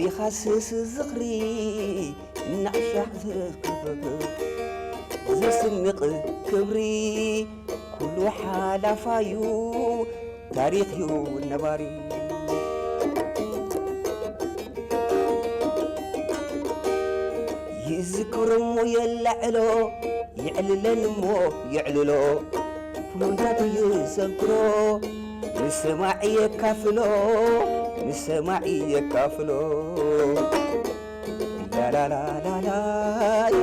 ይኻስስ ዝኽሪ እናዕሻዕ ዝክብብ ዘስንቕ ክብሪ ኩሉ ሓላፋዩ ታሪኽዩ ነባሪ። ይዝክሮ እሞ የላዕሎ፣ የዕልለን እሞ የዕልሎ። ፍሉያት ይዘክሮ፣ ንሰማዒ የካፍሎ፣ ንሰማዒ የካፍሎ። ላላላላላይ።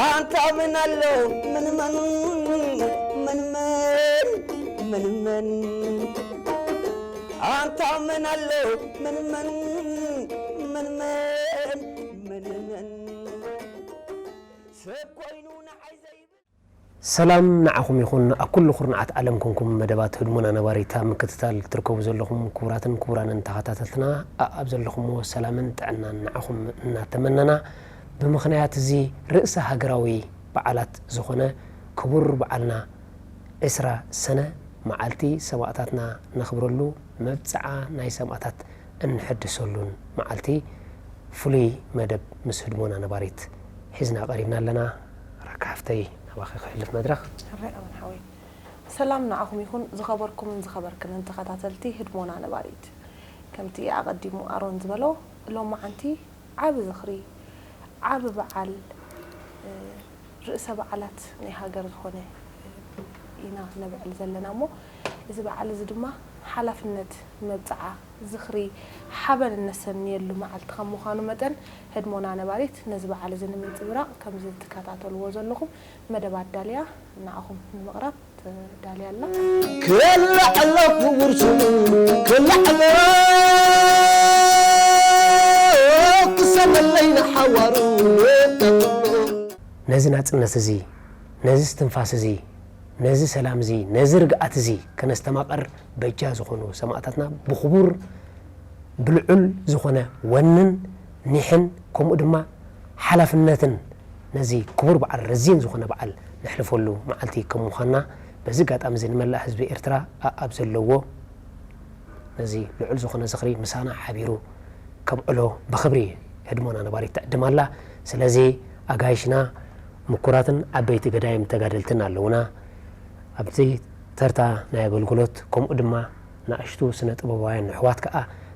ኣንታ ምን ኣሎ ምን መን፣ ምን መን፣ ምን መን። ኣንታ ምን ኣሎ ምን መን፣ ምን መን፣ ምን መን። ሰብ ኮይኑ ንዓይ ዘይብል። ሰላም ንዓኹም ይኹን፣ ኣብ ኩሉ ኩርናዓት ዓለም ኮንኩም መደባት ህድሞና ነባሪት ኣብ ምክትታል ትርከቡ ዘለኹም ክቡራትን ክቡራንን ተኸታተልትና፣ ኣኣብ ዘለኹምዎ ሰላምን ጥዕናን ንዓኹም እናተመነና፣ ብምኽንያት እዚ ርእሰ ሃገራዊ በዓላት ዝኾነ ክቡር በዓልና ዕስራ ሰነ መዓልቲ ሰማእታትና ነኽብረሉ፣ መብጽዓ ናይ ሰማእታት እንሕድሰሉን መዓልቲ ፍሉይ መደብ ምስ ህድሞና ነባሪት ሒዝና ቀሪብና ኣለና። ረካ ሓፍተይ ናባኺ ክሕልፍ መድረኽ። ሕራይ ኣመን ሓወይ። ሰላም ንዓኹም ይኹን ዝኸበርኩምን ዝኸበርክንን ተኸታተልቲ ህድሞና ነባሪት። ከምቲ ኣቐዲሙ ኣሮን ዝበሎ፣ ሎማዓንቲ ዓቢ ዝኽሪ፣ ዓቢ በዓል፣ እ፣ ርእሰ በዓላት ናይ ሃገር ዝኾነ ኢና ነብዕል ዘለና እሞ፣ እዚ በዓል እዚ ድማ ሓላፍነት፣ መብጽዓ፣ ዝኽሪ፣ ሓበን እነሰንየሉ መዓልቲ ከም ምዃኑ መጠን፣ ህድሞና ነባሪት ነዚ በዓል እዚ ንምንጽብራቕ ከምዚ ትከታተልዎ ዘለኹም መደብ ኣዳልያ ንዓኹም ንምቕራብ ተዳልያ ኣላ። ክላዕ ኣሎ ክቡር ስሙ፣ ክላዕ ኣሎ ክሰመለይ ንሓዋሩ። ነዚ ናጽነት እዚ፣ ነዚ እስትንፋስ እዚ፣ ነዚ ሰላም እዚ፣ ነዚ ርግኣት እዚ ከነስተማቕር በጃ ዝኾኑ ሰማእታትና ብኽቡር፣ ብልዑል ዝኾነ ወንን ኒሕን፣ ከምኡ ድማ ሓላፍነትን ነዚ ክቡር በዓል ረዚን ዝኾነ በዓል ነሕልፈሉ መዓልቲ ከም ምዃንና፣ በዚ ኣጋጣሚ እዚ ንመላእ ህዝቢ ኤርትራ ኣኣብ ዘለዎ ነዚ ልዑል ዝኾነ ዝኽሪ ምሳና ሓቢሩ ከብዕሎ ብኽብሪ ህድሞና ነባሪት ትዕድም ኣላ። ስለዚ ኣጋይሽና ምኩራትን ዓበይቲ ገዳይም ተጋደልትን ኣለዉና። ኣብቲ ተርታ ናይ ኣገልግሎት፣ ከምኡ ድማ ንኣሽቱ ስነ ጥበባውያን ኣሕዋት ከኣ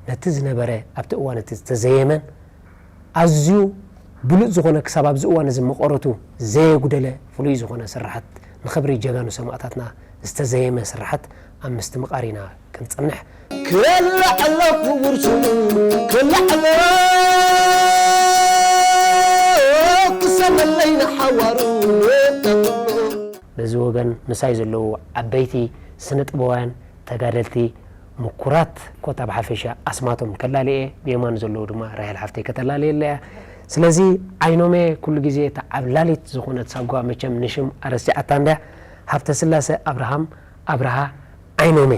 ነቲ ዝነበረ ኣብቲ እዋን እቲ ዝተዘየመን ኣዝዩ ብሉጽ ዝኾነ ክሳብ ኣብዚ እዋን እዚ መቐረቱ ዘየጉደለ ፍሉይ ዝኾነ ስርሓት ንኽብሪ ጀጋኑ ሰማእታትና ዝተዘየመ ስርሓት ኣብ ምስትምቓር ኢና ክንጸንሕ። ክላዕ ኣሎ ክቡር ስሙ፣ ክላዕ ኣሎ ክሰመለይ ንሓዋሩ። በዚ ወገን ምሳይ ዘለዉ ዓበይቲ ስነ ጥበባውያን ተጋደልቲ ምኩራት ኮታ ብሓፈሻ ኣስማቶም ከላልየ፣ ብየማን ዘለዉ ድማ ራሄል ሓፍተይ ከተላልየላ እያ። ስለዚ ዓይኖሜ ኩሉ ግዜ እታ ዓብላሊት ዝኾነት ሳጓ መቸም ንሽም ኣረሲዓታ እንድያ። ሃብተስላሰ ኣብርሃም ኣብርሃ ዓይኖሜ።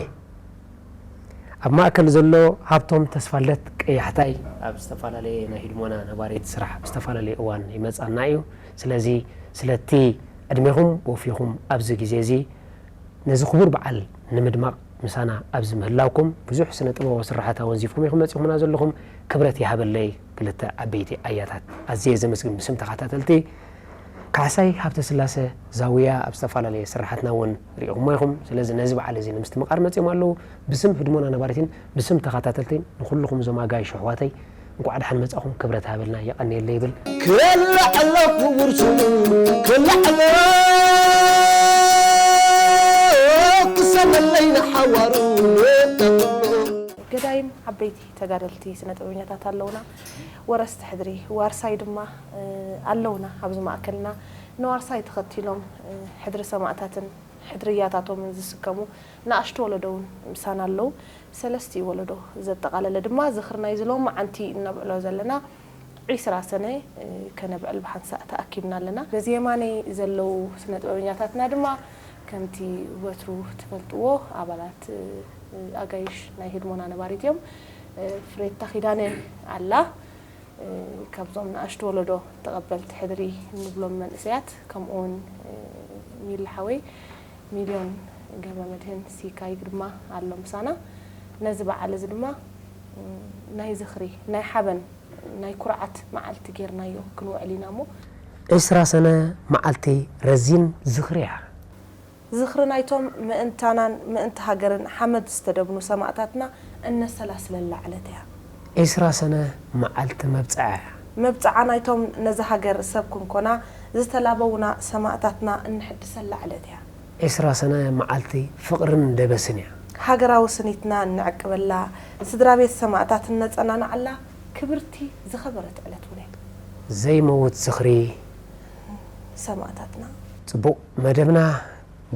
ኣብ ማእከል ዘሎ ሃብቶም ተስፋልደት ቀያሕታይ። ኣብ ዝተፈላለየ ናይ ህድሞና ነባሪት ስራሕ ኣብ ዝተፈላለየ እዋን ይመጻና እዩ። ስለዚ ስለቲ ዕድሜኹም ወፊኹም ኣብዚ ግዜ እዚ ነዚ ክቡር በዓል ንምድማቕ ምሳና ኣብዚ ምህላውኩም፣ ብዙሕ ስነ ጥበባዊ ስርሓት ኣወንዚፍኩም ኢኹም መጺኹምና ዘለኹም። ክብረት ይሃበለይ ክልተ ዓበይቲ ኣያታት። ኣዝየ ዘመስግን ብስም ተኸታተልቲ። ካሕሳይ ሃብተስላሰ ዛውያ ኣብ ዝተፈላለየ ስርሓትና እውን ርኢኹሞ ኢኹም። ስለዚ ነዚ በዓል እዚ ንምስትምቓር መጺኦም ኣለዉ። ብስም ህድሞና ነባሪትን ብስም ተኸታተልቲን ንኹልኹም እዞም ኣጋይሽ ኣሕዋተይ እንኳዕ ደሓን መጻኹም፣ ክብረት ሃበልና፣ የቐንየለይ ይብል። ክላዕ ኣሎ ክቡር ስሙ፣ ክላዕ ኣሎ ክሰመለይ ንሓዋሩ። ገዳይም ዓበይቲ ተጋደልቲ ስነ ጥበበኛታት ኣለውና። ወረስቲ ሕድሪ ዋርሳይ ድማ፣ እ፣ ኣለውና ኣብዚ ማእከልና። ንዋርሳይ ተኸቲሎም፣ እ፣ ሕድሪ ሰማእታትን ሕድሪ ያታቶምን ዝስከሙ ንኣሽቱ ወለዶ እውን ምሳና ኣለዉ። ሰለስቲኡ ወለዶ ዘጠቓለለ ድማ ዝኽሪ ናይዚ ሎማዓንቲ እነብዕሎ ዘለና ዒስራ ሰነ፣ እ፣ ከነብዕል ብሓንሳእ ተኣኪብና ኣለና። በዚ የማነይ ዘለዉ ስነ ጥበበኛታትና ድማ ከምቲ ወትሩ ትፈልጥዎ ኣባላት፣ እ፣ ኣጋይሽ ናይ ህድሞና ነባሪት እዮም። እ፣ ፍሬታ ኪዳነ ኣላ። እ፣ ካብዞም ንኣሽቱ ወለዶ ተቐበልቲ ሕድሪ እንብሎም መንእሰያት፣ ከምኡ እውን፣ እ፣ ሚሊ ሓወይ፣ ሚልዮን ገብረመድህን ሲካይ ድማ ኣሎ ምሳና። ነዚ በዓል እዚ ድማ፣ እ፣ ናይ ዝኽሪ፣ ናይ ሓበን፣ ናይ ኩርዓት መዓልቲ ጌርናዮ ክንውዕል ኢና እሞ፣ ዕስራ ሰነ መዓልቲ ረዚን ዝኽሪ እያ። ዝኽሪ ናይቶም ምእንታናን ምእንቲ ሃገርን ሓመድ ዝተደብኑ ሰማእታትና እነሰላስለላ ዕለት እያ። ዕስራ ሰነ መዓልቲ መብጽዓ እያ። መብጽዓ ናይቶም ነዛ ሃገር ሰብ ክንኮና ዝተላበዉና ሰማእታትና እንሕድሰላ ዕለት እያ። ዕስራ ሰነ መዓልቲ ፍቕርን ደበስን እያ። ሃገራዊ ስኒትና እንዕቅበላ፣ ስድራ ቤት ሰማእታት እነጸናንዓላ ክብርቲ ዝኸበረት ዕለት እውን እያ። ዘይመውት ዝኽሪ ሰማእታትና። ጽቡቕ መደብና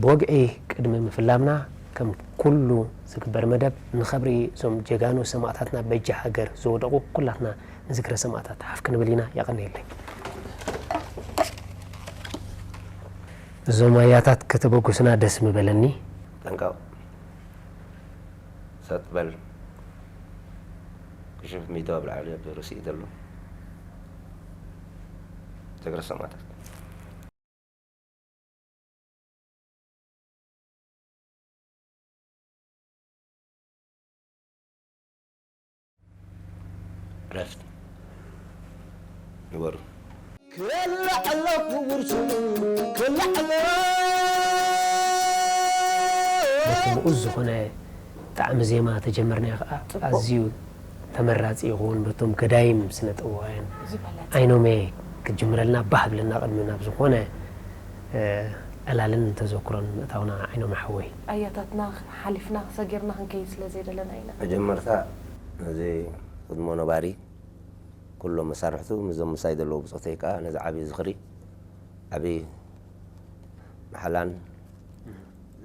ብወግዒ ቅድሚ ምፍላምና፣ ከም ኩሉ ዝግበር መደብ፣ ንኸብሪ እዞም ጀጋኑ ሰማእታትና በጃ ሃገር ዝወደቑ ኩላትና ንዝክረ ሰማእታት ሓፍ ክንብል ኢና። የቐንየለይ። እዞም ኣያታት ከተበጉስና ደስ ምበለኒ። ጠንቀቕ። ሰጥ በል። ክሽፍ ሚዶ ኣብ ላዕሊ ኣብ ርእሲ እዩ ዘሎ። ዝክረ ሰማእታት። ዕረፍቲ ንበሩ። ክላዕ ኣሎ ክቡር ስሙ፣ ክላዕ ኣሎ። በቲ ምኡዝ ዝኾነ ጣዕሚ ዜማ ተጀመርናዮ ከዓ ጽቡቕ። ኣዝዩ ተመራጺ ይኸውን። በቶም ገዳይም ስነ ጥበባውያን ዝበለጸ። ዓይኖሜ ክትጅምረልና ባህ ብለና፣ ቅድሚ ናብ ዝኾነ፣ እ፣ ዕላልን ተዘክሮን ምእታውና፣ ዓይኖሜ ሓወይ። ኣያታትና ሓሊፍና ሰጊርና ክንከይድ ስለ ዘይደለና ኢና። መጀመርታ ነዚ ቅድሞ ነባሪ ኩሎም መሳርሕቱ፣ ምስዞም ምሳይ ዘለዉ ብጾተይ ከኣ ነዚ ዓቢ ዝኽሪ፣ ዓቢ ማሕላን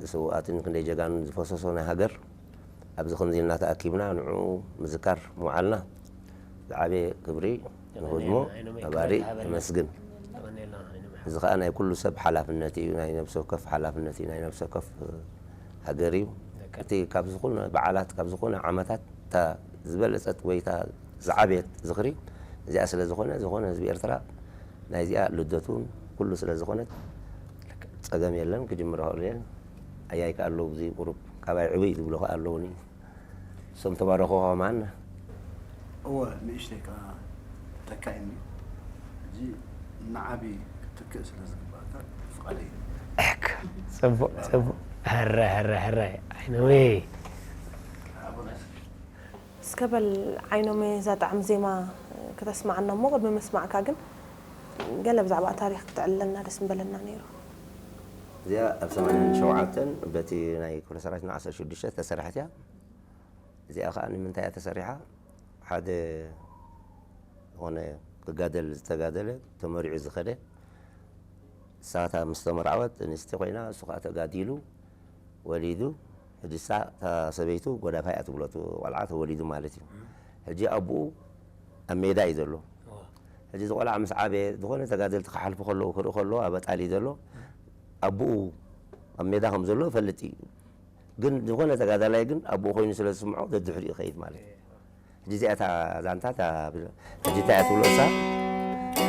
ዝስውኣትን ክንደይ ጀጋኑን ዝፈሰሶ ናይ ሃገር ኣብዚ ከምዚ ኢልና ተኣኪብና ንዕኡ ምዝካር ምውዓልና ዝዓበየ ክብሪ ንህዝሞ ነባሪ የመስግን። እዚ ከኣ ናይ ኩሉ ሰብ ሓላፍነት እዩ፣ ናይ ነብሲ ወከፍ ሓላፍነት እዩ፣ ናይ ነብሲ ወከፍ ሃገር እዩ። እቲ ካብ ዝኾነ በዓላት፣ ካብ ዝኾነ ዓመታት እታ ዝበለጸት ወይ እታ ዝዓበየት ዝኽሪ እዚኣ ስለ ዝኾነ፣ ዝኾነ ህዝቢ ኤርትራ ናይዚኣ ልደቱን ኩሉ ስለ ዝኾነት ጸገም የለን፣ ክጅምር ይኽእል እየ። ኣያይ ከኣ ኣለዉ፣ ኣብዚ ቁሩብ ካባይ ዕብይ ዝብሉ ከኣ ኣለዉኒ። እሶም ተባረኹ ከማን። እወ፣ ንእሽተይ ከኣ ተካኢኒ። ሕጂ ንዓቢ ክትክእ ስለ ዝግባእካ ፍቓደይ። እክ፣ ጽቡቕ፣ ጽቡቕ። ሕረ፣ ሕረ፣ ሕረ። ዓይነወይ። እስከ በል ዓይኖመ፣ እዛ ጣዕሚ ዜማ ክተስምዓና እሞ፣ ቅድሚ ምስማዕካ ግን ገለ ብዛዕባ ታሪኽ ክትዕልለና ደስ ምበለና ነይሩ። እዚኣ ኣብ ሰማንያን ሸውዓተን በቲ ናይ ክፍለ ሰራዊትና ዓሰርተ ሽዱሽተ ዝተሰርሐት እያ። እዚኣ ኸኣ ንምንታይ እያ ተሰሪሓ? ሓደ ዝኾነ ክጋደል ዝተጋደለ፣ ተመሪዑ ዝኸደ፣ ንሳ እታ ምስ ተመርዓወት ኣንስቲ ኮይና፣ እሱ ኸኣ ተጋዲሉ፣ ወሊዱ፣ ሕጂ እሳ፣ እታ ሰበይቱ ጎዳፋይ እያ ትብሎ፣ እቲ ቆልዓ ተወሊዱ ማለት እዩ። ሕጂ ኣቦኡ ኣብ ሜዳ እዩ ዘሎ። እዎ። ሕጂ እዚ ቆልዓ ምስ ዓበየ፣ ዝኾነ ተጋደልቲ ክሓልፉ ከለዉ ክርኢ ከለዉ ኣብ ኣጣል እዩ ዘሎ። ኣቦኡ ኣብ ሜዳ ከም ዘሎ ይፈልጥ እዩ። ግን ዝኾነ ተጋዳላይ ግን ኣቦኡ ኮይኑ ስለ ዝስምዖ ደድሕሪኡ ይኸይድ ማለት እዩ። ሕጂ እዚኣ እታ ዛንታ እታ ብ-፣ ሕጂ እንታይ እያ ትብሎ እሳ?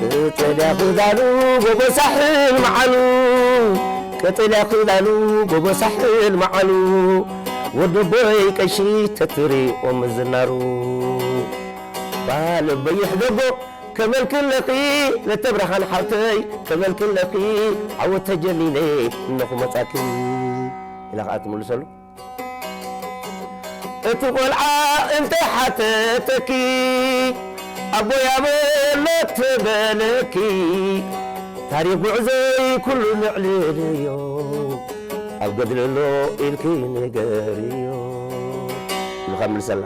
ቀጠልያ ክዳኑ ጎቦ ሳሕል መዓሉ፣ ቀጠልያ ክዳኑ ጎቦ ሳሕል መዓሉ፣ ወደቦይ ቀሺ ተትሪኦም ዝናሩ። ባልበይሕ ደጎ ከመልክለኺ ለተብርሃን ሓብተይ፣ ከመልክለኺ ዓወት ተጀኒነ እነኹ መጻኪ ኢላ ኸኣ ትምልሰሉ። እቲ ቆልዓ እንተ ሓተተኪ፣ ኣቦይ ኣበሎ ተበለኪ፣ ታሪኽ ጉዕዞይ ኩሉ ነዕልልዮ፣ ኣብ ገድሊ ኣሎ ኢልኪ ንገርዮ ኢልካ ምልሰላ።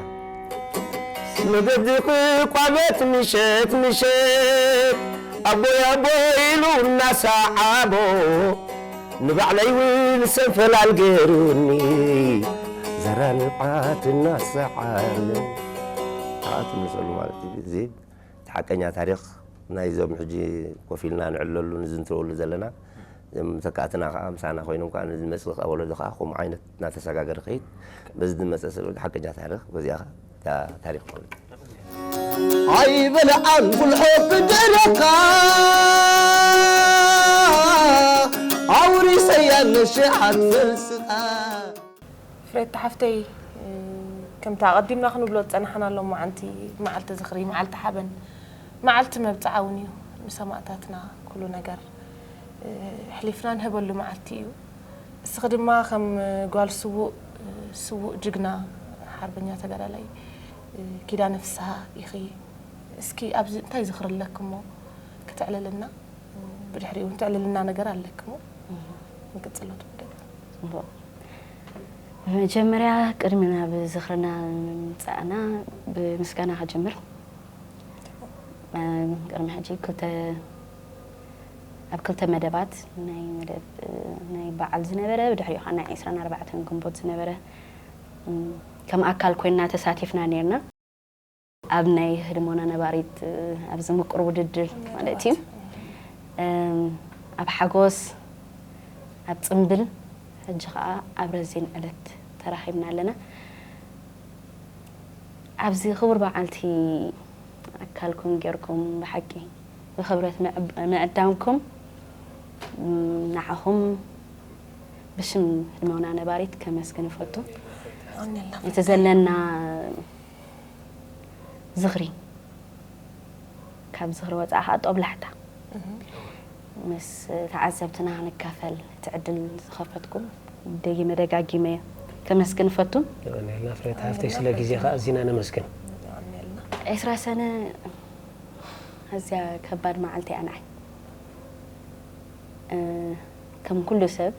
መገዲ ክቋመት ምሸት ምሸት፣ ኣቦይ ኣቦይ ኢሉ እናሰዓቦ፣ ንባዕለይ እውን ሰንፈላል ገይሩኒ፣ ዘራ ንብዓት እናሰዓረ። ኣኣ ትምልሰሉ ማለት እዩ። እዚ እቲ ሓቀኛ ታሪኽ ናይዞም ሕጂ ኮፍ ኢልና ንዕለሉ ንዝንትወሉ ዘለና፣ እዞም ተካእትና ከኣ ምሳና ኮይኖም ከኣ ንዝመጽእ ከኣ ወለዶ ከኣ ከምኡ ዓይነት እናተሰጋገረ ክኸይድ፣ በዚ ዝመጽእ ሰብ ሓቀኛ ታሪኽ በዚኣ ከኣ እታ ታሪኽ ማለት እዩ። ኣይበልዓን ጉልሖ ብደረኻ ኣውሪሰያ ንሽሓት ስጣ። ፍሬታ ሓፍተይ፣ ከምቲ ኣቐዲምና ክንብሎ ዝጸናሕና ሎማዓንቲ መዓልቲ ዝኽሪ፣ መዓልቲ ሓበን፣ መዓልቲ መብጽዓ እውን እዩ ንሰማእታትና። ኩሉ ነገር ኣሕሊፍና ንህበሉ መዓልቲ እዩ። እስኺ ድማ ከም ጓል ስዉእ፣ ስዉእ ጅግና ሓርበኛ ተጋዳላይ ኪዳነ ፍስሃ ኢኺ። እስኪ ኣብዚ እንታይ ዝኽሪ ኣለኪ እሞ ክተዕልልና፣ ብድሕሪኡ እውን ተዕልልና ነገር ኣለኪ እሞ ንቅጽሎ ትብደል። እምቦ። ብመጀመርያ ቅድሚ ናብ ዝኽርና ምምጻእና ብምስጋና ክጅምር። እም፣ ቅድሚ ሕጂ ክልተ፣ ኣብ ክልተ መደባት ናይ መደብ፣ ናይ በዓል ዝነበረ፣ ብድሕሪኡ ኸዓ ናይ ዕስራን ኣርባዕተን ግንቦት ዝነበረ፣ እም፣ ከም ኣካል ኮይንና ተሳቲፍና ኔርና። ኣብ ናይ ህድሞና ነባሪት፣ ኣብዚ ምቁር ውድድር ማለት እዩ። እም፣ ኣብ ሓጎስ፣ ኣብ ጽምብል፣ ሕጂ ኸዓ ኣብ ረዚን ዕለት ተራኺብና ኣለና። ኣብዚ ክቡር በዓልቲ ኣካልኩም ጌርኩም ብሓቂ ብኽብረት ምዕብ-፣ ምዕዳምኩም፣ እም፣ ንዓኹም ብሽም ህድሞና ነባሪት ከመስግን እፈቱ። ኣሜን። እቲ ዘለና ዝኽሪ፣ ካብ ዝኽሪ ወጻኢ ኸዓ ጦብላሕታ እህ። ምስ ተዓዘብትና ክንካፈል እቲ ዕድል ዝኸፈትኩም ደጊመ ደጋጊመ ከመስግን እፈቱ። የቐንየልና ፍሬት ሃፍተይ፣ ስለ ግዜኻ ኣዚና ነመስግን። የቐንየልና። ዕስራ ሰነ ኣዝያ ከባድ መዓልቲ እያ ንዓይ። እ፣ ከም ኩሉ ሰብ፣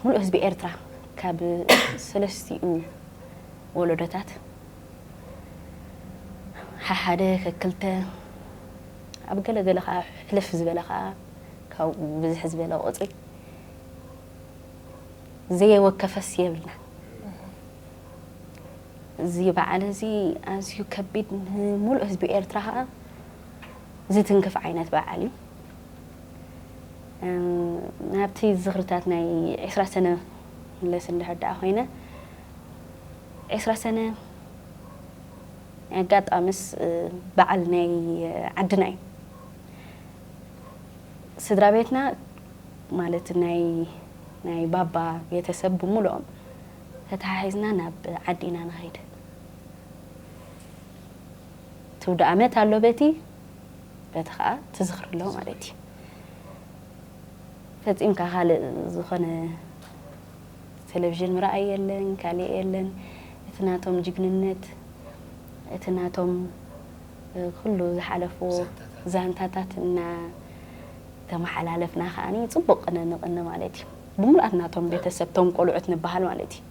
ሙሉእ ህዝቢ ኤርትራ ካብ ሰለስቲኡ ወለዶታት፣ ሓሓደ ከክልተ፣ ኣብ ገለ ገለ ኸዓ ሕልፍ ዝበለ ኸዓ ካብ ብዝሕ ዝበለ ቁጽሪ ዘየወከፈስ የብልና። እዚ በዓል እዚ ኣዝዩ ከቢድ፣ ንሙሉእ ህዝቢ ኤርትራ ኸዓ ዝትንክፍ ዓይነት በዓል እዩ። እም፣ ናብቲ ዝኽርታት ናይ ዕስራ ሰነ ምለስ እንድሕር ደኣ ኮይነ፣ ዕስራ ሰነ ኣጋጣምስ፣ እ፣ በዓል ናይ ዓድና እዩ። ስድራ ቤትና ማለት ናይ፣ ናይ ባባ ቤተሰብ ብምሉኦም ተተሓሒዝና ናብ ዓዲ ኢና ንኸይድ። እቲ ውደ ኣመት ኣሎ በቲ፣ በቲ ኸዓ ትዝኽሪ ኣሎ ማለት እዩ። ፈጺምካ ካልእ ዝኾነ ቴሌቪዥን ምርኣይ የለን፣ ካልእ የለን። እቲ ናቶም ጅግንነት፣ እቲ ናቶም፣ እ፣ ኩሉ ዝሓለፍዎ ዛንታታት። ዛንታታት እናተመሓላለፍና ከዓኒ ጽቡቕ ቅነ ንቕነ ማለት እዩ። ብምሉኣት ናቶም ቤተሰብ፣ ቶም ቆልዑት ንበሃል ማለት እዩ።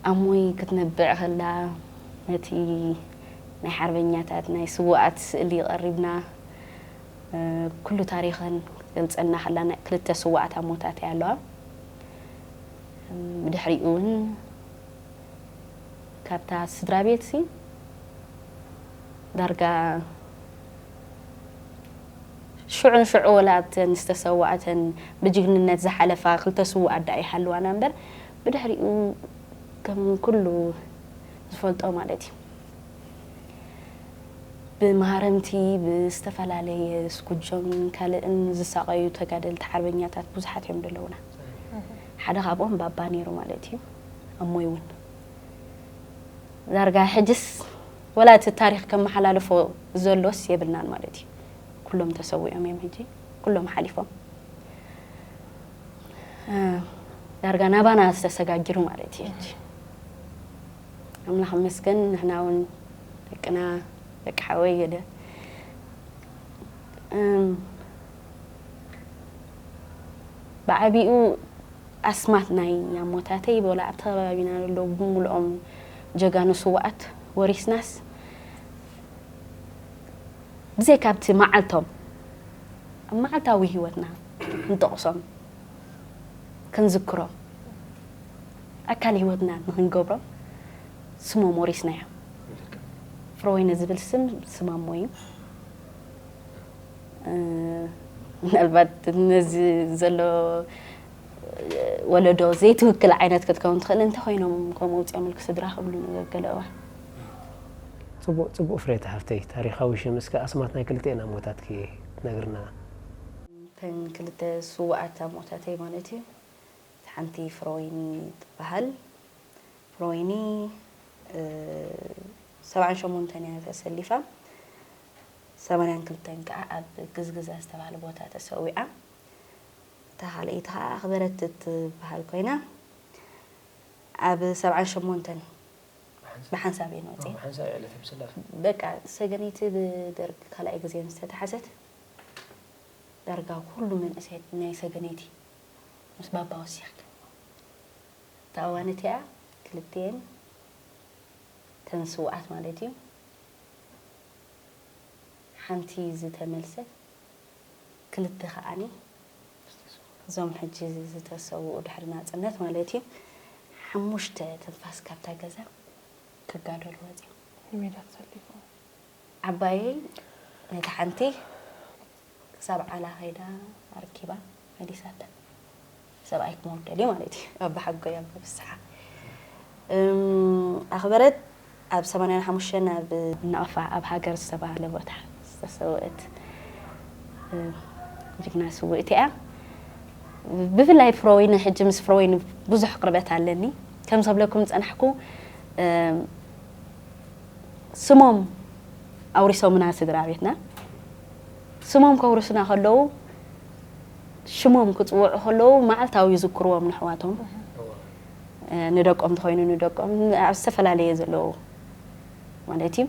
ኣሞይ ክትነብዕ ከላ፣ ነቲ ናይ ሓርበኛታት፣ ናይ ስዉኣት ስእሊ ቀሪብና፣ እ፣ ኩሉ ታሪኸን ክትገልጸልና ከላ፣ ናይ ክልተ ስዉኣት ኣሞታተይ ኣለዋ። ብድሕሪኡ እውን ካብታ ስድራ ቤትሲ ዳርጋ ሽዑን ሽዑ ወላ እተን ዝተሰዋእተን ብጅግንነት ዝሓለፋ ክልተ ስዉኣት ደኣ ይሃልዋና እምበር፣ ብድሕሪኡ ከም ኩሉ ዝፈልጦ ማለት እዩ። ብመሃረምቲ፣ ብዝተፈላለየ ስኩጆን ካልእን ዝሳቐዩ ተጋደልቲ ሓርበኛታት ብዙሓት እዮም ዘለዉና። ሓደ ካብኦም ባባ ነይሩ ማለት እዩ። ኣሞይ እውን ዳርጋ ሕጅስ ወላ እቲ ታሪኽ ከመሓላልፎ ዘሎስ የብልናን ማለት እዩ። ኩሎም ተሰዊኦም እዮም ሕጂ፣ ኩሎም ሓሊፎም። እ፣ ዳርጋ ናባና ዝተሰጋግሩ ማለት እዩ ሕጂ። ኣምላኽ ይመስገን፣ ንሕና እውን ደቅና፣ ደቂ ሓወይ ገለ፣ እም፣ ብዓቢኡ ኣስማት ናይ ኣሞታተይ ወላ ኣብቲ ከባቢና ዘለዉ ብምልኦም ጀጋኑ ስዉኣት ወሪስናስ፣ ብዘይካ ኣብቲ መዓልቶም፣ ኣብ መዓልታዊ ህይወትና ክንጠቕሶም፣ ክንዝክሮም፣ ኣካል ህይወትና ንኽንገብሮም ስሞም ወሪስናዮም። ፍረወይኒ ዝብል ስም ስም ኣሞ እዩ። እ፣ ምናልባት ነዚ ዘሎ ወለዶ ዘይትውክል ዓይነት ክትከውን ትኽእል። እንተ ኮይኖም ከምኡ ውፅኦም ኢልክ ስድራ ክብሉ ንገገለ እዋን ፅቡቅ ፅቡቅ ፍሬታ ሓፍተይ፣ ታሪኻዊ ሽም እስከ ኣስማት ናይ ክልቲኤን ኣሞታትኪ ትነግርና? እተን ክልተ ስውኣት ኣሞታተይ ማለት እዩ። ሓንቲ ፍሮይኒ ትበሃል። ፍሮይኒ ሰብዓን ሸሞንተን እያ ተሰሊፋ። ሰማንያን ክልተን ከዓ ኣብ ግዝግዘ ዝተባሃለ ቦታ ተሰዊዓ። እታ ካልኣይቲ ከዓ ኣኽበረት እትበሃል ኮይና ኣብ ሰብዓን ሸሞንተን ብሓንሳብ እየን ወፂኤን። በቃ ሰገነይቲ ብደርግ ካልኣይ ግዜ ምስ ተታሓዘት ዳርጋ ኩሉ መንእሰያት ናይ ሰገነይቲ ምስ ባባ ወሲኽካ እታ እዋን እቲኣ ክልቲኤን ተን ስውኣት ማለት እዩ ሓንቲ ዝተመልሰት ክልተ ከዓኒ እዞም ሕጂ ዝተሰውኡ ድሕሪ ናፅነት ማለት እዩ ሓሙሽተ ትንፋስ ካብታ ገዛ ክጋደሉ ወፂኦም። ንሜዳ ተሰሊፎም። ዓባየይ ነቲ ሓንቲ ክሳብ ዓላ ከይዳ ኣርኪባ መሊሳታ። ሰብኣይ ክመውደሊ ማለት እዩ። ኣባ ሓጎይ ኣባ ፍስሓ ኣኽበረት ኣብ ሰማንያን ሓሙሽተን ኣብ ናቕፋ ኣብ ሃገር ዝተባህለ ቦታ ዝተሰወአት ጅግና ስውእቲ እያ። ብፍላይ ፍሮወይኒ ሕጂ ምስ ፍሮወይኒ ብዙሕ ቅርበት ኣለኒ። ከም ዘብለኩም ዝፀናሕኩ ስሞም ኣውሪሶምና ስድራ ቤትና ስሞም ከውርሱና ከለዉ ሽሞም ክፅውዑ ከለዉ መዓልታዊ ይዝክርዎም ንሕዋቶም ንደቆም ተኮይኑ ንደቆም ኣብ ዝተፈላለየ ዘለዉ ማለት እዩ።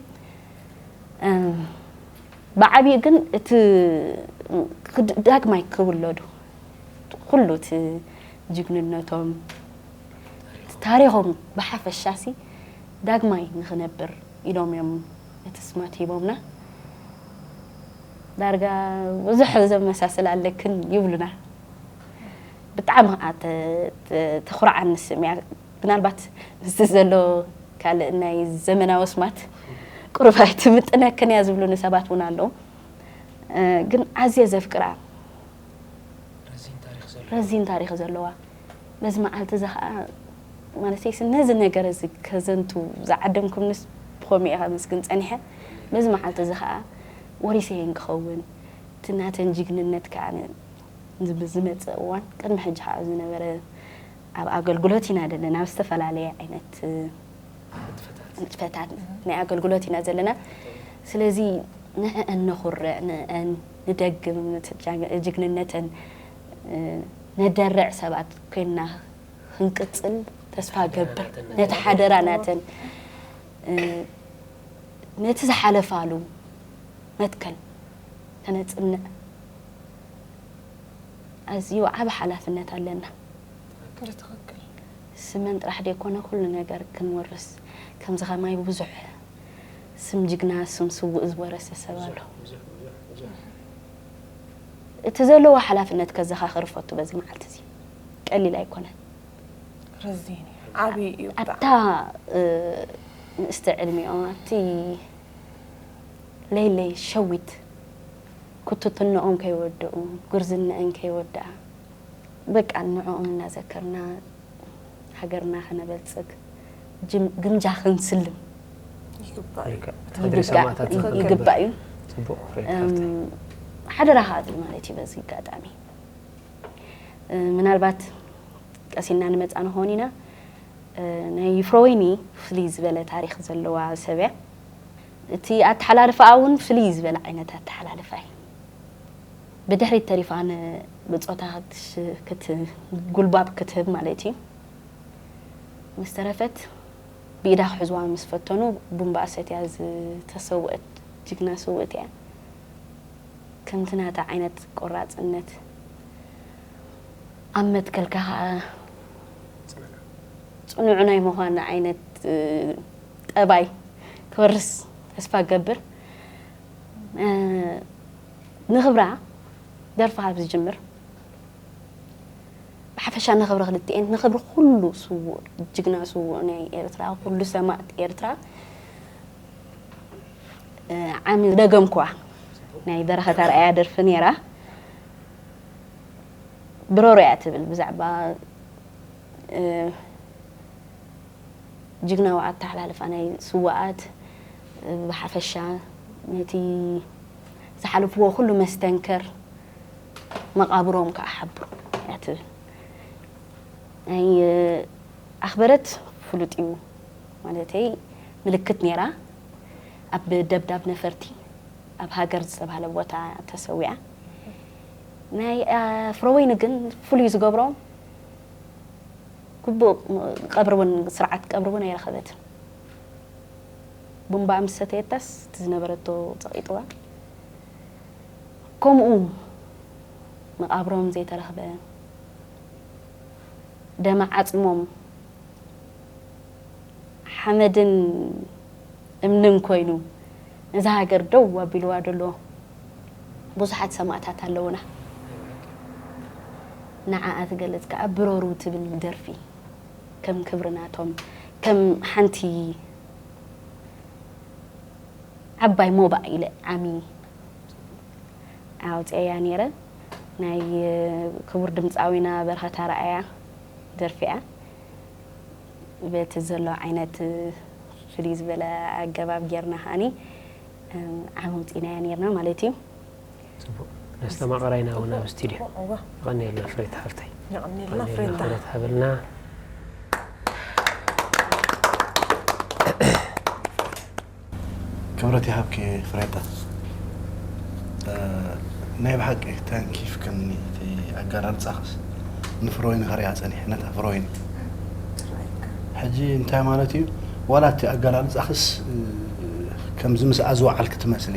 ብዓብዩ ግን እቲ ዳግማይ ክውለዱ ኩሉ እቲ ጅግንነቶም ታሪኾም ብሓፈሻሲ ዳግማይ ንኽነብር ኢሎም እዮም እቲ ስማት ሂቦምና። ዳርጋ ብዙሕ ዘመሳስል ኣለክን ይብሉና። ብጣዕሚ ከዓ ተኹርዓኒ ስም እያ። ምናልባት ምስቲ ዘሎ ካልእ ናይ ዘመናዊ ስማት ቁሩብ ኣይትምጥነክን እያ ዝብሉኒ ሰባት እውን ኣለዉ። ግን ኣዝየ ዘፍቅራ ረዚን ታሪኽ ዘለዋ በዚ መዓልቲ እዚ ከዓ ማለት ነዚ ነገር እዚ ከዘንቱ ዝዓደምኩምንስ ብኸምኡ እየ ከመስግን ፀኒሐ። በዚ መዓልቲ እዚ ከዓ ወሪሰየን ክኸውን እቲ ናተን ጅግንነት ከዓ ዝመፅእ እዋን ቅድሚ ሕጂ ከዓ ዝነበረ ኣብ ኣገልግሎት ኢና ዘለና ኣብ ዝተፈላለየ ዓይነት ንጥፈታት ናይ ኣገልግሎት ኢና ዘለና። ስለዚ ንዕአን ነኹርዕ፣ ንዕአን ንደግም፣ ጅግንነተን ነደርዕ ሰባት ኮይንና ክንቅፅል ተስፋ ገብር። ነቲ ሓደራ ናተን ነቲ ዝሓለፋሉ መትከል ተነፅንዕ ኣዝዩ ዓቢ ሓላፍነት ኣለና። ትክክል። ስመን ጥራሕ ደይኮነ ኩሉ ነገር ክንወርስ ከምዚ ከማይ ብዙሕ ስም ጅግና ስም ስውእ ዝወረሰ ሰብ ኣሎ። እቲ ዘለዎ ሓላፍነት ከዘኻኽር እፈቱ በዚ መዓልቲ እዚ ቀሊል ኣይኮነን። ረዚን እዩ። ዓብዪ እዩ ብጣዕሚ። ኣብታ ንእስተ ዕድሚኦም ኣብቲ ለይለይ ሸዊት ክትትንኦም ከይወድኡ ጉርዝነአን ከይወድኣ በቃ ንዕኦም እናዘከርና ሃገርና ከነበልፅግ ግምጃ ክንስልም ይግባእ እዩ። ሕድሪ ሰማእታት ይግባእ እዩ። ፅቡቅ ፍሬ ሓፍተይ። ሓደራ ከዓ ማለት እዩ። በዚ ኣጋጣሚ ምናልባት ቀሲና ንመፃ ንኸውን ኢና። ናይ ፍሮወይኒ ፍልይ ዝበለ ታሪክ ዘለዋ ሰብ እያ። እቲ ኣተሓላልፋኣ እውን ፍልይ ዝበለ ዓይነት ኣተሓላልፋ እዩ። ብድሕሪት ተሪፋ ንብፆታ ጉልባብ ክትህብ ማለት እዩ። ምስ ተረፈት ብኢዳ ክሕዝዋ ምስ ፈተኑ ቡምባ ኣሰትያ ዝተሰወአት ጅግና ስውእት እያ። ከምቲ ናታ ዓይነት ቆራፅነት ኣብ መትከልካ ከዓ ፅኑዕ ናይ ምዃን ዓይነት ጠባይ ክወርስ ተስፋ ገብር። ንኽብራ ደርፊ ካብ ዝጅምር ብሓፈሻ ንኽብሪ ክልቲኤን ንኽብሪ ኩሉ ስዉእ ጅግና ስዉእ ናይ ኤርትራ ኩሉ ሰማእት ኤርትራ ዓሚ ደገምኩዋ ናይ በረኸት ኣርኣያ ደርፊ ነይራ። ብረሩ እያ ትብል ብዛዕባ እ፣ ጅግናዊ ኣተሓላልፋ ናይ ስዋኣት፣ እ፣ ብሓፈሻ ነቲ ዝሓለፍዎ ኩሉ መስተንከር መቓብሮም ከዓ ሓብሩ እያ ትብል። ናይ ኣኽበረት ፍሉጥ እዩ ማለተይ ምልክት ነይራ። ኣብ ደብዳብ ነፈርቲ ኣብ ሃገር ዝተባህለ ቦታ ተሰዊኣ። ናይ ኣፍረወይኒ ግን ፍሉይ ዝገብሮ ግቡእ ቀብሪ እውን ስርዓት ቀብሪ እውን ኣይረኸበትን። ቡምባ ምስ ሰተየታስ እቲ ዝነበረቶ ፀቒጥዋ። ከምኡ መቓብሮም ዘይተረኽበ ደማ ዓፅሞም ሓመድን እምንን ኮይኑ ነዛ ሃገር ደው ኣቢልዋ ደሎ ብዙሓት ሰማእታት ኣለውና። ንዓኣ ትገልጽ ከኣ ብረሩ ትብል ደርፊ ከም ክብሪ ናቶም ከም ሓንቲ ዓባይ ሞባእ ኢለ ዓሚ ኣውፅአያ ነይረ። ናይ ክቡር ድምፃዊና በርኸት ኣርኣያ ደርፊ እያ። በቲ ዘሎ ዓይነት ፍልይ ዝበለ ኣገባብ ጌርና ከዓኒ ዓሚ ኣውፂእናያ ነይርና ማለት እዩ። ፅቡቅ ነስተማቐራይና እውን ኣብ ስቱድዮ እዋ የቐንየልና ፍሬት ሓፍተይ የቐንየልና የቐንየልና ፍሬታ ክብረት ሃበልና ክብረት ይሃብኪ ፍሬታ። እ፣ ናይ ብሓቂ ተንኪፍክኒ እቲ ኣገላልጻኽስ ንፍሮይኒ ከርእያ ጸኒሐ ነታ ፍሮይኒ። ሕጂ እንታይ ማለት እዩ ዋላ እቲ ኣገላልጻኽስ እ፣ ከምዚ ምስኣ ዝወዓልኪ ትመስሊ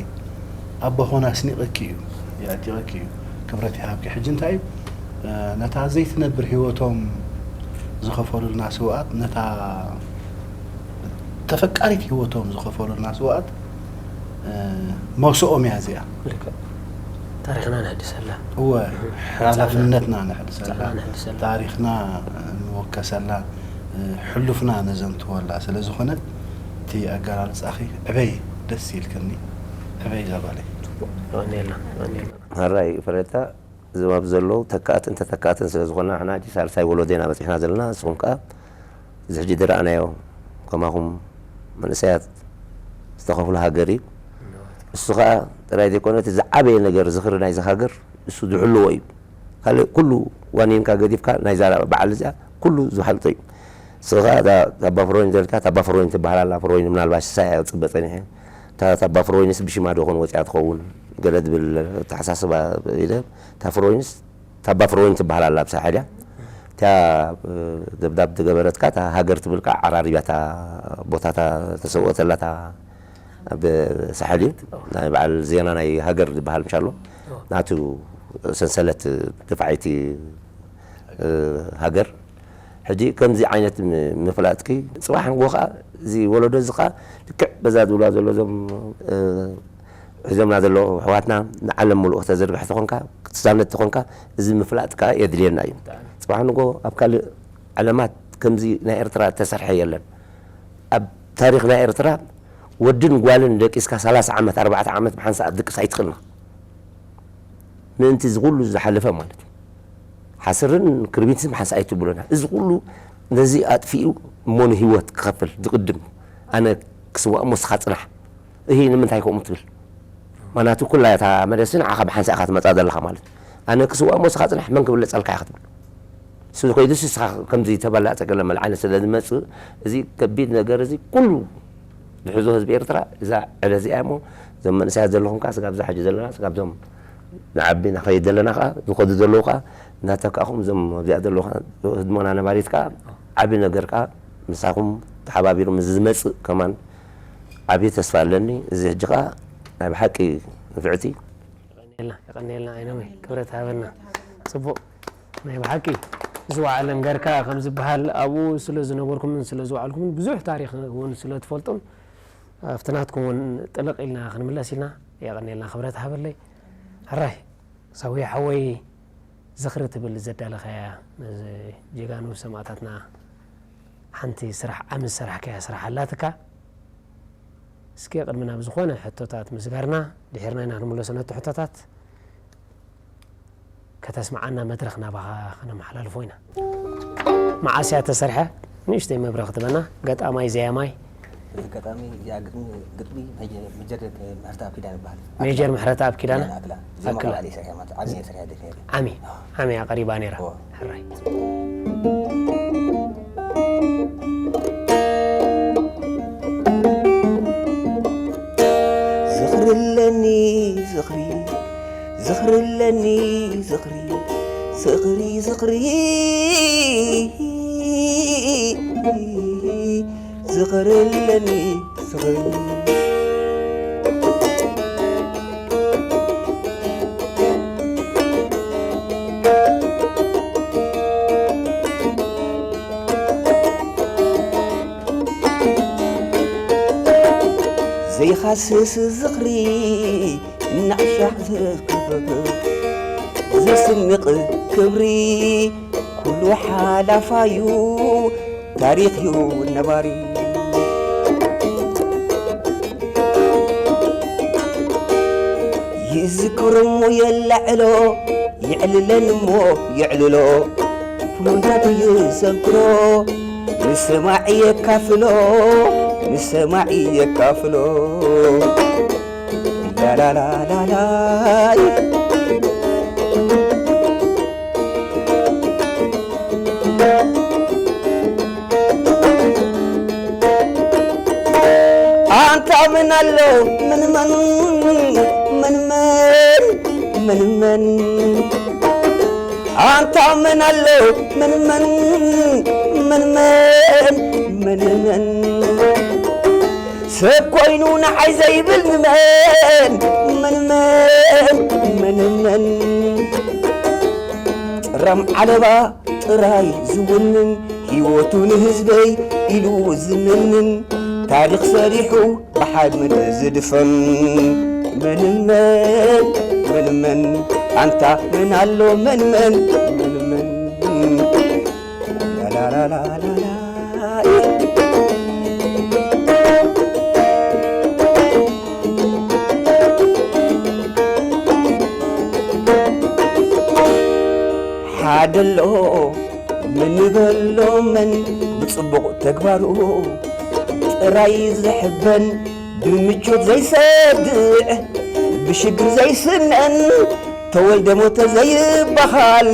ኣቦ ኾና ኣስኒቐኪ እዩ የዕጢቐኪ እዩ ክብረት ይሃብኪ። ሕጂ እንታይ እዩ እ፣ ነታ ዘይትነብር ህይወቶም ዝኸፈሉልና ስውኣት ነታ ተፈቃሪት ህይወቶም ዝኸፈሉልና ስውኣት መውስኦም እያ እዚኣ። ልክዕ ታሪኽና ነሕድሰላ እወ ሓላፍነትና ነሕድሰላ ጻዕና ነሕድሰላ። ታሪኽና ንወከሰላ ሕሉፍና ነዘንትወላ ስለ ዝኾነት እቲ ኣገላልጻኺ ዕበይ ደስ ኢልክኒ ዕበይ ዘባለይ ቀኒልና ቀኒልና ሕራይ ፍረታ ዝባብ ዘለዉ ተካእትን ተተካእትን ስለ ዝኾና ንሕና ሕጂ ሳልሳይ ወለዶ ኢና በፂሕና ዘለና ንስኹም ከዓ እዚ ሕጂ ዝረኣናዮ ከማኹም መንእሰያት ዝተኸፍሎ ሃገር እዩ እሱ ከዓ ጥራይ ዘይኮነ እቲ ዝዓበየ ነገር ዝኽሪ ናይዚ ሃገር እሱ ዝሕልዎ እዩ ካልእ ኩሉ ዋኒንካ ገዲፍካ ናይዛ በዓል እዚኣ ኩሉ ዝሃልጦ እዩ ንስኻ እታ ታባ ፍሮይን ዘልካ ታባ ፍሮይን ትበሃል ኣላ ፍሮይን ምናልባሽ ንሳ እያ ፅበ ፀኒሐ እታ ታባ ፍሮይንስ ብሽማ ዶ ኾን ወፂኣ ትኸውን ገለ ዝብል ኣተሓሳስባ ኢለ እታ ፍሮይንስ ታባ ፍሮይን ትበሃል ኣላ ኣብ ሳሕል እያ እታ ደብዳብ ዝገበረትካ እታ ሃገር ትብል ከዓ ዓራሪባታ ቦታ እታ ተሰውአተላ እታ ኣብ ሳሕል እዩ ናይ በዓል ዜና ናይ ሃገር ዝበሃል ምሻሎ ናቱ ሰንሰለት ድፋዓይቲ ሃገር ሕጂ ከምዚ ዓይነት ምፍላጥኪ ፅባሕ ንጎ ከዓ እዚ ወለዶ እዚ ከዓ ልክዕ በዛ ዝብላ ዘሎ እዞም ሒዞምና ዘለዉ ኣሕዋትና ንዓለም ሙሉእ ክተዝርግሕ ተኾንካ ክትሳነት ተኾንካ እዚ ምፍላጥ ከዓ የድልየና እዩ ፅባሕ ንጎ ኣብ ካልእ ዓለማት ከምዚ ናይ ኤርትራ ተሰርሐ የለን ኣብ ታሪኽ ናይ ኤርትራ ወድን ጓልን ደቂስካ ሰላሳ ዓመት ኣርባዕተ ዓመት ብሓንሳእ ክትድቅስ ኣይትኽእልን ምእንቲ እዚ ኩሉ ዝሓለፈ ማለት እዩ ሓስርን ክርቢትን ሓንሳእ ኣይትብሉና እዚ ኩሉ ነዚ ኣጥፊኡ እሞ ንህይወት ክኸፍል ዝቕድም ኣነ ክስዋእ እሞ ስኻ ፅናሕ እሂ ንምንታይ ከምኡ ትብል ማናቱ ኩላ እታ መደስ ንዓኻ ብሓንሳእ ኢኻ ትመፃ ዘለኻ ማለት ኣነ ክስዋእ እሞ ስኻ ፅናሕ መን ክብለፀልካ ኢኻ ትብል እሱ ኮይዱስ ንስኻ ከምዚ ተበላፀ ገለ መልዓኒ ስለ ዝመፅእ እዚ ከቢድ ነገር እዚ ኩሉ ዝሕዞ ህዝቢ ኤርትራ እዛ ዕለ እዚኣ እሞ እዞም መንእሰያት ዘለኹም ከዓ ስጋብ እዛ ሕጂ ዘለና ስጋብ እዞም ንዓቢ ናኸይድ ዘለና ከዓ ዝኸዱ ዘለዉ ከዓ እናተካእኹም እዞም ኣብዚኣ ዘለዉ ከዓ ህድሞና ነባሪት ከዓ ዓቢ ነገር ከዓ ምሳኹም ተሓባቢሩ ምስ ዝመፅእ ከማን ዓቢ ተስፋ ኣለኒ እዚ ሕጂ ከዓ ናይ ብሓቂ ንፍዕቲ የቀንየልና የቀንየልና ዓይነመይ ክብረት ሃበልና ፅቡቅ ናይ ብሓቂ ዝወዓለ እንገርካ ከም ዝበሃል ኣብኡ ስለ ዝነበርኩምን ስለ ዝወዓልኩምን ብዙሕ ታሪክ እውን ስለ ትፈልጡን ኣብቲ ናትኩም እውን ጥልቕ ኢልና ክንምለስ ኢልና የቀንየልና ክብረት ሃበለይ ሕራይ ሳዊ ሓወይ ዝኽሪ ትብል ዘዳለኻያ ነዚ ጀጋኑ ሰማእታትና ሓንቲ ስራሕ ዓሚ ዝሰራሕካያ ስራሕ ኣላትካ እስኪ ቅድሚ ናብ ዝኾነ ሕቶታት ምስጋርና ድሒርና ኢና ክንምለሶ ነቲ ሕቶታት ከተስምዓና መድረኽ ናባኻ ከነመሓላልፎ ኢና። መዓስ እያ ተሰርሐ? ንእሽተይ መብረኽ ትበና። ገጣማይ ዘያማይ። እዚ ኣጋጣሚ እዚኣ ግጥሚ ግጥሚ መጀ- መጀር ምሕረተኣብ ኪዳነ ይበሃል። ሜጀር ምሕረተኣብ ኪዳነ ኣክላ ዜማ ኣክላ። ካብ ዓሊ ሰሪሐ ማለት ዓሚ እየ ሰሪሐ ደፊ ነይረ። ዓሚ ዓሚ ኣቐሪባ ነይራ። እዎ። ሕራይ። ዝኽሪ ኣለኒ ዝኽሪ ዝኽሪ ኣለኒ ዝኽሪ ዝኽሪ ዝኽሪ ዝኽሪ ዝኽሪ ኣለኒ ዝኽሪ ዘይኻስስ ዝኽሪ እናዕሻዕ ዘክብብ ዘስንቕ ክብሪ ኩሉ ሓላፋዩ ታሪኽዩ ነባሪ ይዝክሮ እሞ የላዕሎ የዕልለን እሞ የዕልሎ ፍሉያት ይዘክሮ ንሰማዒ የካፍሎ ንሰማዒ የካፍሎ ላላላላላ ኣንታ መን ኣሎ መን መን መን መን መን መን ኣንታ መን ኣሎ መን መን መን መን መን መን ሰብ ኮይኑ ንዓይ ዘይብል ንመን መን መን መን መን ጥራም ዓለባ ጥራይ ዝውንን ህይወቱ ንህዝበይ ኢሉ ዝምንን ታሪኽ ሰሪሑ ብሓድነት ዝድፈን መንመን መንመን ኣንታ መን ኣሎ መንመን መንመን ላላላላላ ሓደሎ ምንበሎ መን ብጽቡቕ ተግባሩ ጥራይ ዝሕበን ብምቾት ዘይሰድዕ ብሽግር ዘይስነን ተወልደ ሞተ ዘይበሃል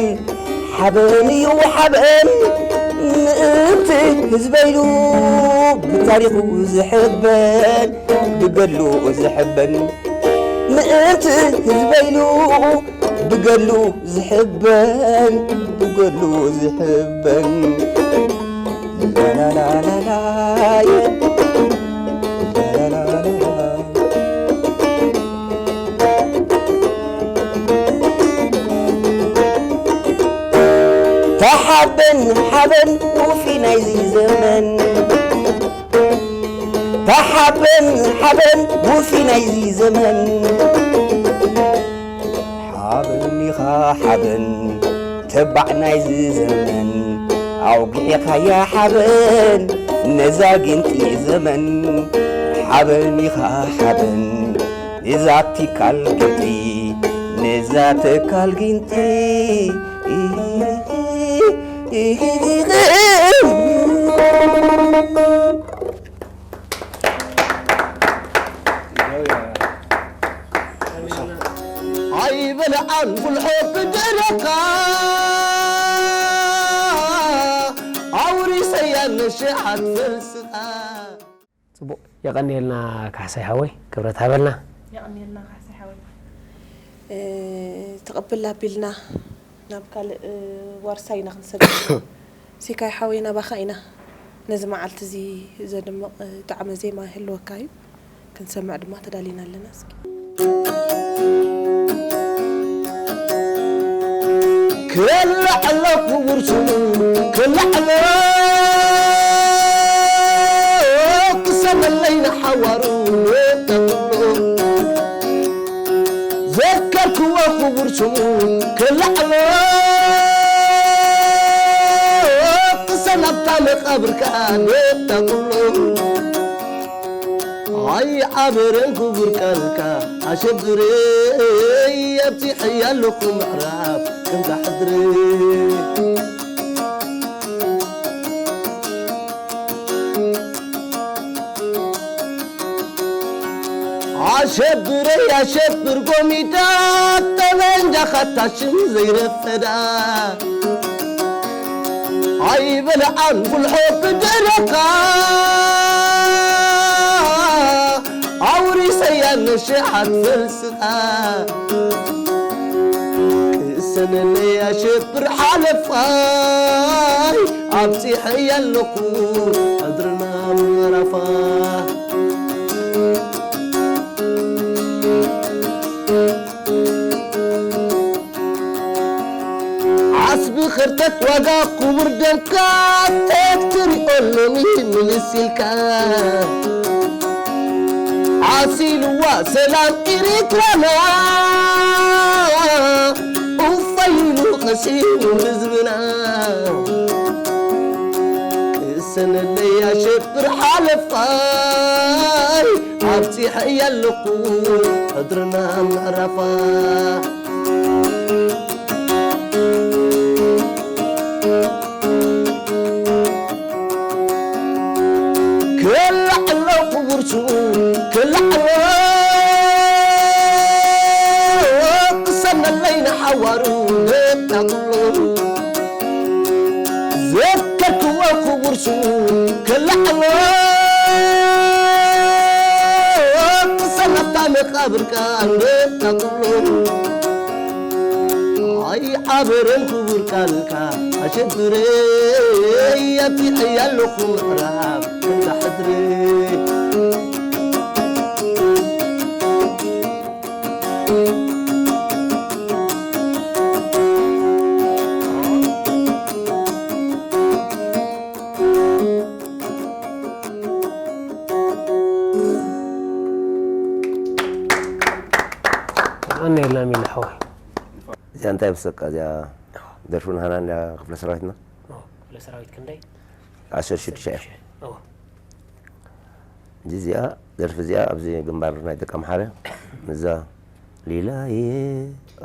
ሓበን እዩ ሓበን ምእንቲ ህዝበ ኢሉ ብታሪኹ ዝሕበን ብገድሉ ዝሕበን ምእንቲ ህዝበ ኢሉ ብገድሉ ዝሕበን ብገድሉ ዝሕበን ላላላላላ ተሓበን ሓበን ውፊ ናይዚ ዘመን ተሓበን ሓበን ውፊ ናይዚ ዘመን ሓበን ኢኻ ሓበን ተባዕ ናይዚ ዘመን ኣውጊዕኻያ ሓበን ነዛ ጊንጢ ዘመን ሓበን ኢኻ ሓበን ነዛ ትካል ጊንጢ ነዛ ትካል ጊንጢ ኣይበልዓን ጉልሖ ብድረካ ኣውሪሰያ ነሽሓት ፈልስኻ ጽቡቕ የቐንየልና ካሕሳይ ሓወይ ክብረት ሃበልና። የቐንየልና ካሕሳይ ሓወይ። ተቐብል ኣቢልና ናብ ካልእ ዋርሳይ ኢና ክንሰግር። ሲካይ ሓወይ ናባኻ ኢና። ነዚ መዓልቲ እዚ ዘድምቕ ጣዕመ ዜማ ይህልወካ እዩ። ክንሰምዕ ድማ ተዳሊና ኣለና። እስኪ ክላዕሎ ክውርሱ ክላዕሎ ክሰመለይ ንሓዋሩ ዘከርክዎ ክቡር ስሙ ክላዕሎ ክሰናብታ መቃብርካ ነታ ኩሉ ኣይዓበረን ክቡር ቃልካ ኣሸብረይ ኣብፂሐያ ኣለኹ ምዕራፍ ከምዛ ሕድረይ። ኣሸብረይ ኣሸብር ጎሚዳ ጠበንጃኻ ታሽም ዘይረፈዳ ኣይበልዓን ጉልሖ ብደረኻ ኣውሪሰያ ነሽሓት ፈልስኻ ቅሰነለይ ኣሸብር ሓለፋይ ኣብፂሐያ ኣለኹ ሕድርና ምዕራፋ። ዓስቢ ኸርተት ዋጋ ክቡር ደምካ ተትሪኦ ሎሚ ምልስ ኢልካ ዓሲልዋ ሰላም ኤሪትራና ኡፋይሉ ቐሲኑ ህዝብና ቅሰነለይ ኣሸብር ሓለፋይ ኣብፂሐያ ኣለኹ ሕድርና ምዕራፋ። ክላዕሎ ክቡር ስሙ ክላዕሎ ክሰነለይ ንሓዋሩ ደቃ ኩሎም ዘከርክዎ ክቡር ስሙ ክላዕሎ ክሰነፍታ መቃብርካ ደቃ ኩሎም ኣይዓበረን ክቡር ቃልካ ኣሸብረይ ኣብቲ ሕያ ኣለኹ ምዕራፍ ከምዛ ሕድሪ ኣነ የላም ኢለ ሓወይ። እዚኣ እንታይ ይመስለካ? እዚኣ ደርፊ ናህና እንዳ ክፍለ ሰራዊትና ክፍለ ሰራዊት ክንደይ? ዓሰርተ ሽዱሽተ እያ። እዎ። እንጂ እዚኣ ደርፊ እዚኣ ኣብዚ ግንባር ናይ ደቂ ኣምሓረ እዛ ሊላየ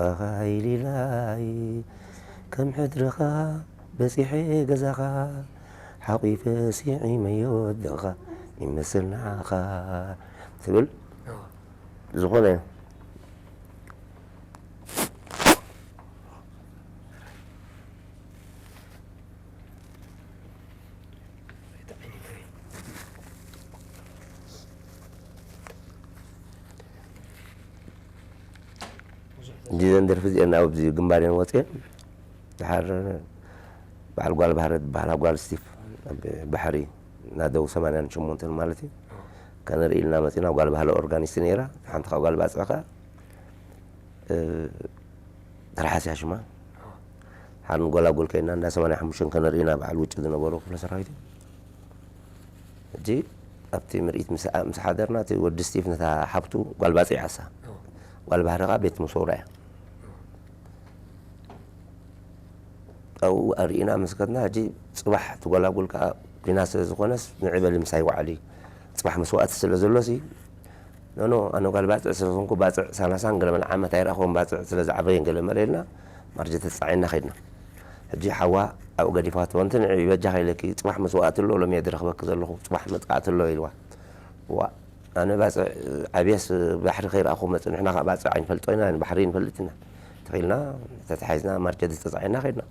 ኣኻይ ሊላየ ከም ሕድርኻ በጺሐ ገዛኻ ሓቒፈ ስዒመዮ ወድኻ ይመስል ንዓኻ ትብል እዎ። ዝኾነ እንጂ ዘን ደርፊ እዚአን ኣብዚ ግንባር እየን ወፅየን። ድሓር በዓል ጓል ባህረ ትበሃል ኣብ ጓል ስቲፍ ኣብ ባሕሪ ናደው ሰማንያን ሸሞንተን ማለት እዩ። ከነርኢ ኢልና መፂና። ጓል ባህለ ኦርጋኒስት ነይራ። ሓንቲ ካብ ጓል ባፅዕ ከዓ እ፣ ተረሓስያ ሽማ። ሓር ንጎላጎል ከይና እንዳ ሰማንያ ሓሙሽተ ከነርኢ ኢና በዓል ውጭ ዝነበሩ ክፍለ ሰራዊት እዩ። ሕጂ ኣብቲ ምርኢት ምስ ምስ ሓደርና እቲ ወዲ ስቲፍ ነታ ሓብቱ ጓል ባፅዕ ዓሳ። ጓል ባህሪ ከዓ ቤት ሙሰውራ እያ። ኣብኡ ኣርኢና ምስ ከድና፣ ሕጂ ጽባሕ ትጎላጉል ከኣ ኲናት ስለ ዝኾነስ፣ ንዒ በሊ ምሳይ ወዓሊ፣ ጽባሕ መስዋእቲ ስለ ዘሎሲ፣ ኖ፣ ኖ፣ ኣነ ጓል ባጽዕ ስለ ዝኾንኩ፣ ባጽዕ ሰላሳን ገለመለ ዓመት ኣይረኣኹን፣ ባጽዕ ስለ ዝዓበየን ገለመለ ኢልና፣ ማርጀ ተጻዒና ኸድና። ሕጂ ሓዋ ኣብኡ ገዲፋቶ፣ "ኣንቲ ንዒ በጃኺ ኢለኪ፣ ጽባሕ መስዋእቲ ኣሎ፣ ሎሚ እየ ዝረኽበኪ ዘለኹ፣ ጽባሕ መጥቃዕቲ ኣሎ" ኢልዋ። ዋእ! ኣነ ባጽዕ ዓብየስ ባሕሪ ከይረኣኹ መጽእ፣ ንሕና ከኣ ባጽዕ ኣይንፈልጦ ኢና፣ ባሕሪ ንፈልጥ ኢና። ተኺልና፣ ተታሒዝና፣ ማርኬት ተጻዒና ከድና።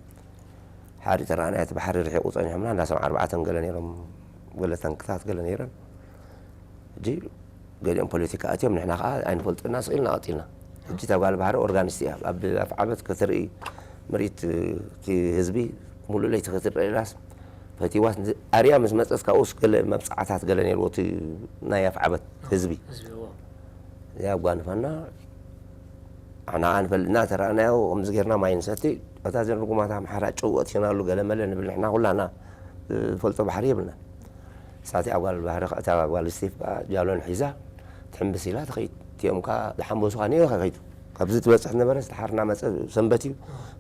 ሓሪ ተረኣና፣ እቲ ባሕሪ ርሒቑ ጸኒሖምና፣ እንዳ ሰብዓ ኣርባዕተን ገለ ነይሮም፣ ገለ ታንክታት ገለ ነይረን። ሕጂ ገሊኦም ፖለቲካ ኣትዮም፣ ንሕና ከኣ ኣይንፈልጦ ኢና፣ ስቕ ኢልና ቀጢልና። ሕጂ እታ ጓል ባሕሪ ኦርጋኒስት እያ፣ ኣብ ኣፍዓበት ክትርኢ፣ ምርኢት እቲ ህዝቢ፣ ሙሉእ ለይቲ ክትርኢ ኢላስ፣ ፈቲዋስ፣ ኣርያ ምስ መጸት፣ ካብኡስ ገለ መብጽዓታት ገለ ነይርዎ፣ እቲ ናይ ኣፍዓበት ህዝቢ። ህዝቢ፣ እዎ። እዚኣ ኣጓንፋና፣ ንሕና ከኣ ንፈልጥ፣ እናተረኣናዮ፣ ከምዚ ጌርና ማይ ንሰቲ፣ እታ እዘን ርጉማት ኣምሓራ ጭው ኣእቲናሉ፣ ገለ መለ ንብል፣ ንሕና ኩላና ዝፈልጦ ባሕሪ የብልናን። እሳቲኣ ጓል ባሕሪ ከኣ፣ እታ ጓል ስቲፍ ከኣ ጃሎን ሒዛ ትሕምብስ ኢላ ትኸይድ። እቲኦም ከኣ ዝሓምበሱ ከኣ ነይሩ ከይዱ። ካብዚ ትበጽሕ ነበረ፣ ድሓር እናመጸ ሰንበት እዩ።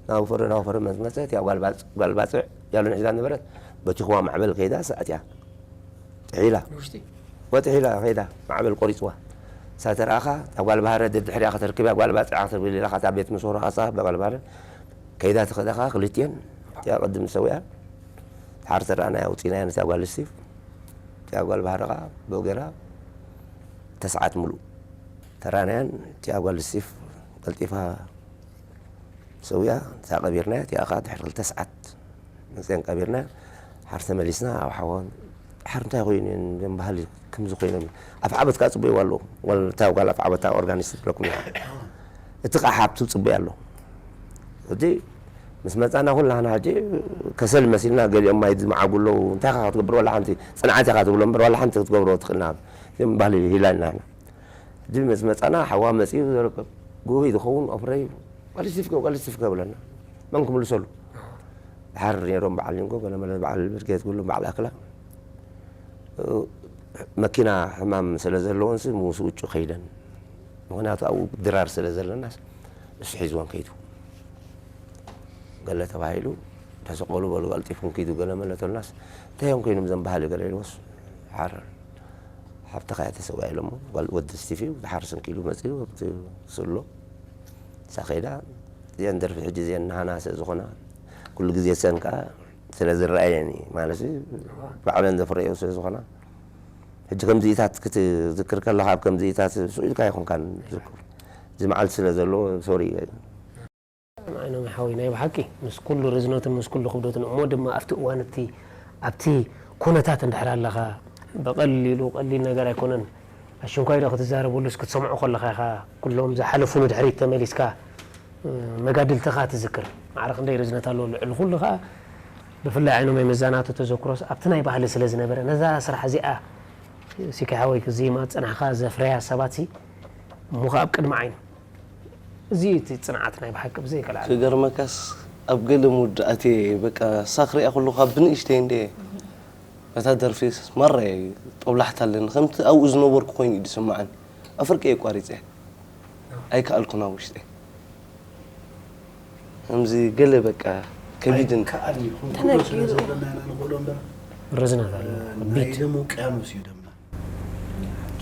እናወፈረ፣ እናወፈረ መጽ-፣ መጸ። እቲኣ ጓል ባጽ-፣ ጓል ባጽዕ ጃሎን ሒዛ ነበረት። በቲኽዋ ማዕበል ከይዳ፣ እሳ እቲኣ ጥሒላ። ንውሽጢ? ወጥሕ ኢላ ከይዳ ማዕበል ቆሪፅዋ። እሳ ተረኣኻ እታ ጓል ባህረ ደድሕሪኣ ከተርክብያ ጓል ባፅዓ ክትብል ኢላ እታ ቤት ምስ ወረቓ እሳ ጓል ባህረ ከይዳ ትኸዳ ከዓ ክልቲኤን እቲኣ ቅድም ዝሰውያ ተሓር ተረኣናያ ኣውፂናያ ነታ ጓል ስቲፍ እቲኣ ጓል ባህረ ከዓ ብኡ ገይራ ተስዓት ሙሉእ ተራናያን እቲኣ ጓል ስቲፍ ቀልጢፋ ሰውያ እታ ቀቢርናያ እቲኣ ከዓ ድሕሪ ክልተ ሰዓት መፅእን ቀቢርና ሓር ተመሊስና ኣብ ሓወን ሓር እንታይ ኮይኑ እዞም ባህሊ ከምዚ ኮይኖም ኣፍ ዓበትካ ፅቡይዋ ኣለዉ ወልታ ጓል ኣፍ ዓበታ ኦርጋኒስት ትብለኩም እያ እቲ ከዓ ሓብቱ ፅቡይ ኣሎ እቲ ምስ መፃና ኩላና ሕጂ ከሰል መሲልና ገሊኦም ማይ ዝመዓጉ ኣለዉ እንታይ ካ ክትገብር ዋላ ሓንቲ ፅንዓት ኢካ ትብሎ እምበር ዋላ ሓንቲ ክትገብሮ ትኽእልና እዚኦም ባህሊ ሂላልና ሕጂ ምስ መፃና ሓዋ መፅኡ ጉብይ ዝኸውን ኣፍረይ ጓል ስቲፍከ ጓል ስቲፍከ ብለና መን ክምልሰሉ ድሓር ነይሮም በዓል ሊንጎ ገለመለ በዓል ብርጌድ ኩሎም በዓል ኣክላ መኪና ሕማም ስለ ዘለዎንስ ምስ ውጩ ከይደን ምክንያቱ ኣብኡ ድራር ስለ ዘለናስ እሱ ሒዝወን ከይዱ ገለ ተባሂሉ ተሰቀሉ በሉ ቀልጢፍኩም ኪዱ ገለመለ ተሉናስ እንታይ እዮም ኮይኖም ዘም ባህሊ ገለ ኢልዎስ ሓር ሓብትኻ እያ ተሰዊኣ ኢሎሞ ወዲ ስቲፊ ድሓር ስንኪሉ መፅኡ ኣብቲ ስሎ እሳ ከይዳ እዚአን ደርፊ ሕጂ እዚአን ናሃና ስለ ዝኾና ኩሉ ግዜ ሰን ከዓ ስለ ዝረኣየኒ ማለት ባዕለን ዘፍረዮ ስለ ዝኾና ሕጂ ከምዚኢታት ክትዝክር ከለካ ኣብ ከምዚኢታት ስኢልካ ይኹንካ ዝክር እዚ መዓልቲ ስለ ዘለዎ ሶሪ ዓይኖም ሓወይ ናይ ብሓቂ ምስ ኩሉ ርዝነቱን ምስ ኩሉ ክብደቱን እሞ ድማ ኣብቲ እዋን እቲ ኣብቲ ኩነታት እንድሕር ኣለኻ ብቐሊሉ ቀሊል ነገር ኣይኮነን ኣሽንኳይ ዶ ክትዛረበሉስ ክትሰምዖ ከለኻ ኢኻ ኩሎም ዝሓለፉ ንድሕሪት ተመሊስካ መጋድልትኻ ትዝክር ማዕረ ክንደይ ርዝነት ኣለዎ ልዕሊ ኩሉ ኸዓ ብፍላይ ዓይኖመይ መዛናቱ ተዘክሮስ ኣብቲ ናይ ባህሊ ስለ ዝነበረ ነዛ ስራሕ እዚኣ ሲኪ ሓወይ ክዝይማ ዝጸናሕካ ዘፍረያ ሰባት ሲ እሞ ኸዓ ኣብ ቅድሚ ዓይኑ እዚ እቲ ጽንዓት ናይ ብሓቂ ብዘይ ከልዓል ክገርመካስ ኣብ ገለ ሙድ ኣትየ በቃ ሳክሪኣ ከለኹ ካብ ብንእሽተይ እንደ በታ ደርፊ ማራ ጦብላሕታ ኣለኒ ከምቲ ኣብኡ ዝነበርኩ ኮይኑ እዩ ዝስምዓኒ ኣፍርቀ የቋሪፀ ኣይከኣልኩን ኣብ ውሽጠይ ከምዚ ገለ በቃ ከቢድን ከኣል እዩ ክንክእሎ ስለ ዘለና ኢና ንኽእሎ እምበር ርዝነት ኣለዎ ናይ ደም ውቅያኖስ እዩ ደምና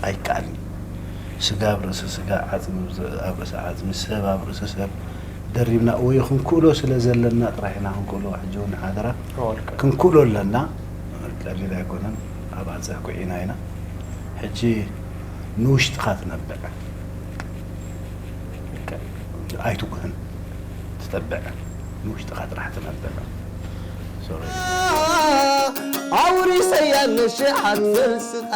ኣይከኣልን እዩ ስጋ ኣብ ርእሲ ስጋ ዓፅሚ ኣብ ርእሲ ዓፅሚ ሰብ ኣብ ርእሲ ሰብ ደሪብና ወይ ክንክእሎ ስለ ዘለና ጥራሕ ኢና ክንክእሎ ሕጂ እውን ሓደራ ክንክእሎ ኣለና ቀሊል ኣይኮነን ኣብ ኣፀህ ኩዒና ኢና ሕጂ ንውሽጥኻ ትነብዕ ኣይትጉህን ትጠብዕ ንውሽጥኻ ጥራሕ ትነብዕ ኣውሪሰያ ንሽሓት ፈልስኻ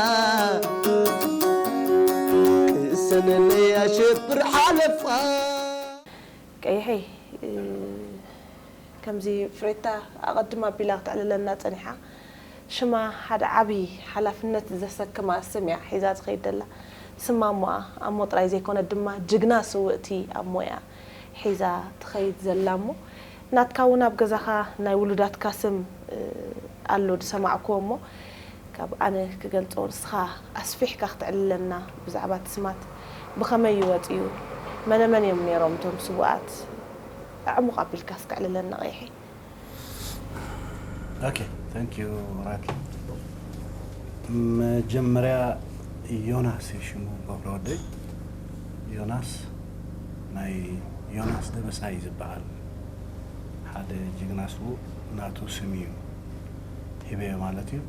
ቅሰነለይ ኣሸብር ሓለፍኻ ቀይሐይ ከምዚ ፍሬታ ኣቐድም ኣቢላ ክትዕልለና ጸኒሓ ሽማ ሓደ ዓቢ ሓላፍነት ዘሰክማ ስም እያ ሒዛ ትኸይድ ደላ ስማ እሞኣ ኣሞ ጥራይ ዘይኮነ ድማ ጅግና ስውእቲ ኣሞ እያ ሒዛ ትኸይድ ዘላ እሞ ናትካ እውን ኣብ ገዛኻ ናይ ውሉዳትካ ስም ኣሎ ዝሰማዕክዎ እሞ ካብ ኣነ ክገልጾ ንስኻ ኣስፊሕካ ክትዕልለና ብዛዕባ እቲ ስማት ብኸመይ እዩ ወጺኡ መነመን እዮም ነይሮም እቶም ስውኣት ኣዕሙቕ ኣቢልካ እስከ ዕልለና ቀይሐይ Okay, thank you ራኪ። መጀመርያ ዮናስ እዩ ሽሙ ገብረ ወደይ። ዮናስ ናይ ዮናስ ደበሳይ ዝበሃል ሓደ ጅግና ስዉእ ናቱ ስም እዩ ሂበዮ ማለት እዩ።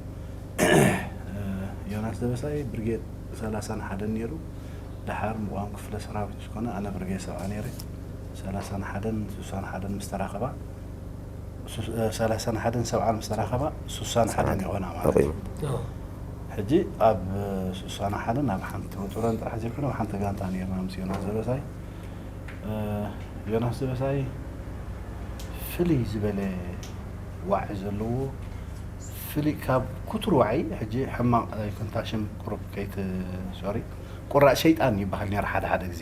ዮናስ ደበሳይ ብርጌድ ሰላሳን ሓደን ነይሩ። ደሓር ምቋም ክፍለ ሰራዊት ምስ ኮነ ኣነ ብርጌድ ሰብዓ ነይረ። ሰላሳን ሓደን ስሳን ሓደን ምስ ተራኸባ ሰላሳን ሓደን ሰብዓን ምስ ተራኸባ ስሳን ሓደን ይኾና ማለት እዩ። ሕጂ ኣብ ስሳን ሓደን ኣብ ሓንቲ ወጡረን ጥራሕ ዘይኮነ ኣብ ሓንቲ ጋንታ ነርና ምስ ዮናስ ደበሳይ። ዮናስ ደበሳይ ፍልይ ዝበለ ዋዒ ዘለዎ ፍልይ ካብ ኩቱር ዋዒ ሕጂ ሕማቕ ኣይኮንታሽም ቁሩብ ከይት ሶሪ ቁራእ ሸይጣን ይበሃል ነይሩ ሓደ ሓደ ግዜ።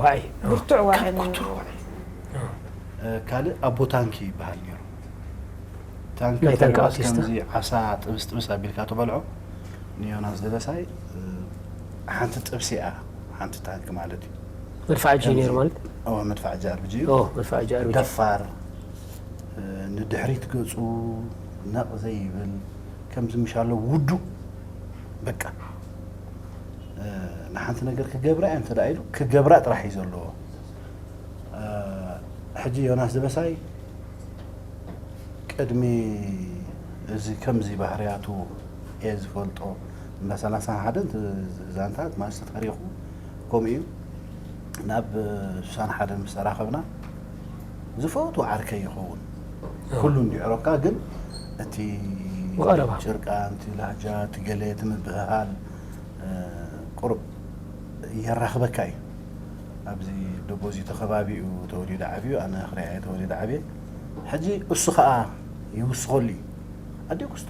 ዋዒ ብርቱዕ ዋዒ ካብ ኩቱር ዋዒ ካልእ ኣቦ ታንኪ ይበሃል ነይሩ። ታንኪ ናይ ታንኪ ተልባስ ኣውቲስታ? ከምዚ ዓሳ ጥብስ ጥብስ ኣቢልካ ትበልዖ ንዮናስ ደበሳይ ሓንቲ ጥብሲ እያ ሓንቲ ታንኪ ማለት እዩ። መድፋዕ እጂ ነይሩ ማለት? እወ መድፋዕ ጂ ኣር ቢ ጂ እዩ። ኦ መድፋዕ ጂ ኣር ቢ ጂ። ደፋር ንድሕሪት ገጹ ነቕ ዘይብል ከምዚ ምሻሎ ውዱእ በቃ ንሓንቲ ነገር ክገብራ እየ እንተ ደኣ ኢሉ ክገብራ ጥራሕ እዩ ዘለዎ። ሕጂ ዮናስ ደበሳይ ቅድሚ እዚ ከምዚ ባህርያቱ እየ ዝፈልጦ። እንዳ ሰላሳን ሓደን ዛንታት ማለት ታሪኹ ከምኡ እዩ። ናብ ሽሳን ሓደን ምስ ተራኸብና ዝፈትዎ ዓርከይ ይኸውን። ኩሉ እንዲዕሮካ ግን እቲ ጭርቃን እቲ ላህጃ እቲ ገለ እቲ ምብህሃል ቁሩብ የራኽበካ እዩ። ኣብዚ ደቦዚቶ ከባቢ እዩ ተወሊዱ ዓብዩ፣ ኣነ ክሪኣ እየ ተወሊደ ዓብየ። ሕጂ እሱ ኸኣ ይውስኸሉ እዩ። ኣዴ ኩስቶ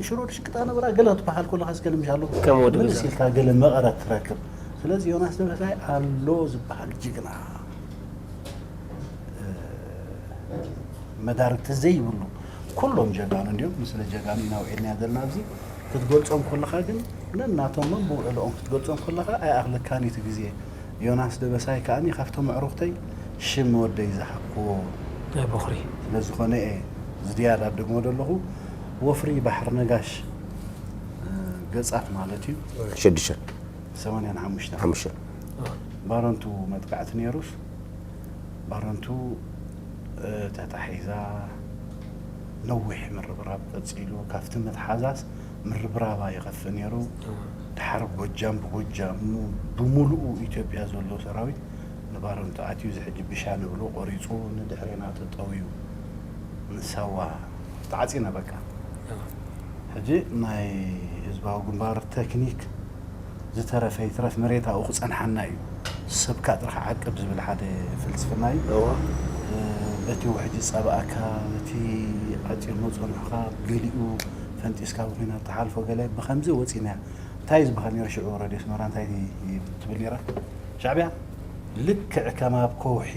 ሽሮ ድሽቅጣ ነበራ ገለ ክትበሃል ከለኻ እስከ ልምሻ ኣሎ ከም ወዲ ገዛ። ኢልካ ገለ መቐረት ትረክብ። ስለዚ ዮናስ ደበሳይ ኣሎ ዝበሃል ጅግና መዳርግቲ ዘይብሉ ኩሎም ጀጋኑ እንዲዮም። ምስለ ጀጋኑ ኢና ውዒልና ዘለና ኣብዚ ክትገልጾም ከለኻ ግን ነናቶም መን ብውዕልኦም ክትገልጾም ከለኻ ኣይኣኽለካን እዩ እቲ ግዜ። ዮናስ ደበሳይ ከኣኒ ካብቶም ኣዕሩኽተይ ሽም ወደይ ዝሓኩዎ ናይ በኹሪ። ስለ ዝኾነ እየ ዝድያዳ ደግሞ ዘለኹ። ወፍሪ ባሕሪ ነጋሽ ገጻት ማለት እዩ። ሽዱሽተ ሰማንያን ሓሙሽተን ሓሙሽተ ባረንቱ መጥቃዕቲ ነይሩስ ባረንቱ ተታሒዛ ነዊሕ ምርብራብ ቀፂሉ። ካብቲ ምትሓዛስ ምርብራባ ይኸፍእ ነይሩ። ድሓር ጎጃም ብጎጃሙ ብምሉኡ ኢትዮጵያ ዘሎ ሰራዊት ንባረንቱ ኣትዩ። እዚ ሕጂ ብሻ ንብሎ ቆሪፁ ንድሕሬና ተጠውዩ ንሳዋ ተዓፂና በቃ። ሕጂ ናይ ህዝባዊ ግንባር ተክኒክ ዝተረፈ ይትረፍ መሬት ኣብኡ ክፀንሓና እዩ። ሰብካ ጥራሕ ዓቅብ ዝብል ሓደ ፍልስፍና እዩ። በቲ ውሕጅ ዝፀባእካ በቲ ዓፂሞ ፀኑሕካ ገሊኡ ፈንጢስካ ብኩናት ትሓልፎ ገለ ብከምዚ ወፂና። እንታይ ዝበሃል ነይሩ ሽዑ ረድዮ ኣስመራ እንታይ ትብል ነይራ ሻዕብያ? ልክዕ ከም ኣብ ከውሒ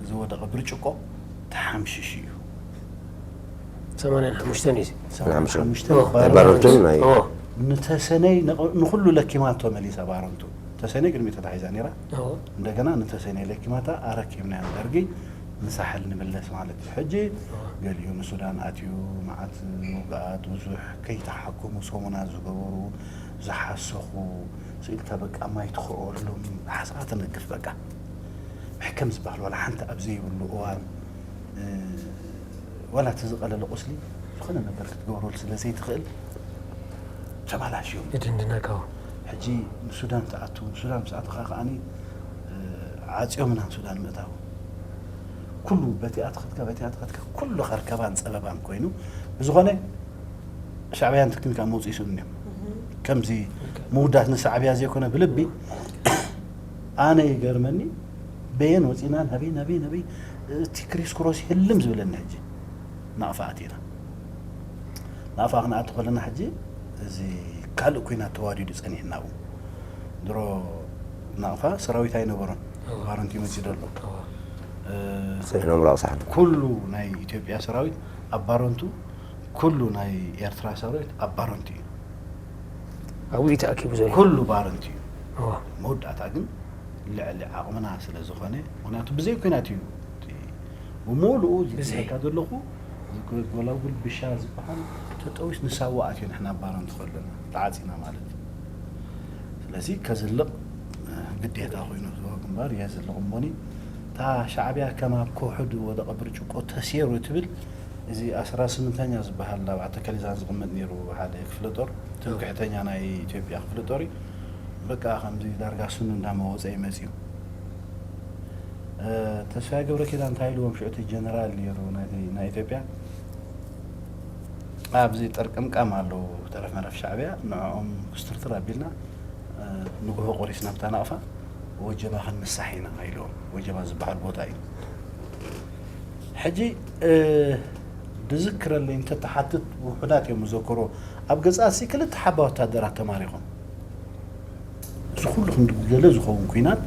ዝወደቐ ብርጭቆ ተሓምሽሽ እዩ። ሰማንያን ሓሙሽተን እዩ። ሓሙሽተ ባረንቱን ናይ ንተሰነይ ንኩሉ ለኪማቶ መሊሳ ባረንቱ። ተሰነይ ቅድሚ ተታሒዛ ነይራ። እንደገና ንተሰነይ ለኪማታ ኣረኪብናያ ንደርጊ ንሳሕል ንምለስ ማለት እዩ። ሕጂ ገሊኡ ንሱዳን ኣትዩ መዓት ውግኣት ብዙሕ ከይተሓከሙ ሰሙና ዝገበሩ ዝሓሰኹ ስኢልካ በቃ ማይ ትኽዕወሎም ሓሳኻ ተነግፍ በቃ። መሕከም ዝበሃል ዋላ ሓንቲ ኣብ ዘይብሉ እዋን ዋላ እቲ ዝቐለለ ቁስሊ ዝኾነ ነገር ክትገብረሉ ስለ ዘይትኽእል ተባላሽዮም። ይድንድነካ። ሕጂ ንሱዳን ትኣቱ፣ ንሱዳን ምስ ኣተኻ ከኣኒ ዓፅዮምና ንሱዳን ምእታው። ኩሉ በቲኣ ተኸድካ በቲኣ ተኸድካ ኩሉ ከርከባን ፀበባን ኮይኑ ብዝኾነ ሻዕብያን ትክኒካ መውፅኢ ስእኑ እዮም። ከምዚ ምውዳት ንሻዕብያ ዘይኮነ ብልቢ ኣነ ይገርመኒ። በየን ወፂና ናበይ ናበይ ናበይ እቲ ክሪስ ክሮስ ህልም ዝብለኒ ሕጂ ናቕፋ ኣቲና። ናቕፋ ክንኣቱ ከለና ሕጂ እዚ ካልእ ኩናት ተዋዲዱ ፀኒሕና እውን ድሮ ናቕፋ ሰራዊት ኣይነበሮን። ባረንቱ መፂ ደሎ ሰሚኖም ራቕሳሕን ኩሉ ናይ ኢትዮጵያ ሰራዊት ኣብ ባረንቱ ኩሉ ናይ ኤርትራ ሰራዊት ኣብ ባረንቱ እዩ። ኣብኡ ተኣኪቡ ዘሎ ኩሉ ባረንቱ እዩ። መወዳእታ ግን ልዕሊ ዓቕምና ስለ ዝኾነ ምክንያቱ ብዘይ ኩናት እዩ። ብሙሉኡ ዝብለካ ዘለኹ ጎላጉል ብሻ ዝበሃል ተጠዊስ ንሳዋ ኣትዮ ንሕና ኣብ ባረንቱ ከለና ተዓፂና ማለት እዩ። ስለዚ ከዝልቕ ግዴታ ኮይኑ ህዝባዊ ግንባር የዝልቕ እሞኒ እታ ሻዕብያ ከም ኣብ ከውሒ ዝወደቐ ብርጭቆ ተሴሩ ትብል እዚ ኣስራ ስምንተኛ ዝበሃል ኣብ ዓተከሊዛን ዝቕመጥ ነይሩ ሓደ ክፍለ ጦር ትምክሕተኛ ናይ ኢትዮጵያ ክፍለ ጦር እዩ። በቃ ከምዚ ዳርጋ ስኑ እንዳመወፀ እዩ መፅዩ። ተስፋይ ገብረ ኪዳን እንታይ ኢልዎም ሽዑ እቲ ጀነራል ነይሩ ናይ ኢትዮጵያ ኣብዚ ጥርቅምቃም ኣለዉ ተረፍ መረፍ ሻዕብያ ንዕኦም ክስትርትር ኣቢልና ንግሆ ቆሪስና ብታ ናቕፋ ወጀባ ክንምሳሕ ኢና ኢሎም። ወጀባ ዝበሃል ቦታ እዩ። ሕጂ ድዝክረለይ እንተተሓትት ውሑዳት እዮም ዝዘክሮ ኣብ ገጻሲ ክልተ ሓባ ወታደራት ተማሪኾም። እዚ ኩሉ ክንዲ ገለ ዝኸውን ኩናት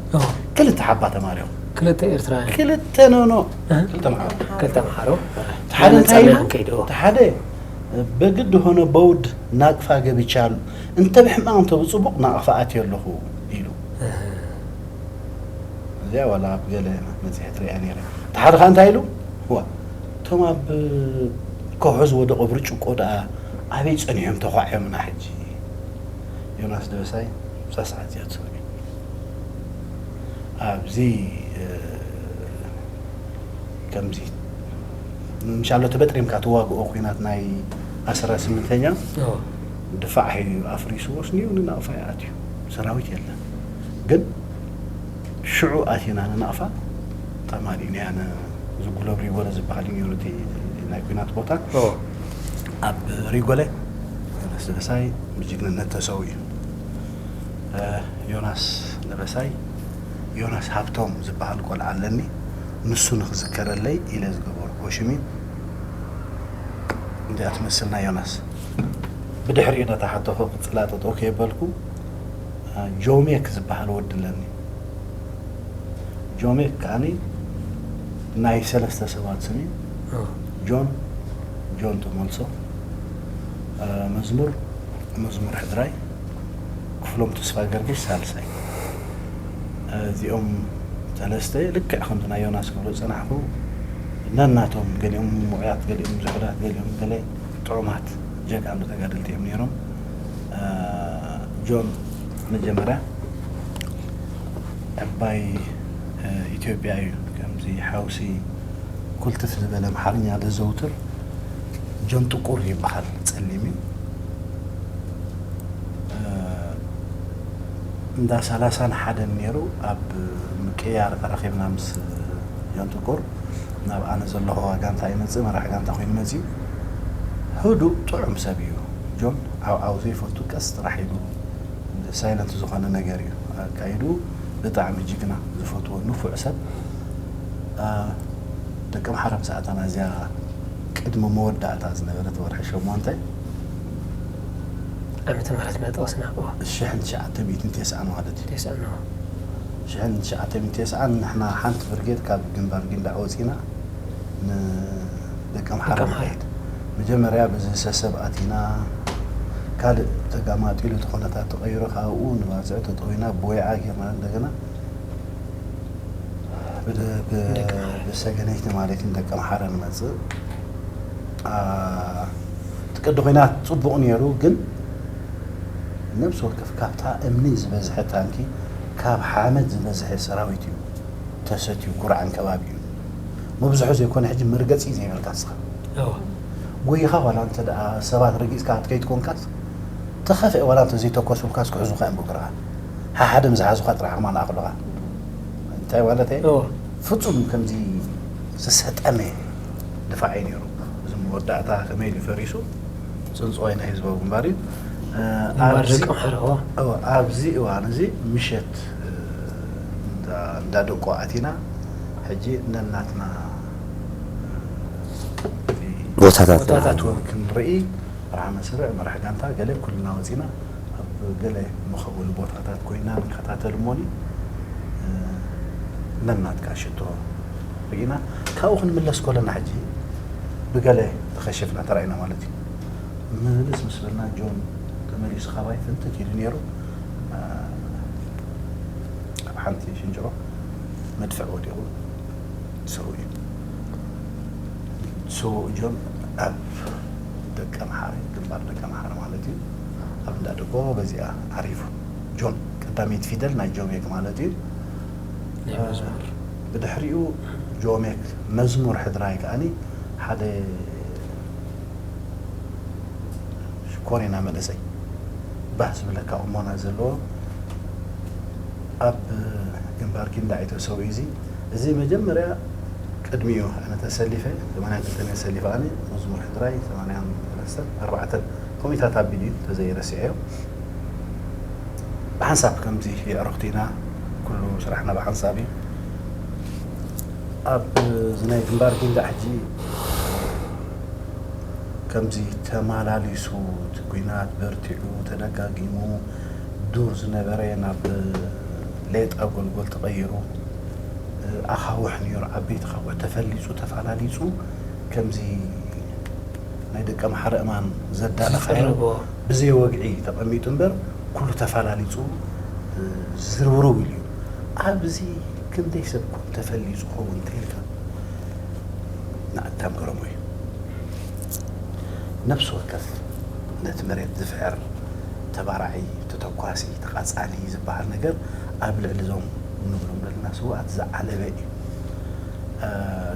ክልተ ሓባ ተማሪኾም። ክልተ ኤርትራውያን። ክልተ ኖኖ ክልተ መሓሮ። ሓደ እንታይ ኢሉ? ሓደ በግድ ሆነ በውድ ናቅፋ ገብቻሉ እንተ ብሕማቕ እንተ ብጽቡቕ ናቅፋ ኣትየ ኣለኹ ኢሉ። እዚኣ ዋላ ኣብ ገለ መጽሔት ሪኣ ነይረ። እቲ ሓደ ኸዓ እንታይ ኢሉ? ዋ እቶም ኣብ ከውሒ ዝወደቐ ብርጭቆ ደኣ ኣበይ ጸኒሖም ተዃዕዮምና ሕጂ? ዮናስ ደበሳይ እዛ ሰዓት እዚኣ ትሰምዑ። ኣብዚ ከምዚ ምሻሎ ተበጥሪምካ ትዋግኦ ኩናት ናይ ዓሰርተ ስምንተኛ ድፋዕ ሄዩ ኣፍሪስዎ ስኒኡ ንናቕፋ ይኣትዩ። ሰራዊት የለን። ግን ሽዑ ኣቲና ንናቕፋ ተማሊእናያ። ዝጉለብ ሪጎለ ዝበሃል እዩ ነይሩ እቲ ናይ ኩናት ቦታ። ኣብ ሪጎለ ዮናስ ደበሳይ ብጅግንነት ተሰው እዩ። ዮናስ ደበሳይ፣ ዮናስ ሃብቶም ዝበሃል ቆልዓ ኣለኒ። ንሱ ንክዝከረለይ ኢለ ዝገበርኩዎ ሽም እዩ። እንዲኣ ትመስልና ዮናስ። ብድሕሪኡ ነታ ሕቶ ክቕጽላ ጠጠው ከየበልኩ፣ ጆሜክ ዝበሃል ወዲ ኣለኒ። ጆሜክ ከዓኒ ናይ ሰለስተ ሰባት ስም እዩ። ጆን፣ ጆን ተመልሶ፣ መዝሙር፣ መዝሙር ሕድራይ፣ ክፍሎም ተስፋ ገርግሽ ሳልሳይ። እዚኦም ሰለስተ ልክዕ ከምቲ ናይ ዮናስ ክብሎ ዝጸናሕኩ ነናቶም፣ ገሊኦም ምዑያት፣ ገሊኦም ዝሑላት፣ ገሊኦም ገለ ጥዑማት ጀጋኑ ተጋደልቲ እዮም ነይሮም። ጆን መጀመርያ ዕባይ ኢትዮጵያ እዩ፣ ከምዚ ሓውሲ ኩልትፍ ዝበለ ኣምሓርኛ ዘዘውትር። ጆን ጥቁር ይበሃል፣ ጸሊም እዩ። እንዳ ሰላሳን ሓደን ነይሩ። ኣብ ምቅያር ተራኺብና ምስ ጆን ጥቁር። ናብ ኣነ ዘለኹዋ ጋንታ ይመጽእ፣ መራሕ ጋንታ ኮይኑ መጺኡ። ህዱእ ጥዑም ሰብ እዩ ጆን። ዓውዓው ዘይፈቱ፣ ቀስ ጥራሕ ኢሉ ሳይለንት ዝኾነ ነገር እዩ ኣካይዱ። ብጣዕሚ ጅግና፣ ዝፈትዎ ንፉዕ ሰብ። ደቂ ኣምሓራ ምስ ኣተና እዚኣ ቅድሚ መወዳእታ ዝነበረት ወርሒ ሸሞንተ ዓመተ ምህረት መጠወስና። እዋ። ሽሕን ትሽዓተ ሚእትን ተስዓን ማለት እዩ። ተስዓን። ሽሕን ትሽዓተ ሚእትን ተስዓን ንሕና ሓንቲ ብርጌድ ካብ ግንባር ጊንዳዕ ወፂና ንደቂ ኣምሓራ ንሄድ። መጀመርያ ብዝሰሰብ ኣቲና፣ ካልእ ተጋማጢሉ እቲ ኩነታት ተቐይሩ፣ ካብኡ ንባፅዕ ተጠዊና ብወይዓ ጌርና እንደገና ብሰገነይቲ ማለት እዩ ንደቂ ኣምሓራ ንመፅእ። እቲ ቅዲ ኩናት ፅቡቕ ነይሩ፣ ግን ነብሲ ወከፍ ካብታ እምኒ ዝበዝሐ ታንኪ፣ ካብ ሓመድ ዝበዝሐ ሰራዊት እዩ ተሰትዩ። ጉርዓን ከባቢ እዩ። መብዝሑ ዘይኮነ ሕጂ መርገፂ ዘይብልካ እስኻ ጎይኻ ዋላ እንተ ደኣ ሰባት ረጊፅካ ክትከይድ ኮንካስ፣ ተኸፍአ ዋላ እንተ ዘይተኮሱልካስ ክሕዙኻ እዮም ብእግርኻ። ሓሓደ ምስ ሓዙኻ ጥራሕ ከማን ኣኽሉኻ። እንታይ ማለት እየ? ፍጹም ከምዚ ዝሰጠመ ድፋዕ እዩ ነይሩ። እዚ መወዳእታ ከመይ ኢሉ ፈሪሱ? ጽንጽዋይ ናይ ህዝባዊ ግንባር እዩ። ግንባር ደቂ ኣምሓራ። ኣብዚ እዋን እዚ ምሸት እንዳደቆ ኣቲና ሕጂ ነናትና ቦታታት ክንርኢ፣ መርሓ መስርዕ፣ መራሕ ጋንታ ገለ ኩልና ወፂና ኣብ ገለ መኸወሊ ቦታታት ኮይና ንከታተል እሞኒ ነናትካ ሽቶ ርኢና። ካብኡ ክንምለስ ከለና ሕጂ ብገለ ተኸሽፍና ተራኢና ማለት እዩ። ምልስ ምስ በልና ጆን ተመሊሱ ካባይ ፍንትት ኢሉ ነይሩ። ኣብ ሓንቲ ሽንጭሮ መድፍዕ ወዲቑ ስውእ እዩ። ስውእ ጆን ኣብ ደቀምሓረ፣ ግንባር ደቀምሓረ ማለት እዩ። ኣብ እንዳ ደቆ በዚኣ ዓሪፉ። ጆን ቀዳመይቲ ፊደል ናይ ጆሜክ ማለት እዩ። ብድሕሪኡ ጆሜክ መዝሙር ሕድራይ ከዓኒ ሓደ ሽኮሪና መንእሰይ ባህ ዝብለካ ቁሞና ዘለዎ ኣብ ግንባር ኪንዳዒ ተሰዊኡ። እዚ እዚ መጀመርያ ቅድሚኡ ኣነ ተሰሊፈ፣ ሰማንያን ክልተን እየ ተሰሊፈ ኣነ፣ መዝሙር ሕድራይ ሰማንያን ሰለስተን ኣርባዕተን ኮሚታት ኣቢሉ እዩ፣ ተዘይረሲዐዮ። ብሓንሳብ ከምዚ የዕሩኽቲ ኢና፣ ኩሉ ስራሕና ብሓንሳብ እዩ። ኣብ እዚ ናይ ግንባር ጊንዳዕ ሕጂ ከምዚ ተማላሊሱ፣ እቲ ኲናት በርቲዑ፣ ተደጋጊሙ፣ ዱር ዝነበረ ናብ ሌጣ ጎልጎል ተቐይሩ፣ ኣኻውሕ ነይሩ፣ ዓበይቲ ኣኻውሕ ተፈሊጹ፣ ተፋላሊጹ፣ ከምዚ ናይ ደቂ ኣምሓራ እማን ዘዳለኻዮ ዝጸረቦ። ብዘይ ወግዒ ተቐሚጡ እምበር፣ ኩሉ ተፋላሊጹ፣ ዝርውርው ኢሉ እዩ። ኣብዚ ክንደይ ሰብ ኮን ተፈሊጹ ኸውን እንተኢልካ፣ ንኣዳም ገረሞ እዩ። ነፍሲ ወከፍ ነቲ መሬት ዝፍሕር፣ ተባራዒ፣ ተተኳሲ፣ ተቓጻሊ ዝበሃል ነገር ኣብ ልዕሊ እዞም ንብሎም ዘለና ስውኣት ዝዓለበ እዩ። እ፣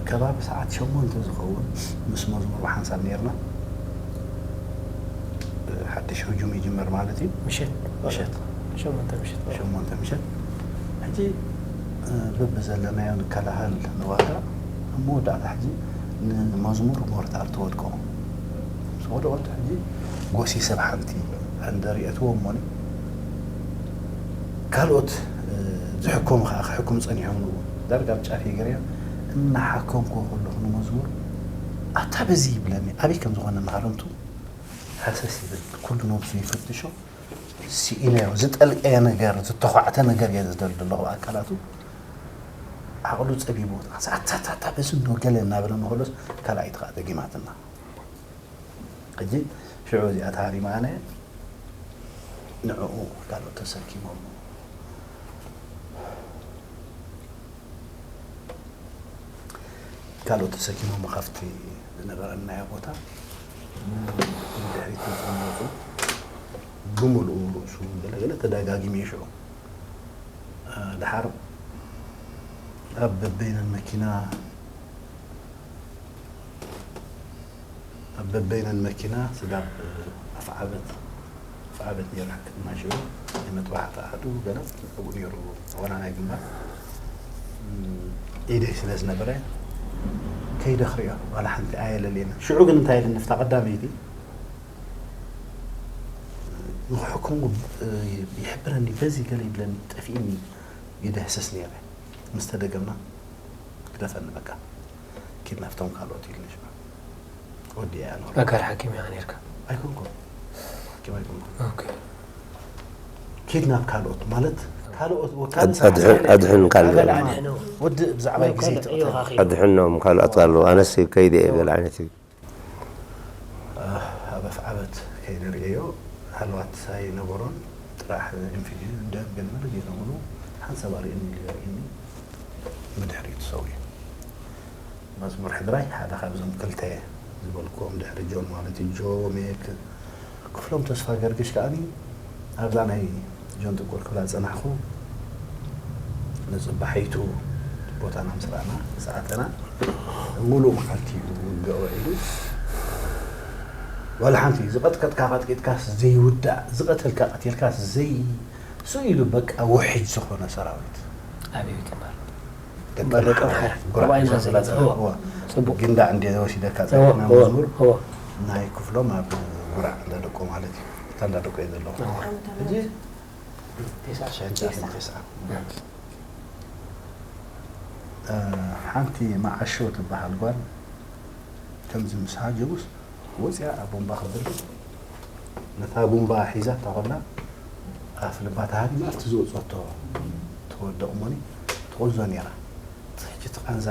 ከባቢ ሰዓት ሸሞንተ ዝኸውን ምስ መዝሙር ብሓንሳብ ነይርና። እ፣ ሓድሽ ህጁም ይጅመር ማለት እዩ። ምሸት ምሸት። ሸሞንተ ምሸት። ሸሞንተ ምሸት። ሕጂ፣ እ፣ በብዘለናዮ ንከላኸል ንዋጋእ። ኣብ መወዳእታ ሕጂ ንመዝሙር ሞርታር ተወድቆ። ምስ ወደቐት ሕጂ ጎሲ ሰብ ሓንቲ እንደ ርእየትዎ እሞኒ፣ ካልኦት፣ እ፣ ዝሕከሙ ከኣ ክሕክሙ ጸኒሖም ንኡ። ዳርጋ ኣብ ጫፍ እየ ገይረዮ። እናሓከምኩ ከለኹ ንመዝሙር፣ "ኣታ በዚ" ይብለኒ። ኣበይ ከም ዝኾነ ማህረምቱ ሃሰስ ይብል። ኩሉ ነብሱ ይፍትሾ። ስኢነዮ፣ ዝጠልቀየ ነገር፣ ዝተዃዕተ ነገር እየ ዝደሊ ዘለኹ ኣካላቱ። ዓቕሉ ጸቢቡ፣ "ኣታ፣ ኣታ፣ ኣታ፣ በዚ እንዶ" ገለ እናበለ ንኸሎስ፣ ካልኣይቲ ከኣ ደጊማትና። ሕጂ ሽዑ እዚኣ ተሃሪማ ኣነ ንዕኡ ካልኦት ተሰኪሞም፣ ካልኦት ተሰኪሞም ካብቲ ዝነበረናዮ ቦታ ንድሕሪት ዝመፁ ብምልኡ ርእሱ ገለገለ ተደጋጊሙ እዩ ሽዑ። እ፣ ድሓር ኣብ በበይነን መኪና ኣብ በበይነን መኪና ስጋብ ኣፍዓበት፣ ኣፍዓበት ነይሩ ሕክምና ሽዑ ናይ መጥባሕቲ ኣሃዱ ገለ ኣብኡ ነይሩ ዋና ናይ ግንባር። እም፣ ኢደይ ስለ ዝነበረ ከይደ ክሪኦ ዋላ ሓንቲ ኣየለልየንን። ሽዑ ግን እንታይ ኢለ ንፍታ ቀዳመይቲ ንክሕክሙ፣ እ፣ ይሕብረኒ፣ በዚ ገለ ይብለኒ፣ ጠፊእኒ ይደህስስ ነይረ። ምስ ተደገምና ግደፈኒ በቃ። ኪድ ናብቶም ካልኦት ኢልኒ ሽዑ። ወዲኣ ኖር። ኣካል ሓኪም ኢኻ ነርካ? ኣይኮንኩን። ሓኪም ኣይኮንኩን። ኦኬ። ኪድ ናብ ካልኦት ማለት ካልኦት ወካል ኣድ-፣ ኣድሕን-፣ ኣድሕን ካልእ። ኣድሕኖ። ወዲ ብዛዕባ ግዜ ካልእ ተቐተለ። እዮኻ ኺድ። ኣድሕኖም ካልኦት ኣለዉ። ኣነስ ከይደ እየ ገለ ዓይነት እዩ። ኣብ ኣፍዓበት ከይደ ርእየዮ ሃለዋት ኣይነበሮን። ጥራሕ ኢንፊውዥን ደም ገለ መለ ጌሮምሉ ሓንሳብ ኣርእየኒ ኢሉ የርእየኒ። ብድሕሪኡ ተሰዊኡ። መዝሙር ሕድራይ ሓደ ካብዞም ክልተ ዝበልክዎም ድሕሪ ጆን ማለት እዩ። ጆ ሜክ ክፍሎም ተስፋ ገርግሽ ከኣኒ ኣብዛ ናይ ጆን ጥቁር ክብላ ዝጸናሕኩ ንጽባሒቱ ቦታና ምስ ረኣና ምስ ኣተና፣ ሙሉእ መዓልቲ እዩ ውግእ ውዒሉ። ዋላ ሓንቲ ዝቐጥቀጥካ ቀጥቂጥካስ ዘይውዳእ፣ ዝቐተልካ ቀቲልካስ ዘይ-፣ ስቕ ኢሉ በቃ ውሕጅ ዝኾነ ሰራዊት። ኣበይ ትማል? ደቂ እምበር ደቂ ኣምሓራ። ኣምሓራ። ጉራዕ ጉራዕ ኢና ዘለና። ዘለና። እዋ። እዋ። ጽቡቅ። ግንዳዕ እንደ ወሲደካ እዋ፣ ጸኒሕና እዋ፣ መዝሙር እዋ። ናይ ክፍሎም ኣብ ጉራዕ እንዳደቆ ማለት እዩ። እታ እንዳደቆ እየ ዘለኹ። እዋ። ዓመተ ሕጂ ምህረት። ተስዓ ሽሕን ትሽዓን መእቲ ተስዓ። እ፣ ሓንቲ መዓሾ ትበሃል ጓል ከምዚ ምስ ሃጀቡስ ወፂኣ ኣብ ቡምባ ክብል ነታ ቡምባ ሒዛታ ከላ ኣፍ ልባ ተሃሪማ ኣብቲ ዝወፀቶ ትወድቕ እሞኒ ትቕንዞ ነይራ። ሕጂ እቲ ቃንዛ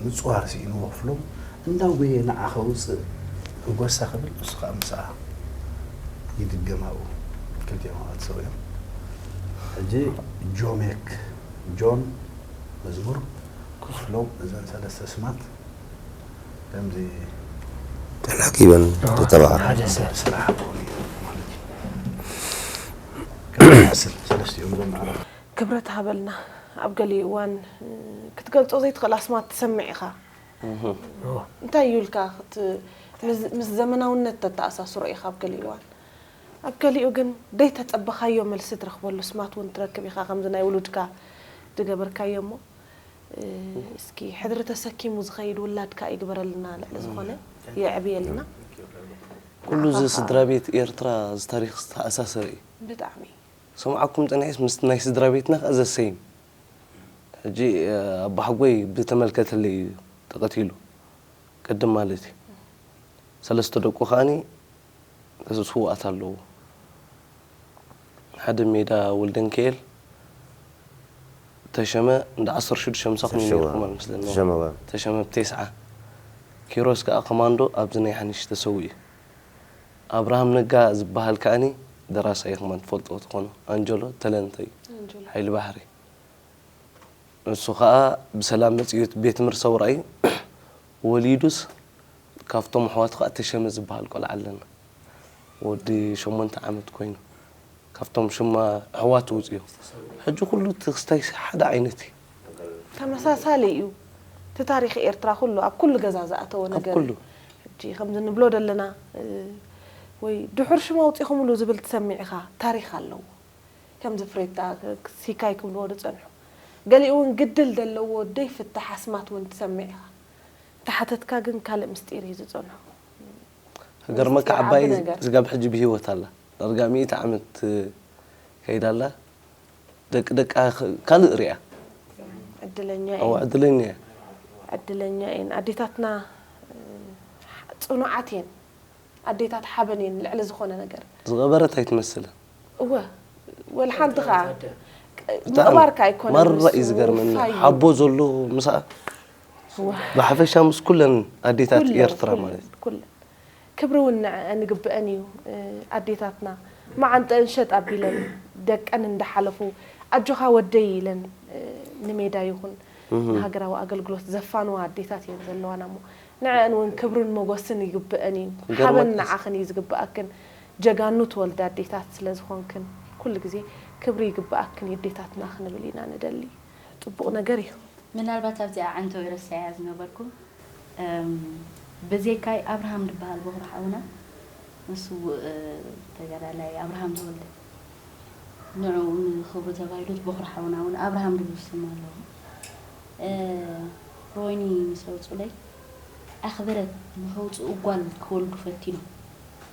ምፅዋር ስኢንዎ ክፍሎም እንዳጎየ ንዓ ከውፅእ እጎሳ ክብል እሱ ከዓ ምስኣ ይድገም ኣብኡ። ክልቲኦም ኣብኣ ተሰዊኦም። ሕጂ ጆሜክ ጆን መዝሙር ክፍሎም እዘን ሰለስተ ስማት ከምዚ ተላጊበን ተተባሃ ሓደ ሰብ። ስራሕ ክኾኑ እዮም ማለት እዩ። ከም ዝመስል ሰለስቲኦም እዞም ኣራት ክብረት ሃበልና። ኣብ ገሊኡ እዋን፣ እ፣ ክትገልጾ ዘይትኽእል ኣስማት ትሰምዕ ኢኻ። እህ። እንታይ እዩ ኢልካ ክት-፣ ምስ፣ ምስ ዘመናውነት ተተኣሳስሮ ኢኻ ኣብ ገሊኡ እዋን። ኣብ ገሊኡ ግን ደይተጸበኻዮ መልሲ ትረኽበሉ ኣስማት እውን ትረክብ ኢኻ፣ ከምዚ ናይ ውሉድካ ዝገበርካዮ እሞ፣ እ፣ እስኪ ሕድሪ ተሰኪሙ ዝኸይድ ውላድካ ይግበረልና ልዕሊ ዝኾነ የዕብየልና። ኩሉ እዚ ስድራ ቤት ኤርትራ እዚ ታሪኽ ዝተኣሳሰረ እዩ። ብጣዕሚ። ሰምዓኩም ጸኒሐስ ምስ ናይ ስድራ ቤትና ከኣ ዘሰይም። ሕጂ፣ እ፣ ኣቦሓጎይ ብተመልከተለይ እዩ ተቐቲሉ። ቅድም ማለት እዩ። ሰለስተ ደቁ ከኣኒ ስውኣት ኣለዎ። ሓደ ሜዳ ወልደንኪኤል፣ ተሸመ እንዳ ዓሰርተ ሽዱሽተ ምሳኹም እዩ ዓሰርተ ሽዱሽተ ነይርኩም ኣልመስለኒ። ተሸመ፣ እዋ። ተሸመ ብተስዓ። ኪሮስ ከኣ ኮማንዶ ኣብዚ ናይ ሓንሽ ተሰዊኡ እዩ። ኣብርሃም ነጋ ዝበሃል ከኣኒ ደራሳይ ከማን ትፈልጥዎ ትኾኑ። ኣንጀሎ ተለንተ እዩ። ኣንጀሎ። ሓይሊ ባሕሪ። ንሱ ኸኣ ብሰላም መጺኡ ቤት ትምህርቲ ሰውራ እዩ። ወሊዱስ ካብቶም ኣሕዋቱ ኸኣ ተሸመ ዝበሃል ቆልዓ ኣለና። ወዲ ሸሞንተ ዓመት ኮይኑ። ካብቶም ሽማ ኣሕዋት ውፅኡ። ሕጂ ኩሉ እቲ ክስታይ ሓደ ዓይነት እዩ። ተመሳሳሊ እዩ። እቲ ታሪኽ ኤርትራ ኩሉ ኣብ ኩሉ ገዛ ዝኣተወ ኣብ ነገር ኩሉ። እዩ። ሕጂ ከምዚ ንብሎ ዘለና እ፣ ወይ ድሑር ሽም ኣውፂኹምሉ ዝብል ትሰሚዕ ኢኻ፣ ታሪኽ ኣለዎ። ከምዚ ፍሬታ ሲካይ ክብልዎ ዝፀንሑ፣ ገሊኡ እውን ግድል ዘለዎ ደይፍታሕ ኣስማት እውን ትሰምዕ ኢኻ። ተሓተትካ ግን ካልእ ምስጢር እዩ ዝፀንሑ። ገርመካ ምስጢር ዓባይ ዓቢ ነገር። ዝጋብ ሕጂ ብህይወት ኣላ። ዳርጋ ሚእቲ ዓመት ከይዳ ኣላ። ደቂ ደቃ ኸ- ካልእ ሪኣ። ዕድለኛ ኣዎ እየን። ዕድለኛ እያ። ዕድለኛ እየን ኣዴታትና። እ፣ ፅኑዓት እየን ኣዴታት፣ ሓበን እየን ልዕሊ ዝኾነ ነገር። ዝቐበረት ኣይትመስልን። እወ፣ ወላ ሓንቲ ከዓ ብጣዕሚ ምቕባርካ ኣይኮነን ማራ ንሱ እዩ ዝገርመኒ። ውፋይ እዩ። ሓቦ ዘሎ ምስኣ ብሓፈሻ ምስ ኩለን ኣዴታት ኩለን፣ ኤርትራ ኩለን፣ ማለት እዩ። ኩለን። ክብሪ እውን ንዐአን ይግብአን እዩ። እ፣ ኣዴታትና መዓንጠአን ሸጥ ኣቢለን ደቀን እንዳሓለፉ ኣጆኻ ወደይ ኢለን እ፣ ንሜዳ ይኹን ንሃገራዊ ኣገልግሎት ዘፋንዋ ኣዴታት እየን ዘለዋና እሞ ንዐአን እውን ክብርን ሞጎስን ይግብአን እዩ። ይገርመካ ሓበን ንዓኽን እዩ ዝግብኣክን። ጀጋኑ ትወልዳ ኣዴታት ስለ ዝኾንክን ኩሉ ግዜ ክብሪ ይግብኣክን የዴታትና ክንብል ኢና ንደሊ። ፅቡቕ ነገር እዩ። ምናልባት ኣብዚኣ ዓንተው ረሲዐያ ዝነበርኩ እም፣ ብዘይካይ ኣብርሃም ዝበሃል በኹሪ ሓውና ንሱ እ፣ ተጋዳላይ ኣብርሃም ተወልደ ንዕኡ ንኽብሩ ተባሂሉ እቲ በኹሪ ሓውና እውን ኣብርሃም ዝብል ስም ኣለዎ። እ፣ ሮይኒ ምስ ኣውፅኡለይ ኣኽብረት ንኸውፅኡ ጓል ክወልዱ ፈቲኖም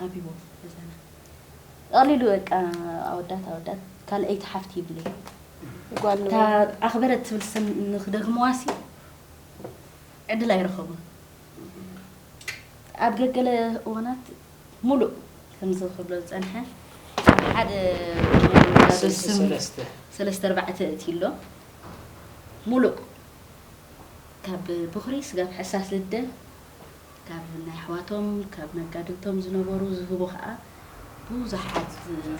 ኣቢቦም ገዛና ጠቕሊሉ በቃ ኣወዳት ኣወዳት ካልኣይቲ ሓፍቲ ይብለይ ጓል እታ ኣኽበረት ትብል ስም ንክደግምዋሲ ዕድል ኣይረኸቡን ኣብ ገገለ እዋናት ሙሉእ ከምዚ ክብሎ ዝፀንሐ ሓደ ናይ ወላዶ ስም ሰለስተ ኣርባዕተ እቲ ኣሎ ሙሉእ ካብ ብኩሪ ስጋብ ሕሳስ ልደ ካብ ናይ ኣሕዋቶም ካብ መጋድልቶም ዝነበሩ ዝህቦ ከዓ ብዙሓት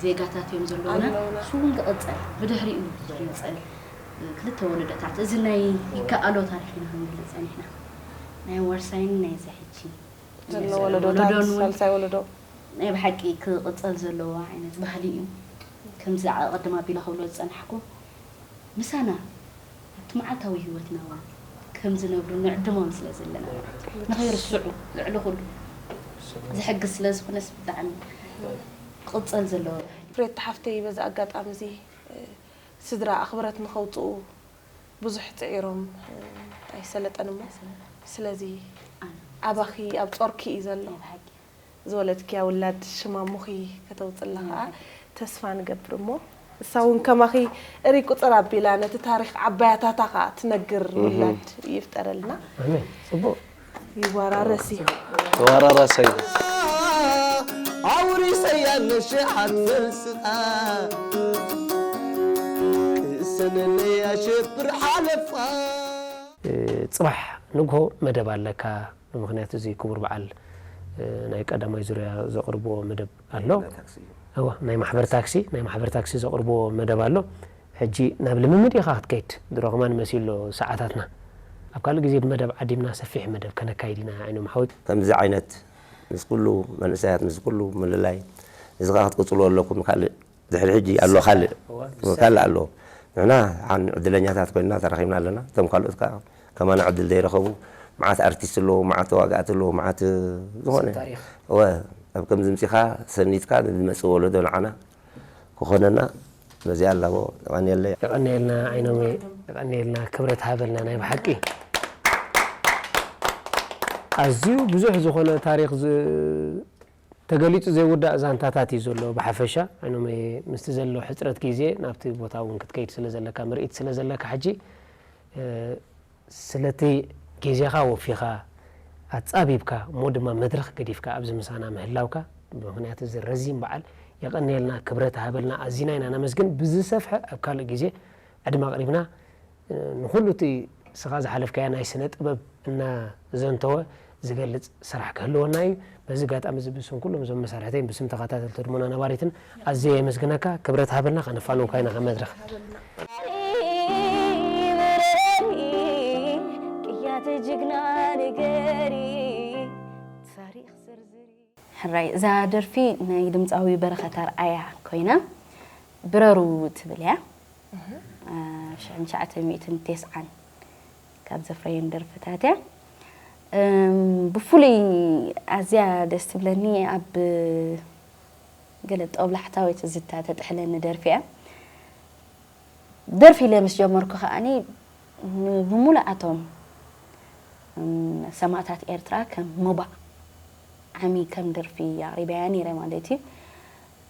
ዜጋታት እዮም ዘለውና ኣለውና። ንሱ እውን ክቕፀል ብድሕሪኡ ዝመፀ ክልተ ወለዶታት እዚ ናይ ይከኣሎ ታሪክ ኢና ክንብል ፀኒሕና ናይ ዋርሳይን ናይ እዚ ሕጂ ዘሎ ዘሎ ወለዶታት ወለዶን እውን ሳልሳይ ወለዶ ናይ ብሓቂ ክቕፀል ዘለዎ ዓይነት ባህሊ እዩ ከምዚ ኣቐድም ኣቢለ ክብሎ ዝፀናሕኩ ምሳና ኣብቲ መዓልታዊ ህይወትና እውን ከም ዝነብሩ ንዕድሞም ስለ ዘለና ንኸይርስዑ ልዕሊ ኩሉ ዝሕግዝ ስለ ዝኾነስ ብጣዕሚ ክቕፀል ዘለዎ ባህሊ ፍሬት ሓፍተይ በዚ ኣጋጣሚ እዚ እ፣ ስድራ ኣኽብረት ንኸውፅኡ ብዙሕ ፅዒሮም እ፣ ኣይሰለጠን እሞ ስለዚ ኣባኺ ኣብ ፆርኪ እዩ ዘሎ ናይ ብሓቂ ዝወለድክያ ውላድ ሽማሙኺ ከተውፅላ ከዓ ተስፋ ንገብር እሞ እሳ እውን ከማኺ እሪ ቁፅር ኣቢላ ነቲ ታሪክ ዓባያታታ ከዓ ትነግር ውላድ ይፍጠረልና ኣሜን። ጽቡቕ። ይወራረስ እዩ ተወራራሰይ ኣውሪሰያ ነሽሓት መልስኻ ክእሰነለይ ኣሸብር ሓለፍኻ ጽባሕ ንግሆ መደብ ኣለካ። ብምኽንያት እዚ ክቡር በዓል ናይ ቀዳማይ ዙርያ ዘቕርብዎ መደብ ኣሎ። እወ ናይ ማሕበር ታክሲ ናይ ማሕበር ታክሲ ዘቕርብዎ መደብ ኣሎ። ሕጂ ናብ ልምምድ ኢኻ ክትከይድ ድሮ ከማን መሲሉ ሰዓታትና ኣብ ካልእ ግዜ ብመደብ ዓዲምና ሰፊሕ መደብ ከነካይድ ኢና ዓይኖም ሓወይ። ከምዚ ዓይነት ምስ ኩሉ መንእሰያት ምስ ኩሉ ምልላይ እዚ ከዓ ክትቅፅሉ ኣለኩም ካልእ ድሕሪ ሕጂ ኣሎ ካልእ ካልእ ኣሎ ንሕና ሓን ዕድለኛታት ኮይንና ተራኺብና ኣለና እቶም ካልኦት ከዓ ከማና ዕድል ዘይረኸቡ መዓት ኣርቲስት ኣለዎ መዓት ተዋጋእቲ ኣለዎ መዓት ዝኾነ እወ ኣብ ከምዚ ምፂኻ ሰኒትካ ንዝመፅእ ወለዶ ንዓና ክኾነና በዚኣ ኣላቦ የቐንየለይ። የቐንየልና ዓይኖመይ የቐንየልና ክብረት ሃበልና ናይ ብሓቂ ኣዝዩ ብዙሕ ዝኾነ ታሪኽ ተገሊፁ ዘይውዳእ ዛንታታት እዩ ዘሎ ብሓፈሻ ዓይኖመይ ምስቲ ዘሎ ሕፅረት ግዜ ናብቲ ቦታ እውን ክትከይድ ስለ ዘለካ ምርኢት ስለ ዘለካ ሕጂ ስለቲ ጌዜኻ ወፊኻ ኣጻቢብካ እሞ ድማ መድረኽ ገዲፍካ ኣብዚ ምሳና ምህላውካ ብምኽንያት እዚ ረዚን በዓል የቐንየልና ክብረት ሃበልና ኣዚና ኢና ነመስግን ብዝሰፍሐ ኣብ ካልእ ግዜ ዕድመ ኣቕሪብና ንኹሉ እቲ ስኻ ዝሓለፍካዮ ናይ ስነ ጥበብ እናዘንተወ ዝገልጽ ስራሕ ክህልወና እዩ። በዚ ኣጋጣሚ እዚ ብስም ኩሎም እዞም መሳርሕተይን ብስም ተኸታተልቲ ህድሞና ነባሪትን ኣዝየ የመስግነካ። ክብረት ሃበልና። ከነፋንወካ ኢና ካብ መድረኽ። ሕራይ እዛ ደርፊ ናይ ድምፃዊ በረኸት ኣርኣያ ኮይና ብረሩ ትብል እያ። እ፣ ሽሕን ትሽዓተ ሚእትን ተስዓን ካብ ዘፍረየን ደርፍታት እያ። እም፣ ብፍሉይ ኣዝያ ደስ ትብለኒ ኣብ ገለ ጦብላሕታዊ ትዝታ ተጥሕለኒ ደርፊ እያ። ደርፊ ኢለ ምስ ጀመርኩ ከኣኒ ን-፣ ብምሉኣቶም፣ እም፣ ሰማእታት ኤርትራ ከም ሞባእ ዓሚ ከም ደርፊ ኣቕሪበያ ነይረ ማለት እዩ።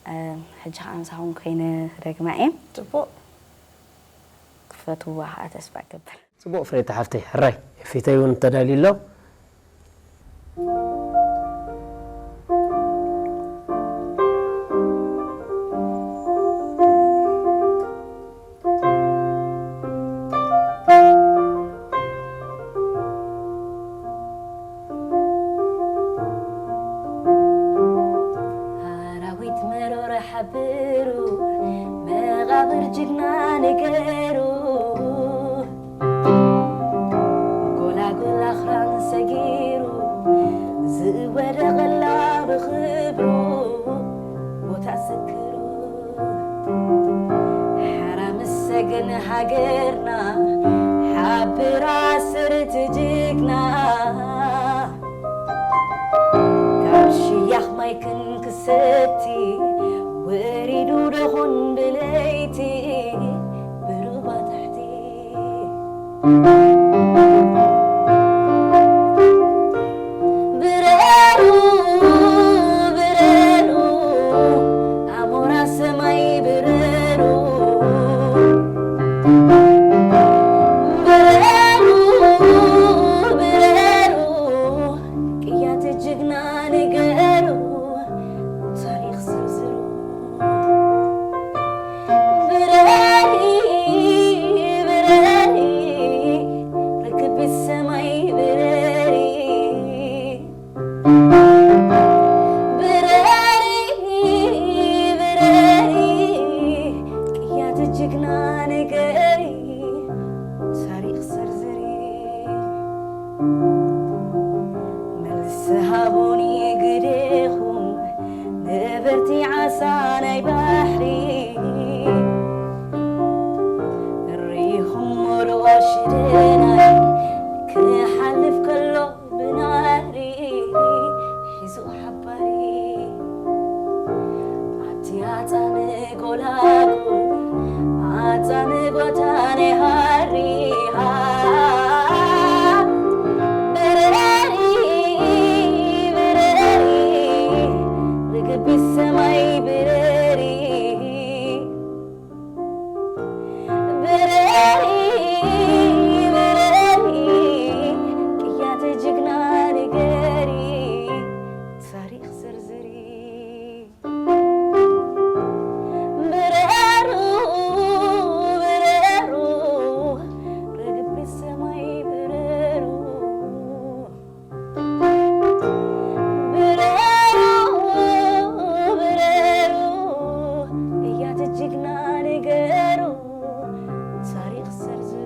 እም፣ ሕጂ ከኣ ምሳኹም ኮይነ ክደግማ እየ። ጽቡቕ። ክፈትዋ ከኣ ተስፋ እገብር። ጽቡቕ ፍሬታ ሓፍተይ፣ ሕራይ። ኤፊተይ እውን ተዳልዩ ኣሎ። ኣራዊት መሮር ሓብሩ፣ መቓብር ጅግና ነገሩ፣ ጎላጉል ኣኽራን ሰጊሩ፣ ዝወደቐላ ብኽብሩ ቦታ ዘክሩ። ሓራ ምስ ሰገን ሃገርና፣ ሓብራ ስርቲ ጅግና፣ ካብ ሽያኽ ማይ ክንክሰቲ፣ ወሪዱ ደኾን ብለይቲ፣ ብሩባ ታሕቲ። ብረሩ፣ ብረሩ፣ ኣሞራ ሰማይ ብረሩ። ብረሩ፣ ብረሩ፣ ቅያት ጅግና ንገሩ፣ ታሪኽ ዘርዝሩ። ብረሪ፣ ብረሪ፣ ርግቢት ሰማይ ብረሪ። ብረሪ፣ ብረሪ፣ ቅያት ጅግና ንገሪ፣ ታሪኽ ዘርዝሪ። መልሲ ሃቡኒ ግደኹም ነበርቲ ዓሳ ናይ ባሕሪ። ርኢኹሞ ዶ ሽደናይ ክሓልፍ ከሎ ብናህሪ ሒዙ ሓባሪ። ኣብቲ ኣጻሚ ጎላጉል ኣጻሚ ጎታ ናይ ሃሪ። ብረሪ፣ ብረሪ፣ ርግቢት ሰማይ ብረሪ። ብረሪ፣ ብረሪ፣ ቅያት ጅግና ንገሪ፣ ታሪኽ ዘርዝሪ። ብረሩ፣ ብረሩ፣ ርግቢት ሰማይ ብረሩ። ብረሩ፣ ብረሩ፣ ቅያት ጅግና ንገሩ፣ ታሪኽ ዘርዝሩ።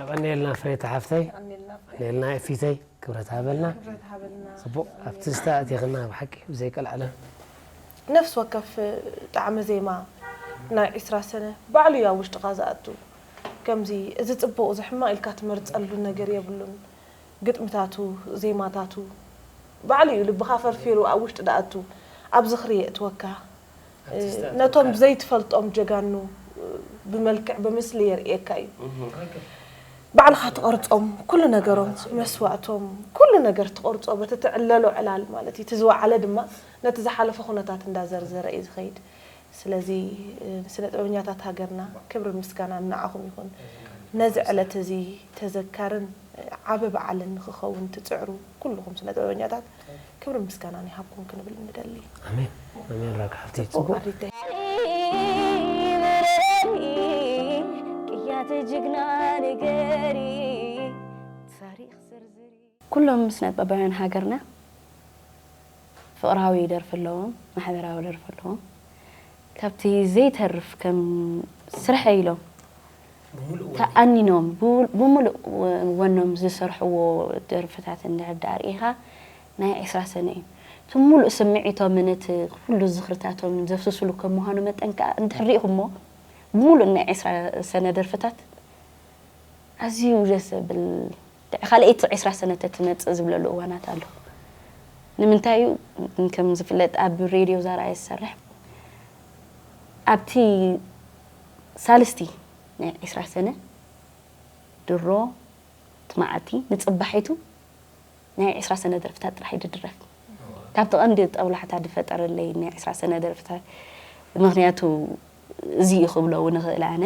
የቐንየልና ፍሬታ ሓፍተይ። የቐንየልና ፍሬታ። የቐንየልና ኤፊተይ፣ ክብረት ሃበልና። ክብረት ሃበልና። ጽቡቕ፣ ኣብ ትዝታ ኣቲኽና ብሓቂ ብዘይ ቀልዓለም። ነፍሲ ወከፍ ጣዕመ ዜማ ናይ ዒስራ ሰነ ባዕሉ እዩ ኣብ ውሽጥኻ ዝኣቱ። ከምዚ እዚ ጽቡቕ፣ እዚ ሕማቕ ኢልካ ትመርጸሉ ነገር የብሉን። ግጥምታቱ፣ ዜማታቱ ባዕሉ እዩ ልብኻ ፈርፊሩ ኣብ ውሽጢ ዝኣቱ፣ ኣብ ዝኽሪ የእትወካ። ነቶም ዘይትፈልጦም ጀጋኑ ብመልክዕ ብምስሊ የርእየካ እዩ። ባዕልኻ ትቐርጾም፣ ኩሉ ነገሮም፣ መስዋእቶም፣ ኩሉ ነገር ትቐርጾ በቲ ትዕለሎ ዕላል ማለት እዩ። እቲ ዝወዓለ ድማ ነቲ ዝሓለፈ ኩነታት እንዳዘርዘረ እዩ ዝኸይድ። ስለዚ፣ እ፣ ንስነ ጥበበኛታት ሃገርና ክብርን ምስጋናን ንዓኹም ይኹን። ነዚ ዕለት እዚ ተዘካርን፣ እ፣ ዓቢ በዓልን ንኽኸውን ትጽዕሩ ኩልኹም ስነ ጥበበኛታት ክብርን ምስጋናን ይሃብኩም ክንብል ንደሊ። ኣሜን። ኣሜን ራክ ሓፍተይ፣ ጽቡቕ ጽቡቕ። ኣሪተይ። ቅያት ጅግና ንገሪ ታሪኽ ዝርዝሪ። ኩሎም ስነጥበባውያን ሃገርና ፍቕራዊ ደርፊ ኣለዎም፣ ማሕበራዊ ደርፊ ኣለዎም። ካብቲ ዘይተርፍ ከም ስርሐ ኢሎም ተኣኒኖም ብ- ብምሉእ ወ- ወኖም ዝሰርሕዎ ደርፍታት እንድሕር ደኣ ርኢኻ ናይ ዕስራ ሰነ እዩ። እቲ ሙሉእ ስምዒቶምን እቲ ኩሉ ዝኽርታቶምን ዘፍስስሉ ከም ምዃኑ መጠን ከኣ እንድሕር ርኢኹሞ ብምሉእ ናይ ዕስራ ሰነ ደርፍታት ኣዝዩ ደስ ዘብል ድዒ ካልኣይቲ ዕስራ ሰነ ተትመጽእ ዝብለሉ እዋናት ኣሎ። ንምንታይ እዩ? ከም ዝፍለጥ ኣብ ሬድዮ ዛራ እየ ዝሰርሕ። ኣብቲ ሳልስቲ ናይ ዕስራ ሰነ ድሮ እቲ መዓልቲ ንጽባሒቱ ናይ ዕስራ ሰነ ደርፍታት ጥራሕ እዩ ድድረፍ። ካብቲ ቀንዲ ጠብላሕታ ድፈጠረለይ ናይ ዕስራ ሰነ ደርፍታት ምኽንያቱ እዚ እዩ ክብሎ እውን እኽእል ኣነ።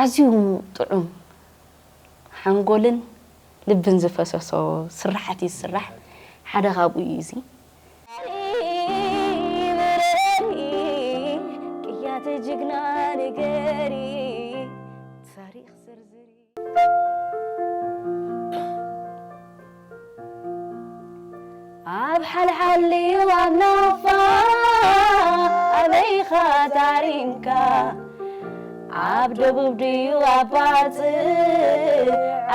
ኣዝዩ ጥዑም ሓንጎልን ልብን ዝፈሰሶ ስራሓት እዩ ዝስራሕ። ሓደ ካብኡ እዩ እዚ። ቅያተ ጅግና ንገሪ ታሪኽ ዝርዝሪ። ኣብ ሓልሓልዩ ኣብ ናፋ ኣበይኻ ታሪምካ? ኣብ ደቡብ ድዩ ኣብ ባጽዕ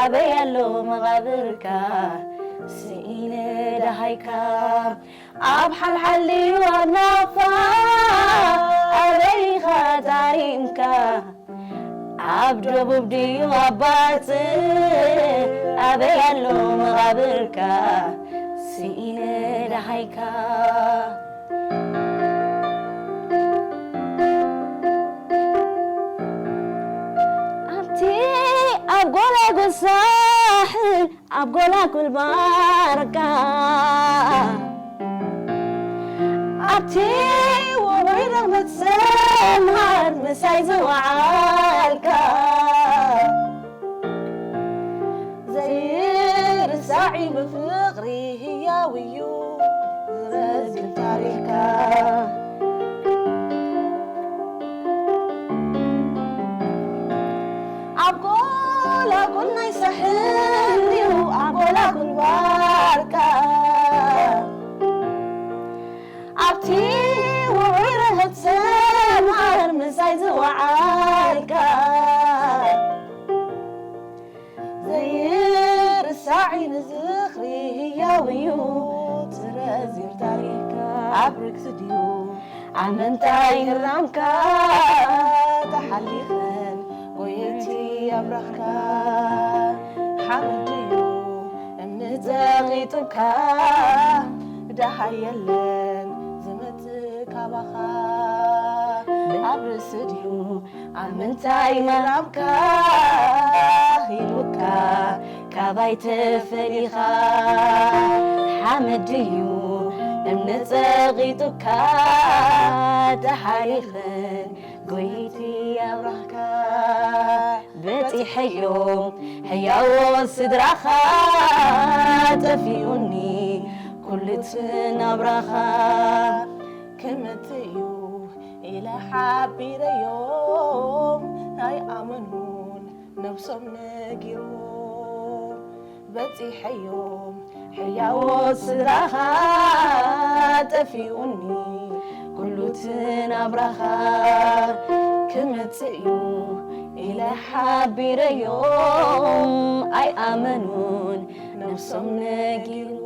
ኣበይ ኣሎ መቓብርካ? ስኢነ ደሃይካ ኣብ ሓልሓልዩ ኣብ ናፋ ኣበይኻ ታሪምካ? ኣብ ደቡብ ድዩ ኣብ ባጽዕ ኣበይ ኣሎ መቓብርካ? ስኢነ ደሃይካ ኣብቲ ኣብ ጎላጉል ሳሕል ኣብ ጎላጉል ባርካ ኣብቲ ውዑይ ረመት ሰምሃር ምሳይ ዝወዓልካ ዘይርሳዕ እዩ ብፍቕሪ ህያው እዩ ዝረዝን ታሪኽካ። ኣብ ጎላጉል ናይ ሳሕል እዩ ኣብ ጎላጉል ዋርካ ኣብቲ ውዑይ ረህት ሰማር ምሳይ ዝወዓልካ ዘይርሳዕ ንዝኽሪ ህያው እዩ ትረዚር ታሪኽካ ኣብ ርግሲ ድዩ ኣብ ምንታይ ግራምካ ተሓሊኸን ጎየይቲ ኣብራኽካ ሓመድ ድዩ እምኒ ጸቒጡካ ደሃይ የለን ዝመጽእ ካባኻ ኣብ ርእሲ ድዩ ኣብ ምንታይ መራምካ ኺሉካ ካባይ ተፈሊኻ ሓመድ ድዩ እምኒ ጸቒጡካ ተሓሊኸን ጎይቲ ኣብራኽካ በጺሐዮም ሕያዎ ስድራኻ ጠፊኡኒ ኩሉ እቲ ናብራኻ ክመጽእ እዩ ኢለ ሓቢረዮም ኣይኣመኑን ነብሶም ነጊርዎም በጺሐዮም ሕያዎ ስድራኻ ጠፊኡኒ ኩሉ እቲ ናብራኻ ክመጽእ እዩ ኢለ ሓቢረዮም ኣይኣመኑን ነብሶም ነጊርዎም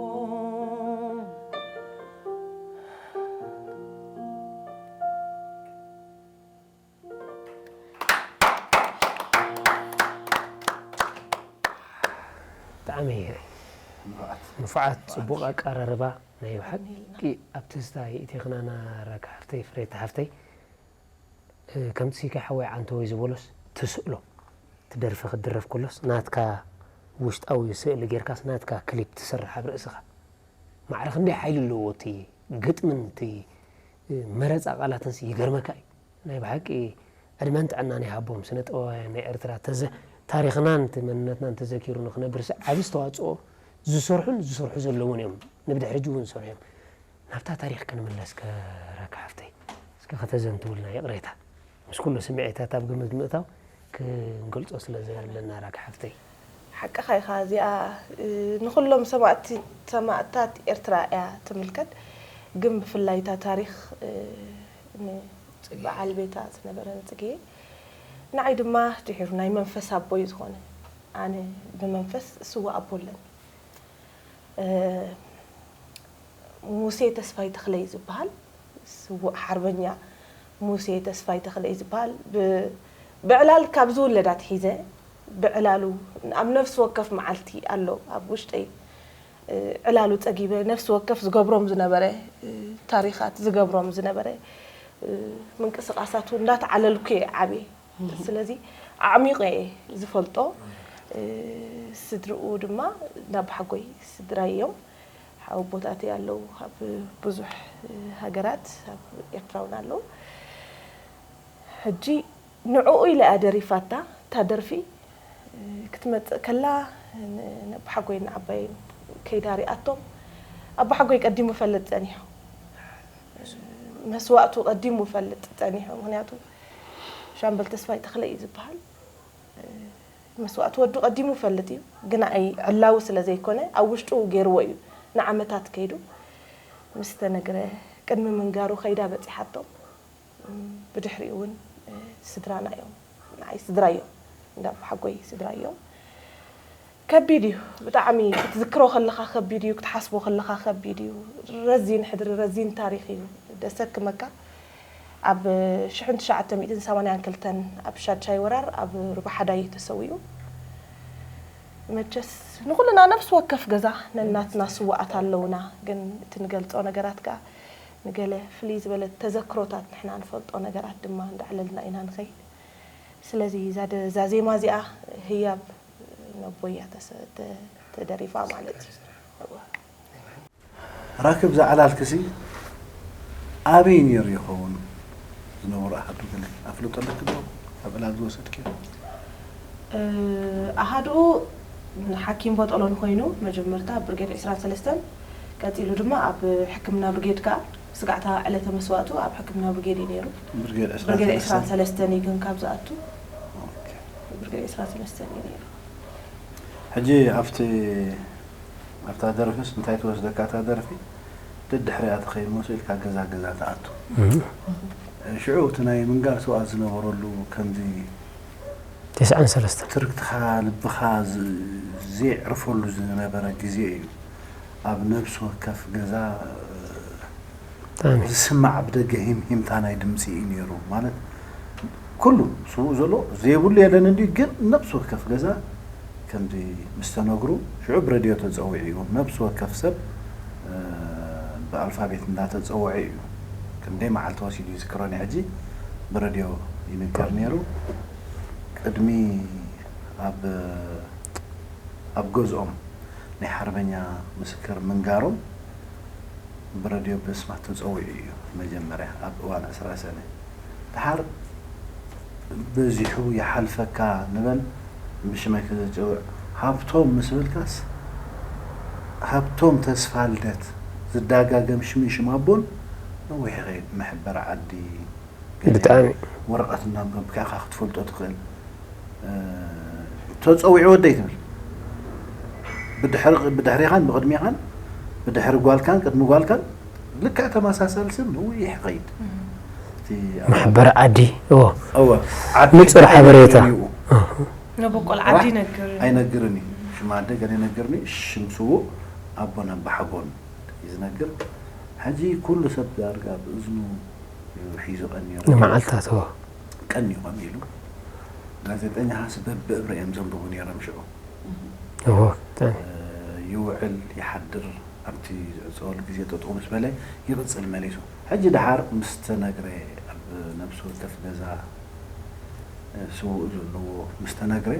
ብጣዕሚ ንፉዓት፣ ጽቡቕ ኣቀራርባ። ናይ ብሓቂ ኣብ ትዝታ የእቲኽናና ራካ ሓፍተይ፣ ፍሬታ ሓፍተይ። እ፣ ከምቲ ሲካ ሓወይ ዓንተወይ ዝበሎስ ትስእሎ፣ እቲ ደርፊ ክድረፍ ከሎስ ናትካ ውሽጣዊ ስእሊ ጌርካስ ናትካ ክሊፕ ትሰርሕ ኣብ ርእስኻ። ማዕረ ክንደይ ሓይሊ ኣለዎ እቲ ግጥምን እቲ፣ እ፣ መረጻ ቃላትንስ ይገርመካ እዩ። ናይ ብሓቂ ዕድመን ጥዕናን ይሃቦም ስነ ጥበባውያን ናይ ኤርትራ። ተዘ-፣ ታሪኽናን እቲ መንነትናን ተዘኪሩ ንኽነብርሲ ዓቢ ዝተዋጽኦ ዝሰርሑን ዝሰርሑ ዘለውን እዮም። ንብድሕሪ ሕጂ እውን ዝሰርሑ እዮም። ናብታ ታሪኽ ክንምለስ ከ ረካ ሓፍተይ፣ እስከ ከተዘንትውልና ይቕሬታ። ምስ ኩሉ ስምዒታት ኣብ ግምት ምእታው ክንገልጾ ስለ ዘለና ራክ ሓፍተይ። ሓቅኻ ኢኻ። እዚኣ ንኹሎም ሰማእቲ ሰማእታት ኤርትራ እያ ትምልከት። ግን ብፍላይ እታ ታሪኽ ንበዓል ቤታ ዝነበረ ንጽጌ ንዓይ ድማ ድሒሩ ናይ መንፈስ ኣቦይ ዝኾነ ኣነ ብመንፈስ ስዋ ኣቦ ኣለኒ። ሙሴ ተስፋይ ተኽለይ ዝበሃል ስዉእ ሓርበኛ ሙሴ ተስፋይ ተኽለይ ዝበሃል ብዕላል ካብ ዝውለድ ኣትሒዘ ብዕላሉ ኣብ ነፍሲ ወከፍ መዓልቲ ኣሎ ኣብ ውሽጠይ ዕላሉ ጸጊበ ነፍሲ ወከፍ ዝገብሮም ዝነበረ ታሪኻት ዝገብሮም ዝነበረ ምንቅስቃሳቱ እንዳተዓለልኩ እየ ዓብየ። ስለዚ ኣዕሚቐ እየ ዝፈልጦ። ስድርኡ ድማ ናብ ሓጎይ ስድራይ እዮም። ሓወቦታተይ ኣለዉ ኣብ ብዙሕ ሃገራት ኣብ ኤርትራ እውን ኣለዉ። ሕጂ ንዕኡ ኢለ እያ ደሪፋታ እታ ደርፊ ክትመጽእ ከላ ንኣቦሓጎይን ንዓባየይን ከይዳ ሪኣቶም ኣቦሓጎይ ቀዲሙ ይፈልጥ ጸኒሑ። መስዋእቱ ቀዲሙ ይፈልጥ ጸኒሑ። ምኽንያቱ ሻምበል ተስፋይ ተኽለ እዩ ዝበሃል። መስዋእቲ ወዱ ቀዲሙ ይፈልጥ እዩ፣ ግናይ ዕላዊ ስለ ዘይኮነ ኣብ ውሽጡ ገይርዎ እዩ ንዓመታት ከይዱ ምስ ተነግረ ቅድሚ ምንጋሩ ከይዳ በጺሓቶ። ብድሕሪኡ እውን ስድራና እዮም፣ ንዓይ ስድራይ እዮም፣ እንዳ ሓጎይ ስድራይ እዮም። ከቢድ እዩ ብጣዕሚ ክትዝክሮ ከለኻ ከቢድ እዩ ክትሓስቦ ከለኻ ከቢድ እዩ። ረዚን ሕድሪ ረዚን ታሪኽ እዩ። ደሰክመካ ኣብ ሽሕን ትሽዓተ ሚእትን ሰማንያን ክልተን ኣብ ሻድሻይ ወራር ኣብ ሩባ ሓዳይ ተሰዊኡ። መቸስ ንኹልና ነፍሲ ወከፍ ገዛ ነናትና ስዋኣት ኣለውና፣ ግን እቲ ንገልጾ ነገራት ከኣ ንገለ ፍልይ ዝበለ ተዘክሮታት ንሕና ንፈልጦ ነገራት ድማ እንዳዕለልና ኢና ንኸይድ። ስለዚ እዛ ደ- እዛ ዜማ እዚኣ ህያብ ነቦይ እያ ተሰ- ተ- ተደሪፋ ማለት እዩ። እወ። ራክብ ዝዓላልክሲ ኣበይ ነይሩ ይኸውን ዝነበሩ ኣሃዱ ገለ ኣፍልጦ ኣለኪ ዶ? ኣብ ዕላል ዝወሰድክዮ? ኣሃድኡ ሓኪም ቦጠሎን ኮይኑ መጀመርታ ኣብ ብርጌድ ዕስራን ሰለስተን ቀፂሉ ድማ ኣብ ሕክምና ብርጌድ ከዓ ስጋዕታ ዕለተ መስዋእቱ ኣብ ሕክምና ብርጌድ እዩ ነይሩ። ብርጌድ ብርጌድ ዕስራን ዕስራን ሰለስተን እዩ ግን ካብ ዝኣቱ ብርጌድ ዕስራን ሰለስተን እዩ ነይሩ። ሕጂ ኣብቲ ኣብታ ደርፍስ እንታይ ትወስደካ እታ ደርፊ? ደድሕሪኣ ትኸይድ መሲልካ ገዛ ገዛ ትኣቱ። ሽዑ እቲ ናይ ምንጋር ስውኣት ዝነበረሉ ከምዚ ተስዓን ሰለስተን ትርክትኻ ልብኻ ዝ- ዘየዕርፈሉ ዝነበረ ግዜ እዩ። ኣብ ነብሲ ወከፍ ገዛ ብጣዕሚ ዝስማዕ ብደገ ሂምሂምታ ናይ ድምፂ እዩ ነይሩ። ማለት ኩሉ ስውእ ዘሎ ዘይብሉ የለን እንዲ ግን ነብሲ ወከፍ ገዛ ከምዚ ምስ ተነግሩ ሽዑ ብረድዮ ተፀዊዑ እዩ። ነብሲ ወከፍ ሰብ እ፣ ብኣልፋቤት እንዳተፀወዐ እዩ። ክንደይ መዓልቲ ወሲዱ ይዝክሮኒ ሕጂ ብረድዮ ይንገር ነይሩ። ቅድሚ ኣብ ኣብ ገዝኦም ናይ ሓርበኛ ምስክር ምንጋሮም ብረድዮ ብስማት ተጸዊዑ እዩ መጀመርያ ኣብ እዋን ዕስራ ሰነ። ደሓር በዚሑ ይሓልፈካ ንበል ብሽመይ ከዘጽውዕ ሃብቶም ምስ በልካስ ሃብቶም ተስፋልደት ዝዳጋገም ሽምን ሽም ኣቦን ነዊሕ ይኸይድ መሕበር ዓዲ ብጣዕሚ ወረቐት እናንበብካ ኢኻ ክትፈልጦ ትኽእል። ተፀዊዑ ወደይ ትብል ብድሕሪኻን ብቕድሚኻን ብድሕሪ ጓልካን ቅድሚ ጓልካን ልክዕ ተመሳሳሊ ስም ነዊሕ ይኸይድ። ማሕበር ዓዲ እዎ እወ ንፁር ሓበሬታ እዩ። ነቦቆል ዓዲ ይነግር ኣይነግርን እዩ። ሽም ኣደ ገለ ይነግርኒ ሽም ስዉእ ኣቦን ኣባሓጎን እዩ ዝነግር። ሕጂ ኩሉ ሰብ ዳርጋ ብእዝኑ እዩ ሒዙ ቀኒሩ። ንመዓልታት እዎ ቀኒቖም ኢሉ ጋዜጠኛኻስ በብእብረ እዮም ዘንብቡ ነይሮም ሽዑ። እዎ ብጣዕሚ ይውዕል ይሓድር ኣብቲ ዝዕፀወሉ ግዜ ጠጠው ምስ በለ ይቕፅል መሊሱ። ሕጂ ደሓር ምስ ተነግረ ኣብ ነብሲ ወከፍ ገዛ ስውእ ዘለዎ ምስ ተነግረ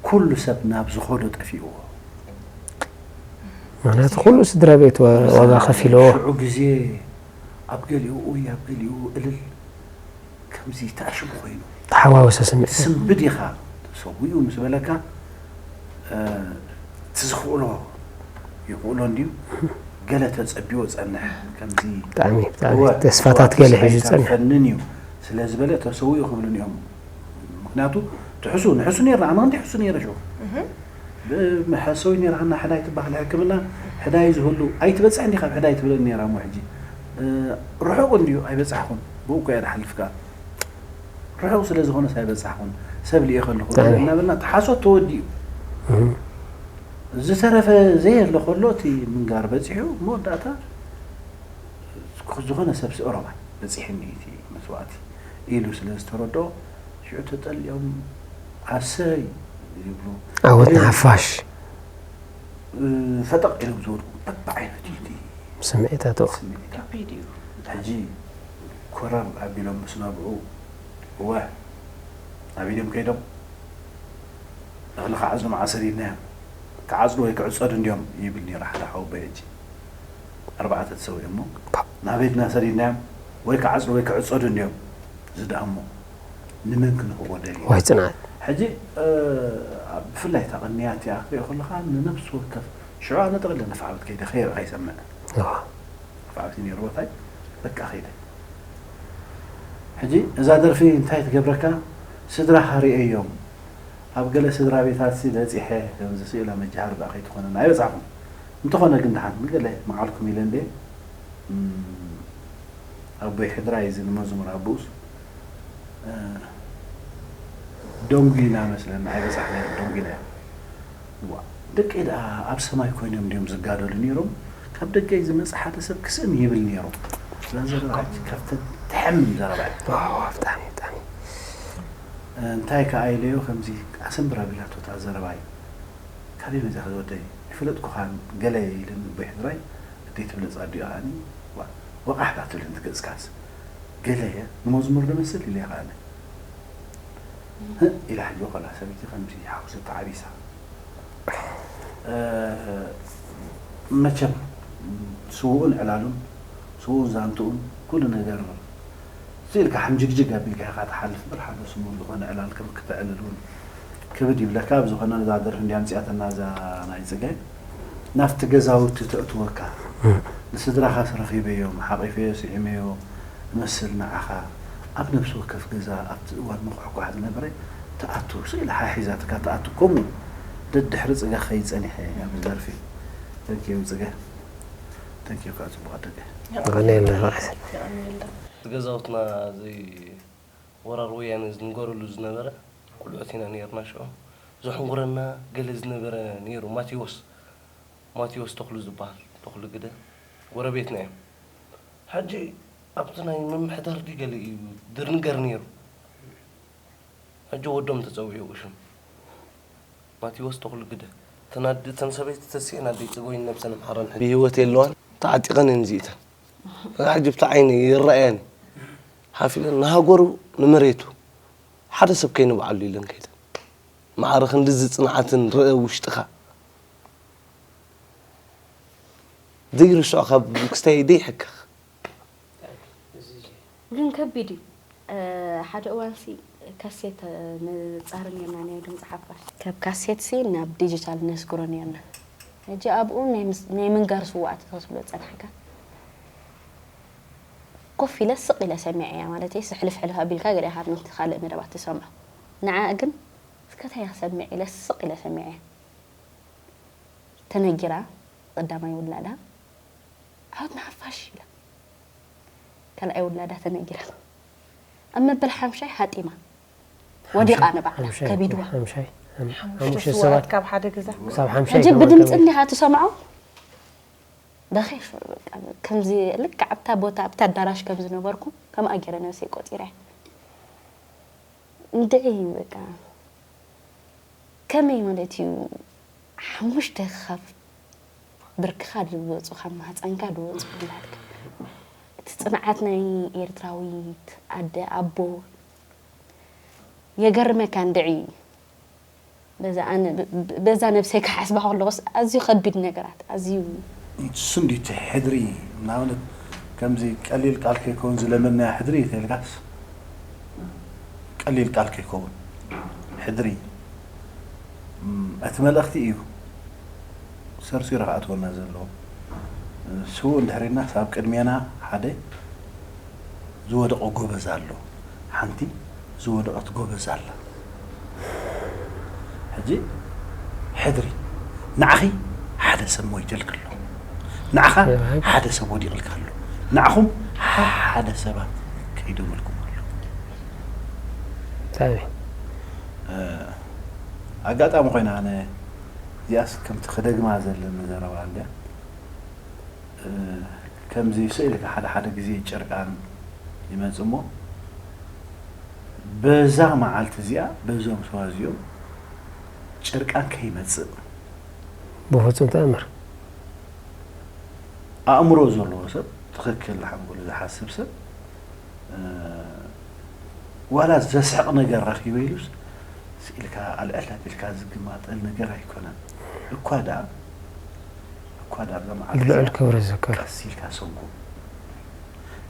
ኩሉ ሰብ ናብ ዝኸዶ ጠፊእዎ። ምክንያቱ ኩሉ ስድራ ቤት ዋ- ዋጋ ከፊልዎ ሽዑ ግዜ ኣብ ገሊኡ ኡይ ኣብ ገሊኡ እልል ከምዚ ተኣሽሙ ኮይኑ ተሓዋወሰ ስምዒት ስንብድ ኢኻ ሰዊኡ ምስ በለካ እ፣ እቲ ዝኽእሎ ይኽእሎ እንድዩ ገለ ተጸቢዎ ጸንሕ ከምዚ ብጣዕሚ ብጣዕሚ እወ፣ ተስፋታት ገለ ሒዙ ኣይተርፈንን ዝጸንሕ እዩ ስለ ዝበለ ተሰዊኡ ክብሉን እዮም። ምክንያቱ ትሕሱ ንሕሱ ነርና ኣማንቲ ሕሱ ነረ ሸው ብመሐሰዊ ነርሃና ሕዳይ ትባህል ሕክምና ሕዳይ ዝህሉ ኣይትበፅሕ እንዲ ካብ ሕዳይ ትብለኒ ነራ እሞ ሕጂ ርሑቕ እንድዩ ኣይበፃሕኹን ብኡ እኮ እያ ድሓልፍካ ርሑቕ ስለ ዝኾነስ ኣይበፃሕኹን ሰብ ልእየ ከለኹ እናበልና ተሓሶት ተወዲኡ ዝተረፈ ዘየለ ከሎ እቲ ምንጋር በፂሑ መወዳእታ ዝኾነ ሰብ ስእሮማይ በፂሕኒ እቲ መስዋእቲ ኢሉ ስለ ዝተረድኦ ሽዑ ተጠሊኦም ኣሰይ ይብሉ ዓወት ንሓፋሽ ፈጠቕ ኢሎም ዝወድቁ በብዓይነቱ እዩ እቲ ስምዒታቱ ስምዒታ ሕጂ ኮረር ኣቢሎም ምስ ነብዑ እወ ኣብ ኢድዮም ከይዶም እኽሊ ክዓጽዱ መዓስ ሰዲድናዮም ክዓጽዱ ወይ ክዕጸዱ እንድዮም ይብል ነይሩ ሓደ ሓወቦይ ሕጂ ኣርባዕተ ተሰዊኦም እሞ ናበይ ድና ሰዲድናዮም ወይ ክዓጽዱ ወይ ክዕጸዱ እንድዮም ዝደኣሞ ንመን ክንህቦ ደልዩ ወይ ጽንዓት ሕጂ ብፍላይ እታ ቅንያት እቲኣ ክትሪኦ ከለኻ ንነብሲ ወከፍ ሽዑ ኣነ ጠቕለ ነፋዕበት ከይደ ከይርኢ ከይሰምዕ ነፋዕበት እዩ ነይሩ ቦታይ በቃ ከይደ ሕጂ እዛ ደርፊ እንታይ ትገብረካ ስድራኻ ርእዮም ኣብ ገለ ስድራ ቤታት ሲ በጺሐ ከምዚ ስኢላ መጃሃር ብኣ ከይትኾነና ኣይበጻሕኹን እንተኾነ ግን ደሓን ገለ መዓልኩም ኢለ እንደ ኣቦይ ሕድራይ እዚ ንመዝሙር ኣቦኡስ ደንጉይና መስለኒ ኣይበጻሕናዮ ደንጉይናዮ ዋ ደቀይ ደኣ ኣብ ሰማይ ኮይኖም ድዮም ዝጋደሉ ነይሮም ካብ ደቀይ ዝመጽእ ሓደ ሰብ ክስእን ይብል ነይሩ እዛ ዘረባ ካብተን ተሐምም ዘረባ እያ ብጣዕሚ ብጣዕሚ እንታይ ከኣ ኢለዮ ከምዚ ኣሰንብር ኣቢላቶ እታ ዘረባይ ካበይ መጺኻ ዝወደይ ኣይፈለጥኩኻን ገለ ኢለን ኣቦይ ሕድራይ ኣደይ ትብለጽ ኣዲኡ ከኣኒ ወቃሕታ ትብለኒ ገጽካስ ገለ እየ ንመዝሙር ዶ መስል ኢለ ከኣነ ኢላ ሕጂ ቆልዓ ሰበይቲ ከምዚ ሓውሲ ተዓቢሳ መቸም ስውኡን ዕላሉን ስውኡን ዛንትኡን ኩሉ ነገር ስኢልካ ሕምጅግጅግ ኣቢልካ ኢኻ ትሓልፍ እምበር ሓደ ስሙር ዝኾነ ዕላል ከም ክተዕልል እውን ክብድ ይብለካ። ኣብ ዝኾነ እዛ ደርፊ እንድያ ኣምፂኣትና እዛ ናይ ፅገ ናብቲ ገዛውቲ ተእትወካ። ንስድራኻስ ረኺበዮም፣ ሓቒፈዮ፣ ስዒመዮ እመስል ንዓኻ። ኣብ ነፍሲ ወከፍ ገዛ ኣብቲ እዋን ምኹሕኳሕ ዝነበረ ትኣቱ፣ ስኢላ ሓሒዛትካ ትኣቱ። ከምኡ ደድሕሪ ፅገ ክኸይድ ፀኒሐ ኣብዚ ደርፊ። ተንኪዩ ፅገ። ተንኪዩ ከዓ ፅቡቕ ኣደገ። የቐንየልና ራእሲ። የቐንየልና። እቲ ገዛውትና ዘይ ወራር ወያነ ዝንገረሉ ዝነበረ ቁልዑት ኢና ነይርና ሽዑ። ዘሕንጉረና ገለ ዝነበረ ነይሩ ማቴዎስ። ማቴዎስ ተኽሉ ዝበሃል ተኽሉ ግደ ጎረቤትና እዮም። ሕጂ ኣብቲ ናይ ምምሕዳር ድዩ ገለ እዩ ድርንገር ነይሩ። ሕጂ ወዶም ተጸዊዑ ሽም ማቴዎስ ተኽሉ ግደ እተን ኣደ እተን ሰበይቲ ተሲኤን ኣደይ ጽገወይን ነብሰን ይምሓረን ሕጂ ብህይወት የለዋን ተዓጢቐን እየን እዚእተን እዛ ሕጂ ብቲ ዓይነይ ይረኣየኒ ሓፍ ኢለን ንሃገሩ ንመሬቱ ሓደ ሰብ ከይንብዓሉ ኢለን ከይደን ማዕረ ክንድዚ ጽንዓትን ርእ ውሽጥኻ ዘይርስዖ ካብ ክስታይ ደይሕከኽ ግን ከቢድ እዩ ሓደ እዋንሲ ካሴት ንጻሪ ነርና ናይ ድምፂ ሓፋሽ ካብ ካሴት ሲ ናብ ዲጂታል ነስግሮ ነርና ሕጂ ኣብኡ ናይ ምንጋር ስዋዕቲ ተስብሎ ፀናሕካ ኮፍ ኢለ ስቕ ኢለ ሰሚዐያ ማለት ስሕልፍ ሕልፍ ኣቢልካ ገለ ካብ ምንቲ ካልእ መደባት ትሰምዖ ንዓ ግን እስከታይ ክሰምዕ ኢለ ስቕ ኢለ ሰሚዐያ ተነጊራ ቀዳማይ ውላዳ ዓወት ንሓፋሽ ኢላ ካልኣይ ውላዳ ተነጊራ ኣብ መበል ሓምሻይ ሃጢማ ወዲቓ ንባዕላ ከቢድዋ ሓሙሽተ ሰባት ካብ ሓደ ገዛ ክሳብ ሓምሻይ ሕጂ ብድምፂ እንዲኻ ትሰምዖ በኺ ከምዚ ልክዕ ኣብታ ቦታ ኣብታ ኣዳራሽ ከም ዝነበርኩ ከምኣ ገይረ ነብሰይ ቆፂረ እንድዒ በቃ ከመይ ማለት እዩ ሓሙሽተ ካብ ብርክኻ ዝወፁ ካብ ማህፀንካ ዝወፁ ውላድካ እቲ ፅንዓት ናይ ኤርትራዊት ኣደ ኣቦ የገርመካ እንድዒ በዛ ነብሰይ ክሓስባ ከለኹስ ኣዝዩ ከቢድ ነገራት ኣዝዩ ንሱ እንዲ እቲ ሕድሪ ንኣብነት ከምዚ ቀሊል ቃል ከይከውን ዝለመናዮ ሕድሪ ተልካስ ቀሊል ቃል ከይከውን ሕድሪ እቲ መልእኽቲ እዩ ሰርሲሩ ክኣትወና ዘለዎ ስውእ እንድሕር ኢልናስ ኣብ ቅድሜና ሓደ ዝወደቐ ጎበዝ ኣሎ ሓንቲ ዝወደቐት ጎበዝ ኣላ ሕጂ ሕድሪ ንዓኺ ሓደ ሰብ ሞይተልክ ኣሎ፣ ንዓኻ ሓደ ሰብ ወዲቕልካ ኣሎ፣ ንዓኹም ሓደ ሰባት ከይዶምልኩም ኣሎ። ብጣዕሚ ኣጋጣሚ ኮይና ኣነ እዚኣስ ከምቲ ክደግማ ዘለኒ ዘረባ እንድያ ከምዚ ስእልካ ሓደ ሓደ ግዜ ጨርቃን ይመጽእ እሞ በዛ መዓልቲ እዚኣ በዞም ሰባት እዚኦም ጨርቃን ከይመጽእ ብፍፁም ተኣምር ኣእምሮ ዘለዎ ሰብ ትኽክል ሓንጎሉ ዝሓስብ ሰብ ዋላ ዘስሕቕ ነገር ረኺበ ኢሉስ ስኢልካ ኣልዕል ኣቢልካ ዝግማጠል ነገር ኣይኮነን። እኳ ደኣ እኳ ደኣ ኣብዛ መዓልቲ እዚኣ ልዑል ክብሪ ዝዝከር ቀስ ኢልካ ሰጉም፣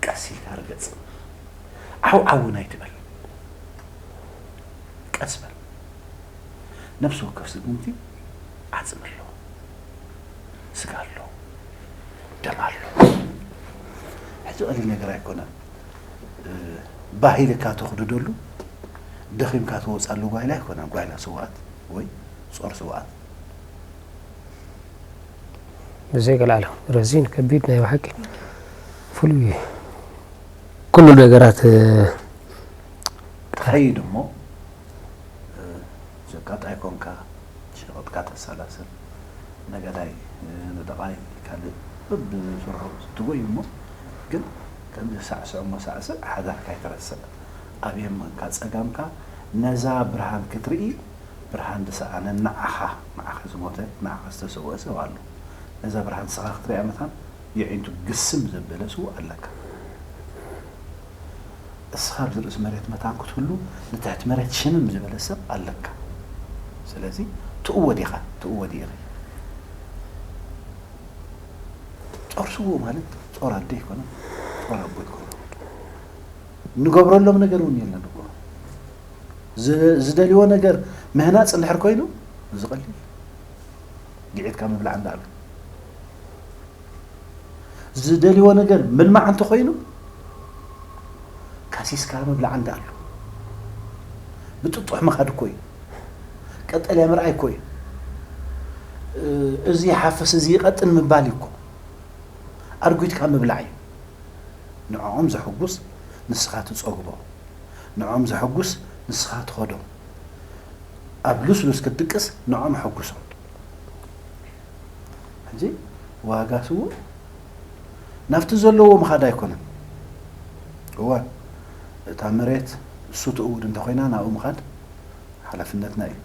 ቀስ ኢልካ ርገጽ፣ ዓው ዓው እውን ኣይትበል። ቀስ በል። ነፍሲ ወከፍ ስጉምቲ ዓጽሚ ኣለዎ፣ ስጋ ኣለዎ፣ ደም ኣለዎ። ሕጂ ቀሊል ነገር ኣይኮነን። ባህ ኢልካ ተኽድደሉ ደኺምካ ትወፅኣሉ ጓይላ ኣይኮነን። ጓይላ ስውኣት ወይ ፆር ስውኣት ብዘይ ገላለ ረዚን ከቢድ ናይ ብሓቂ ፍሉይ እዩ። ኩሉ ነገራት ትኸይድ እሞ ሸቃጣይ ኮንካ ሸቐጥካ ተሰላስል፣ ነጋዳይ ንደቓይ ካልእ በብስርሑ ትጎይ እሞ ግን ከምዚ ሳዕስዕ እሞ ሳዕስዕ ሓዳርካ ኣይትረስዕ። ኣብ የማንካ ጸጋምካ ነዛ ብርሃን ክትርኢ ብርሃን ዝሰኣነ ንዓኻ ንዓኻ ዝሞተ ንዓኻ ዝተሰወአ ሰብ ኣሎ። ነዛ ብርሃን ንስኻ ክትሪኣ መታን የዒንቱ ግስም ዘበለ ስዉእ ኣለካ። እስኻ ኣብዚ ርእሲ መሬት መታን ክትህሉ ንትሕቲ መሬት ሽምም ዝበለ ሰብ ኣለካ። ስለዚ ትእወድ ኢኻ ትእወድ ኢኺ። ጾር ስዉእ ማለት ጾር ኣደ ኣይኮነን፣ ጾር ኣቦ ኣይኮነን። ንገብረሎም ነገር እውን የለን እኮ። ዝደልዎ ነገር ምህናፅ እንድሕር ኮይኑ እዚ ቀሊል ግዒትካ ምብላዕ እንዳኣሉ ዝደልዎ ነገር ምልማዕ እንተኮይኑ ካሲስካ ምብላዕ እንዳኣሉ ብጥጡሕ ምኻድ እኮ እዩ። ቀጠልያ ምርኣይ እኮ እዩ። እዚ ይሓፍስ እዚ ይቐጥን ምባል እዩ እኮ። ኣርጒትካ ምብላዕ እዩ። ንዕኦም ዘሐጉስ ንስኻ ትጸግቦ፣ ንዕኦም ዘሐጉስ ንስኻ ትኸዶ። ኣብ ልስሉስ ክትድቅስ ንዕኦም ኣሐጉሶም። ሕጂ ዋጋ ስዉእ ናብቲ ዘለዎ ምኻድ ኣይኮነን። እወ እታ መሬት እሱ ትእውድ እንተኾይና ናብኡ ምኻድ ሓላፍነትና እዩ።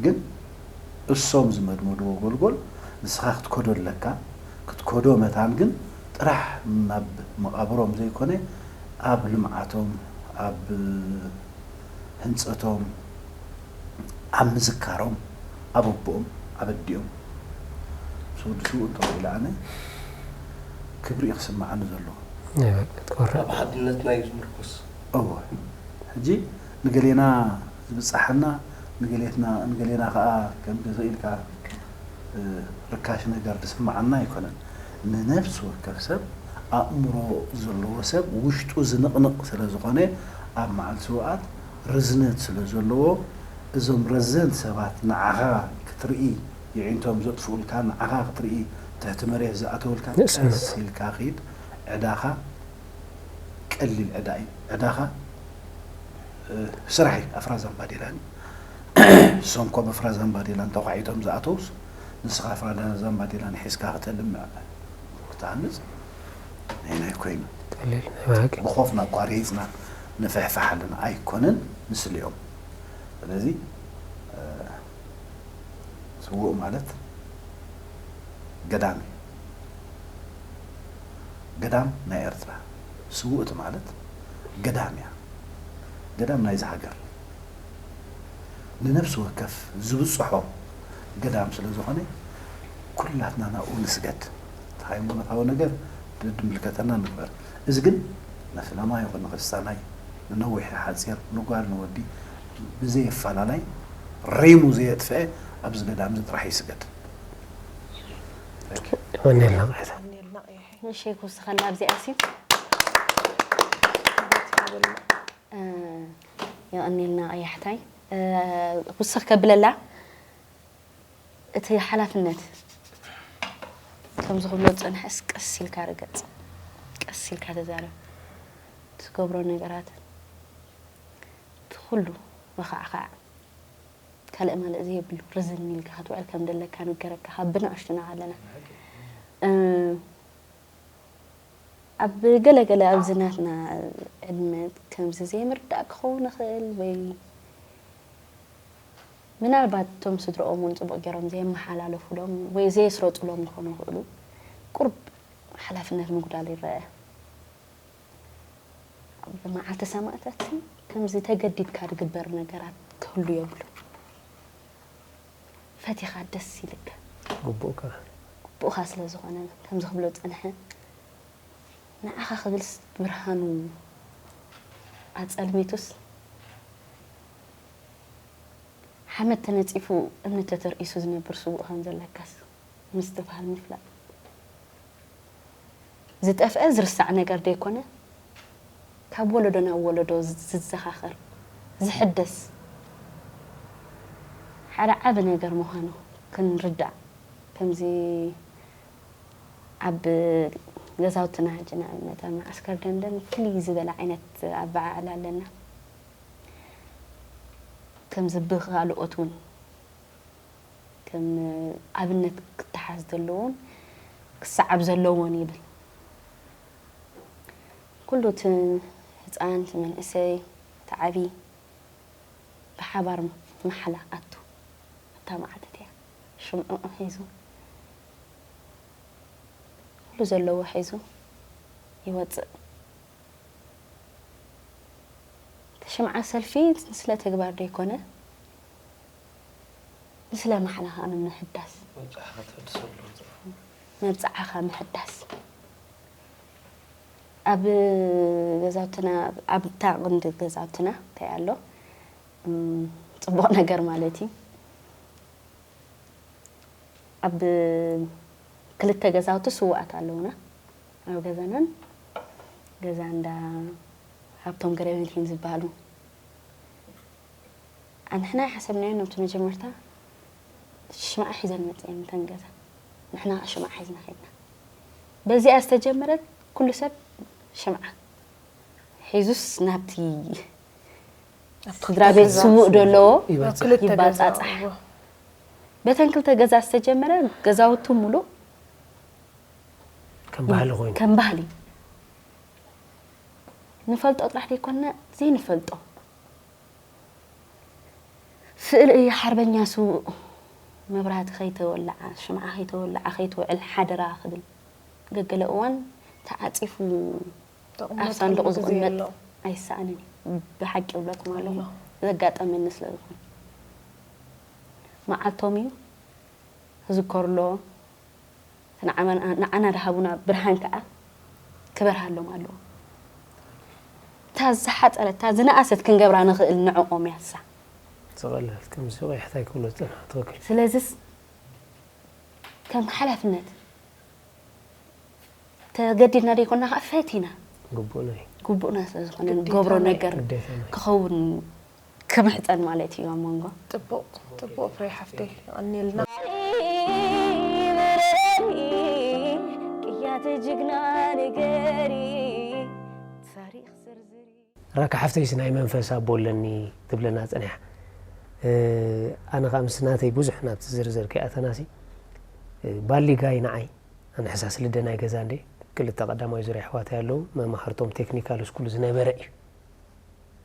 ግን እሶም ዝመድመድዎ ጎልጎል ንስኻ ክትከዶ ኣለካ። ክትከዶ መታን ግን ጥራሕ ናብ መቓብሮም ዘይኮነ ኣብ ልምዓቶም፣ ኣብ ህንፀቶም፣ ኣብ ምዝካሮም፣ ኣብ ኣቦኦም፣ ኣብ ኣዲኦም ምስ ወዲ ስዉእ እንተኽኢለ ኣነ ክብሪ እዩ ክስምዓኒ ዘለዎ። ናይ በቃ ትኮርዕ ኣብ ሓድነትና እዩ ዝምርኮስ። እወ ሕጂ ንገሌና ዝብጻሓና ንገሌትና ንገሌና ከዓ ከም ገዛ ኢልካ እ፣ ርካሽ ነገር ዝስምዓና ኣይኮነን። ንነፍሲ ወከፍ ሰብ ኣእምሮ ዘለዎ ሰብ ውሽጡ ዝንቕንቕ ስለ ዝኾነ ኣብ መዓልቲ ስውኣት ርዝነት ስለ ዘለዎ እዞም ረዘንቲ ሰባት ንዓኻ ክትርኢ የዒንቶም ዘጥፍኡልካ ንዓኻ ክትርኢ ትሕቲ መሬት ዝኣተውልካ ንእስነት። ቀስ ኢልካ ኺድ ዕዳኻ ቀሊል ዕዳ እዩ ዕዳኻ እ፣ ስራሕ እዩ ኣፍራዛን ባዴላን እዩ እሶም ኮ ብፍራዛን ባዴላን ተኳዒቶም ዝኣተውስ ንስኻ ፍራዛን ባዴላን ሒዝካ ክተልምዕ ክትሃንፅ ናይና ኮይኑ ቀሊል ናይ ብሓቂ ብኾፍና ቋሪፅና ንፍሕፍሕ ኣለና ኣይኮነን ንስልዮም ስለዚ እ፣ ስውእ ማለት ገዳም እዩ ገዳም ናይ ኤርትራ ስውእቲ ማለት ገዳም እያ ገዳም ናይዚ ሃገር ንነፍሲ ወከፍ ዝብፅሖ ገዳም ስለ ዝኾነ ኩላትና ናብኡ ንስገድ እቲ ሃይማኖታዊ ነገር ድምልከተና ንግበር እዚ ግን ንስላማ ይኹን ንክርስታናይ ንነዊሕ ሓፂር ንጓል ንወዲ ብዘየፈላላይ ሪሙ ዘየጥፍአ ኣብዚ ገዳም እዚ ጥራሕ ይስገድ ይቐንየልና ቃይታ ቀኒልና ቀይሐ እሺ ክውስኸላ ኣብዚኣ ሲ ቤት ይበልና የቐኒልና ቀያሕታይ ክውስኽ ከብለላ እቲ ሓላፍነት ከምዚ ክብሎ ዝጸንሐስ ቀስ ኢልካ ርገጽ፣ ቀስ ኢልካ ተዛረብ፣ ትገብሮ ነገራት እቲ ኩሉ መኻዕኻዕ ካልእ ማልእ ዘየብሉ ርዝን ኢልካ ክትውዕል ከም ደለካ ንገረካ ካብ ብንኣሽቱና ከለና። እ፣ ኣብ ገለ ገለ ኣብዚ ናትና ዕድመ ከምዚ ዘይምርዳእ ክኸውን ይኽእል ወይ ምናልባት እቶም ስድራኦም እውን ጽቡቕ ገይሮም ዘየመሓላለፉሎም ወይ ዘየስረጹሎም ክኾኑ ይኽእሉ። ቁሩብ ሓላፍነት ምጉዳል ይረአ። ኣብ መዓልቲ ሰማእታት ከምዚ ተገዲድካ ዝግበር ነገራት ክህሉ የብሉ። ፈቲኻ ደስ ኢልካ ግቡእካ። ግቡእካ ስለ ዝኾነ ከምዚ ክብሎ ዝጸንሐ ንዓኻ ክብልስ ብርሃኑ ኣጸልሚቱስ ሓመድ ተነጺፉ እምኒ ተተርኢሱ ዝነብር ስዉእ ከም ዘለካስ ምስትብሃል ምፍላጥ። ዝጠፍአ ዝርሳዕ ነገር ደይኮነ፣ ካብ ወለዶ ናብ ወለዶ ዝዘኻኸር፣ ዝሕደስ ሓደ ዓቢ ነገር ምዃኑ ክንርዳእ፣ ከምዚ ኣብ ገዛውትና ሕጂ ንኣብነት ኣብ መዓስከር ደንደን ፍልይ ዝበለ ዓይነት ኣበዓዕላ ኣለና። ከምዚ ብኻልኦት እውን ከም ኣብነት ክተሓዝ ዘለዎን ክሰዓብ ዘለዎን ይብል። ኩሉ እቲ ህፃን፣ እቲ መንእሰይ፣ እቲ ዓብዪ ብሓባር መሓላ ኣቱ ኣብታ መዓልቲ እቲኣ ሽምዕኡ ሒዙ ኩሉ ዘለዎ ሒዙ ይወፅእ። እቲ ሽምዓ ሰልፊ ንስለ ተግባር ደይኮነ፣ ንስለ ማሕላኻ ንምሕዳስ፣ መብጽዓኻ ምሕዳስ። ኣብ ገዛውትና፣ ኣብታ ቅንዲ ገዛውትና እንታይ ኣሎ? እም፣ ጽቡቕ ነገር ማለት እዩ። ኣብ ክልተ ገዛውቲ ስውኣት ኣለውና። ኣብ ገዛናን ገዛ እንዳ ሃብቶም ገረቤልሄን ዝበሃሉ። ኣንሕና ሓሰብናዮ፣ ነብቲ መጀመርታ ሽምዓ ሒዘን መፅአን፣ እተን ገዛ። ንሕና ሽምዓ ሒዝና ኸድና። በዚኣ ዝተጀመረት፣ ኩሉ ሰብ ሽምዓ ሒዙስ ናብቲ ኣብቲ ስድራ ቤት ገዛ ስዉእ ደለዎ ይባጻሕ። ክልተ ገዛ፣ ይባጻጻሕ። እዎ። በተን ክልተ ገዛ ዝተጀመረ፣ ገዛውቱ ሙሉእ ከም ባህሊ ኮይኑ። ከም ባህሊ። ንፈልጦ ጥራሕ ዘይኮነ፣ ዘይንፈልጦ። ስእሊ ሓርበኛ ስዉእ መብራህቲ ከይተወልዓ፣ ሽምዓ ከይተወልዓ፣ ከይትውዕል ሓደራ ክብል። ገገለ እዋን ተዓጺፉ ኣብ ሳንዱቕ ዝቕመጥ ኣይሰኣንን እዩ። ብሓቂ ይብለኩም ኣለኹ። ኣሎ። ዘጋጠመኒ ስለ ዝኾነ። መዓልቶም እዩ ክዝከሩ ኣለዎ። እቲ ንዓና፣ ንዓና ዝሃቡና ብርሃን ከኣ ክበርሃሎም ኣለዎ። እታ ዝሓጸረት፣ እታ ዝነኣሰት ክንገብራ ንኽእል ንዕኦም እያ እሳ። ዝቐለል፣ ከምዚ ቀይሕታይ ክብሎ ዝጸንሐ፣ ትኽክል። ስለዚስ ከም ሓላፍነት ተገዲድና ደይኮና፣ ከኣ ፈቲና። ግቡእና እዩ። ግቡእና ስለ ዝኾነ፣ ግዴታና ንገብሮ እዩ። ነገር ግዴታና እዩ። ክኸውን ክምሕጸን ማለት እዩ ኣብ መንጎ። ጥቡቕ፣ ጥቡቕ ፍሬ ሓፍተይ፣ የቐንየልና። ቅያተ ጅግና ንገሪ፣ ታሪኽ ዝርዝሪ። ራካ ሓፍተይስ ናይ መንፈስ ኣቦ ኣለኒ ትብለና ጸኒሓ። እ፣ ኣነ ኸኣ ምስ ናተይ ብዙሕ ናብቲ ዝርዝር ከይኣተናሲ፣ እ፣ ባሊጋይ ንዓይ፣ ኣነ ሕሳስ ልደ ናይ ገዛ እንዴ፣ ክልተ ቀዳማይ ዙርያ ኣሕዋተይ ኣለዉ፣ መማህርቶም ቴክኒካል ስኩል ዝነበረ እዩ።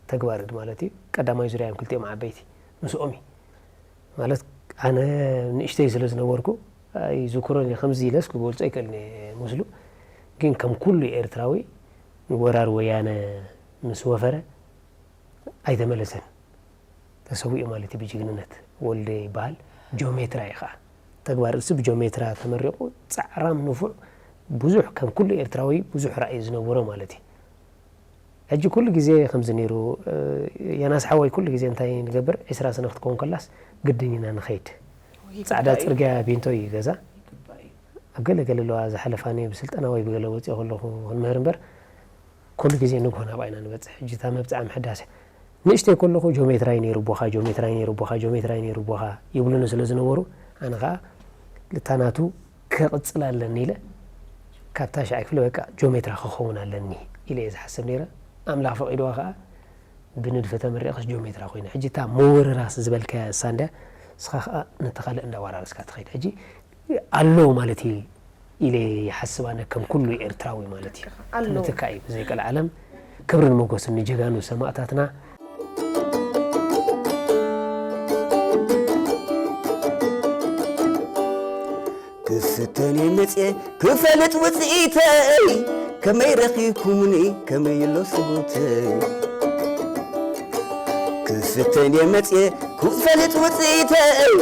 ተግባርድ ማለት እዩ። ቀዳማይ ዙርያ እዮም ክልቲኦም ዓበይቲ፣ ምስኦም እዩ። ማለት ኣነ ንእሽተይ ስለ ዝነበርኩ ኣይዝክሮን እየ፣ ከምዚ ኢለስ ክገልጾ ኣይክእልን እየ ምስሉ። ግን ከም ኩሉ ኤርትራዊ ንወራር ወያነ ምስ ወፈረ ኣይተመለሰን። ተሰዊኡ ማለት እዩ ብጅግንነት። ወልደ ይበሃል። ጆሜትራ እዩ ኸዓ። ተግባር ርእሲ ብጆሜትራ ተመሪቑ፣ ጻዕራም፣ ንፉዕ፣ ብዙሕ ከም ኩሉ ኤርትራዊ ብዙሕ ራእይ ዝነበሮ ማለት እዩ። ሕጂ ኩሉ ግዜ ከምዚ ነይሩ፣ እ፣ የናስ ሓወይ ኩሉ ግዜ እንታይ ንገብር፣ ዒስራ ሰነ ክትከውን ከላስ ግድን ኢና ንኸይድ። ወይ ጻዕዳ ይግባእ እዩ። ጽርግያ ቢንቶ እዩ ገዛ። ይግባእ እዩ። ኣብ ገለ ገለ ኣለዋ ዝሓለፋኒ ብስልጠና ወይ ብገለ ወፂኦ ከለኹ ክንምህር እምበር፣ ኩሉ ግዜ ንግሆ ናብኣ ኢና ንበጽሕ። ሕጂ እታ መብጽዓ ምሕዳስ እያ። ንእሽተይ ከለኹ ጆሜትራይ ነይሩ ቦኻ፣ ጆሜትራይ ነይሩ ቦኻ፣ ጆሜትራይ ነይሩ ቦኻ ይብሉኒ ስለ ዝነበሩ፣ ኣነ ኸዓ ልታ ናቱ ክቕጽል ኣለኒ ኢለ፣ ካብ ታሽዓይ ክፍሊ በቃ ጂኦሜትራ ክኸውን ኣለኒ ኢለ እየ ዝሓስብ ነይረ። ኣምላኽ ፈቒድዋ ኸዓ ብንድፊ ተመሪቐስ ጂኦሜትራ ኮይነ። ሕጂ እታ ምውርራስ ዝበልካያ እሳ እንድያ፣ ንስኻ ኸዓ ነቲ ካልእ እንዳወራረስካ ትኸይድ። ሕጂ ኣሎ ማለት እዩ ኢለ ይሓስብ ኣነ ከም ኩሉ ኤርትራዊ ማለት እዩ። ኣሎ። ምትካእ እዩ ብዘይ ቀልዓለም። ክብርን ሞገስን ንጀጋኑ ሰማእታትና። ክፍተን እየ መጽየ ክፈልጥ ውጽኢተይ፣ ከመይ ረኺብኩምኒ ከመይ ኣሎ ስጉምተይ። ክፍተን እየ መጽየ ክፈልጥ ውጽኢተይ፣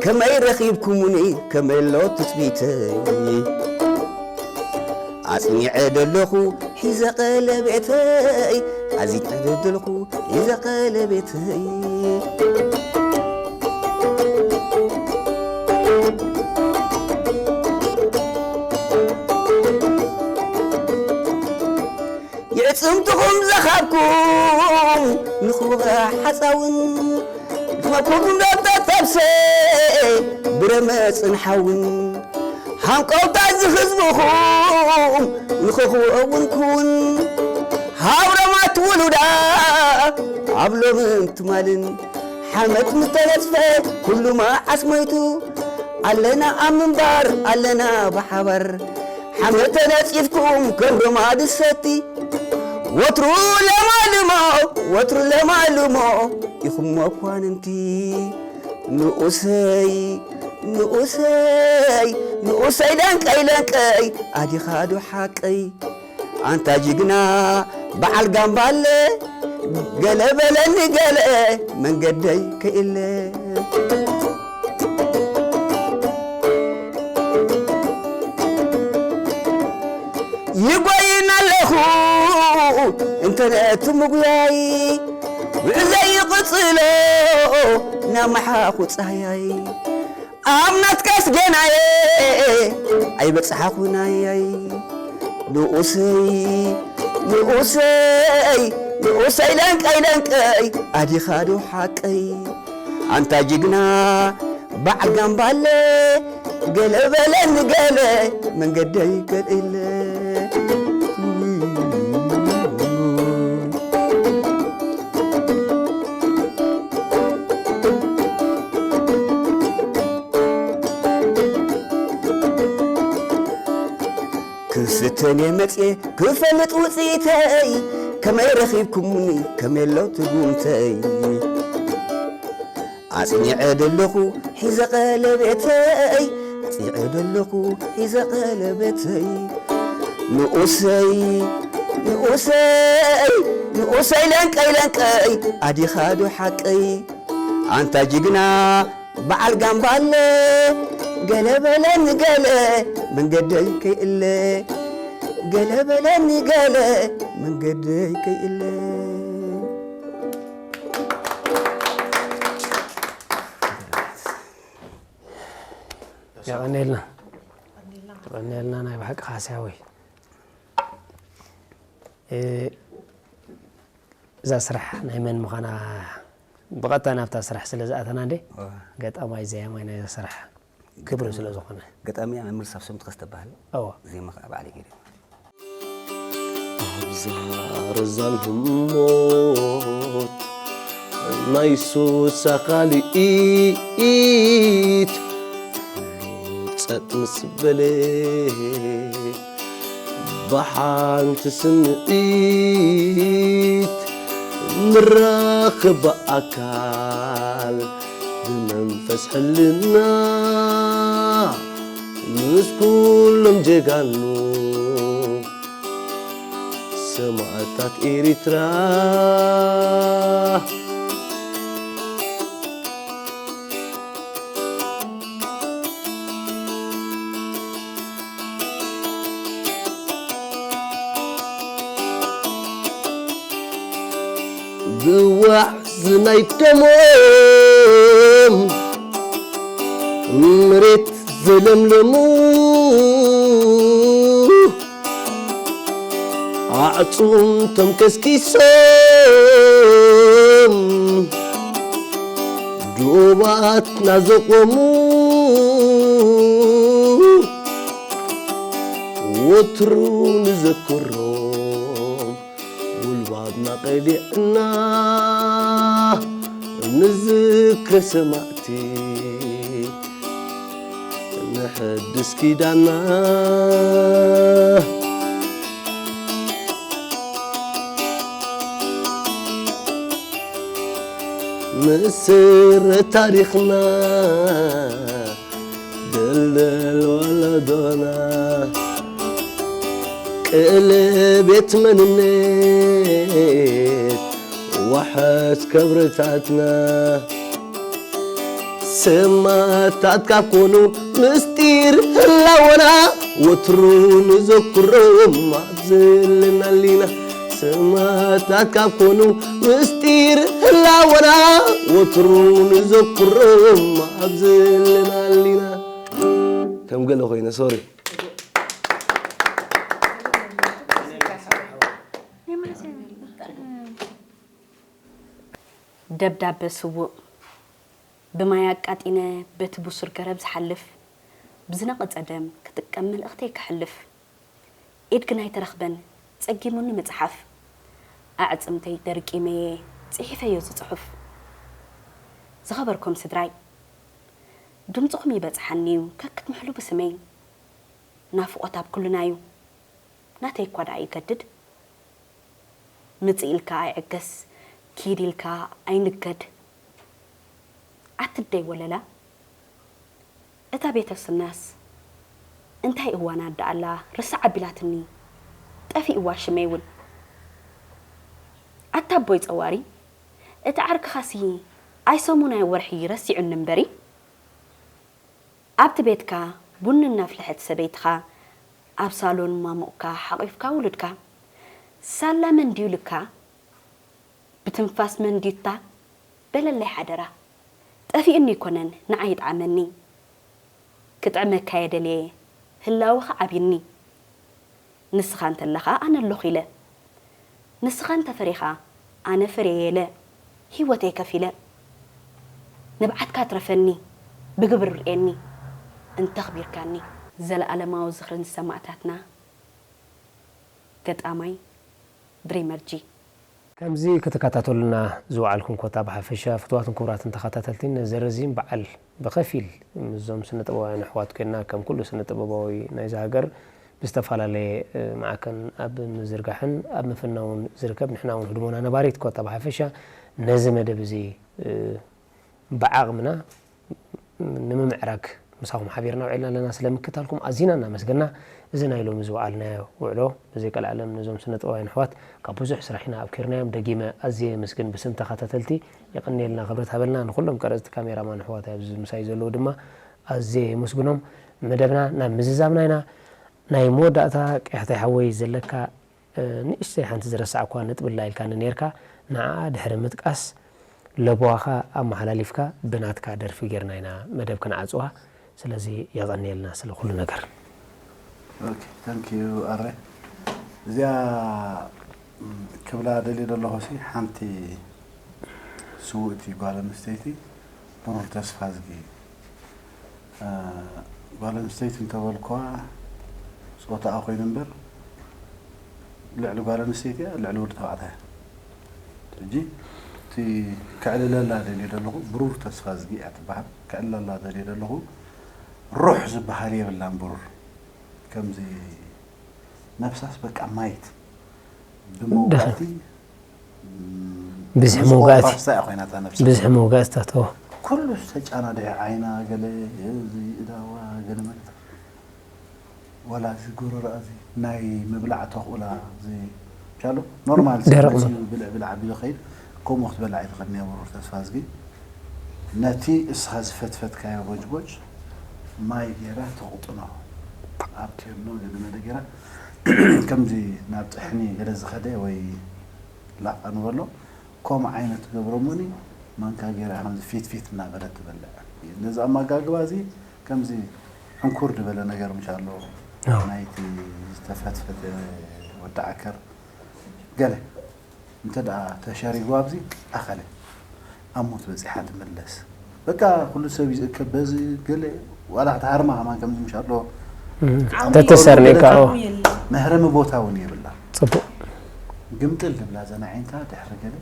ከመይ ረኺብኩምኒ ከመይ ኣሎ ትጽቢተይ። ኣጽኒዐ ደለኹ ሒዘ ቀለቤተይ፣ ኣጽኒዐ ደለኹ ሒዘ ቀለቤተይ። የዕጽምትኹም ዘኻብኩም ንኽወቕዕ ሓጻውን፣ ንኽመኩም ዶብ ተጠብሰ ብረመጽን ሓውን። ሃንቀውታ እዚ ህዝብኹም ንኽኽውኦ እውን ክውን። ሃብሮማት ውሉዳ ኣብ ሎምን ትማልን ሓመድ ምስ ተነጽፈ ኩሉ መዓስ ሞይቱ። ኣለና ኣብ ምንባር ኣለና ብሓባር። ሓመድ ተነጺፍኩም ከም ሮማድ ሰቲ። ወትሩ ለማልሞ፣ ወትሩ ለማልሞ ኢኹም መኳንንቲ። ንኡሰይ፣ ንኡሰይ፣ ንኡሰይ ለንቀይ ለንቀይ ኣዲኻ ዶ ሓቀይ? ኣንታ ጅግና በዓል ጋምባለ፣ ገለ በለኒ ገለ መንገደይ ከይለ። ይጎይን ኣለኹ እንተ ነቲ ምጉያይ፣ ጉዕዘይ ይቕጽሎ ናብ መሓኹ ጻህያይ። ኣብ ናትካስ ጌናየ ኣይበጽሓኹናየይ። ንኡሰይ፣ ንኡሰይ፣ ንኡሰይ ለንቀይ ለንቀይ ኣዲኻ ዶ ሓቀይ? ኣንታ ጅግና በዓል ጋምባለ፣ ገለ በለኒ ገለ መንገደይ ከድለ። ክፍተን እየ መጽየ ክፈልጥ ውጽኢተይ፣ ከመይ ረኺብኩምኒ ከመይ ኣሎ ትጉምተይ። ኣጽኒዐ ደለኹ ሒዘ ቀለቤተይ፣ ኣጽኒዐ ደለኹ ሒዘ ቀለቤተይ። ንኡሰይ፣ ንኡሰይ፣ ንኡሰይ ለንቀይ ለንቀይ ኣዲኻ ዶ ሓቀይ? ኣንታ ጅግና በዓል ጋምባለ፣ ገለ በለኒ ገለ መንገደይ ከይእለ። ገለ በለኒ ገለ መንገደይ ከይእለ። የቐንየልና። የቐንየልና ናይ ብሓቂ ሓስያዊ። እ፣ እዛ ስራሕ ናይ መን ምዃና ብቐጥታ ናብታ ስራሕ ስለ ዝኣተና እንዴ፣ እዋ። ገጣማይ ዘያማይ ናይዛ ስራሕ ክብሪ ስለ ዝኾነ። ገጣሚያ መምህር ሳምሶም ትኸስ ተበሃል። እዋ። ዜማ ከዓ በዓል ገይሩ። ኣብዛ ረዛን ህሞት ናይ ሱሳ ካልኢት ኩሉ ጸጥ ምስ በለ፣ ብሓንቲ ስምዒት ንራኸብ ብኣካል ብመንፈስ ሕልና ምስ ኩሎም ጀጋኑ ሰማእታት ኤሪትራ። ብዋሕ ዝናይ ደሞም መሬት ዘለምለሙ፣ ኣዕጽምቶም ከስኪሶም ዶባትና ዘቆሙ ወትሩ ንዘክሮም ጉልባብና ቀሊዕና ንዝክረ ሰማእቲ ነሐድስ ኪዳና። ምስረት ታሪኽና ደልደል ወለዶና ቅልቤት መንነት ዋሕስ ክብርታትና ሰማእታት ካብ ኮኑ ምስጢር ህላወና ወትሩ ንዘክሮም ኣብ ዘለና ኣሊና ሰማእታት ካብ ኮኑ ምስጢር ህላወና ወትሩ ንዘክሮም ኣብ ዘለና ኣሊና ከም ገለ ኮይነ ሶሪ ደብዳበ ስዉእ ብማይ ኣቃጢነ በቲ ብሱር ገረብ ዝሓልፍ ብዝነቐጸ ደም ክጥቀም መልእኽተይ ከሕልፍ ኢድ ግን ኣይተረኽበን ጸጊሙኒ ምጽሓፍ ኣዕጽምተይ ደርቂመየ ጽሒፈዮ እዚ ጽሑፍ ዝኸበርኩም ስድራይ ድምጽኹም ይበጽሓኒዩ ከክትምሕሉ ብስመይ ናፍቖት ኣብ ኩልናዩ ናተይ እኳ ደኣ ይገድድ ምጽእ ኢልካ ኣይዕገስ ኪድ ኢልካ ኣይንገድ ኣትደይ ወለላ እታ ቤተስናስ እንታይ እዋና ደኣላ ርሳዕ ኣቢላትኒ ጠፊእዋ ሽመይ እውን ኣታ ኣቦይ ጸዋሪ እቲ ዓርክኻሲ ኣይሰሙን ኣይ ወርሒ ረሲዑኒ እምበሪ ኣብቲ ቤትካ ቡኒ እናፍለሐት ሰበይትኻ ኣብ ሳሎን ማሙቕካ ሓቒፍካ ውሉድካ ሳላ መን ድዩ ልካ ብትንፋስ መን ድዩታ በለለይ ሓደራ ጠፊኡኒ ኣይኮነን ንዓይ ይጥዓመኒ ክጥዕመካ እየ ደልየ ህላወኻ ዓብዩኒ ንስኻ እንተለኻ ኣነ ኣለኹ ኢለ ንስኻ እንተፈሪኻ ኣነ ፈርየ ኢለ ሂወተይ ከፊለ ንብዓትካ ትረፈኒ ብግብሪ ርእየኒ እንተኽቢርካኒ። ዘለኣለማዊ ዝኽሪ ንሰማእታትና። ገጣማይ ድሪመር ጂ። ከምዚ ክትከታተሉና ዝወዓልኩም ኮታ ብሓፈሻ ፍትዋትን ክቡራትን ተኸታተልቲ ነዚ ረዚን በዓል ብኸፊል ምስዞም ስነ ጥበባውያን ኣሕዋት ኮይና ከም ኩሉ ስነ ጥበባዊ ናይዛ ሃገር ብዝተፈላለየ ማዕከን ኣብ ምዝርጋሕን ኣብ ምፍናውን ዝርከብ ንሕና እውን ህድሞና ነባሪት ኮታ ብሓፈሻ ነዚ መደብ እዚ ብዓቕምና ንምምዕራግ ምሳኹም ሓቢርና ውዒልና ኣለና። ስለ ምክታልኩም ኣዚና እናመስገና እዚ ናይ ሎሚ ዝወዓልናዮ ውዕሎ ብዘይ ቀልዓለም ነዞም ስነ ጥበባውያን ኣሕዋት ካብ ብዙሕ ስራሕ ኢና ኣብኪርናዮም። ደጊመ ኣዝየ የመስግን ብስም ተኸታተልቲ የቐንየልና ክብረት ሃበልና። ንኹሎም ቀረፅቲ ካሜራማን ኣሕዋተይ ኣብዚ ምሳይ ዘለዉ ድማ ኣዝየ የመስግኖም። መደብና ናብ ምዝዛምና ኢና። ናይ መወዳእታ ቀያሕታይ ሓወይ ዘለካ ንእሽተይ ሓንቲ ዝረሳዕኳ ነጥቢ ኣላ ኢልካኒ ነይርካ ንዓኣ ድሕሪ ምጥቃስ ለበዋኻ ኣመሓላሊፍካ ብናትካ ደርፊ ጌርና ኢና መደብ ክንዓጽዋ ስለዚ የቐንየልና ስለ ኩሉ ነገር። ኦኬ thank you ኣረ እዚኣ ክብላ ደልየ ዘለኹ ሲ ሓንቲ ስውእቲ ጓል ኣንስተይቲ ብሩር ተስፋዝጊ ጓል ኣንስተይቲ እንተበልኩዋ ፆታኣ ኮይኑ እምበር ልዕሊ ጓል ኣንስተይቲ እያ ልዕሊ ወዲ ተባዕታይ ሕጂ እቲ ከዕልለላ ደልየ ዘለኹ ብሩር ተስፋዝጊ እያ ትበሃል ከዕልለላ ደልየ ዘለኹ ሩሕ ዝበሃል የብላን ብሩር ከምዚ ነብሳስ በቃ ማይት ብመውጋእቲ ብዝሒ መውጋእቲ ፓስታ እያ ኮይና እታ ነብሳ ብዝሒ መውጋእቲ ታተወ ኩሉ ዝተጫናደሐ ዓይና ገለ እዚ እዳዋ ገለ መለ ዋላ እዚ ጎረረኣ እዚ ናይ ምብላዕ ተኽእላ እዚ ቻሎ ኖርማል ደረቕ መሲሉ ብልዕ ብልዕ ኣቢሉ ኸይድ ከምኡ ክትበልዕ ኣይትኽእልን እያ ብሩር ተስፋ ዝጊ ነቲ እስኻ ዝፈትፈትካዮ ቦጅቦጅ ማይ ገይራ ተቕጥኖ ኣብ ቴርኖ ገለ መለ ገይራ ከምዚ ናብ ጥሕኒ ገለ ዝኸደ ወይ ላቕ ንበሎ ከምኡ ዓይነት ትገብሮ እሞኒ ማንካ ገይራ ከምዚ ፊት ፊት እናበለት ትበልዕ ነዚ ኣመጋግባ እዚ ከምዚ ሕንኩር ዝበለ ነገር ምሽ ኣሎ ናይቲ ዝተፈትፈተ ወዲ ዓከር ገለ እንተ ደኣ ተሸሪጉ ኣብዚ ኣኸለ ኣብ ሞት በጺሓ ትምለስ በቃ ኩሉ ሰብ እዩ ዝእከብ በዚ ገለ ዋላ ክትሃርማ ከማን ከምዚ ምሽ ኣሎ ተተሰርኒካ መህረሚ ቦታ እውን የብላ። ፅቡቅ ግምጥል ዝብላ ዘናዒንታ ድሕሪ ገለ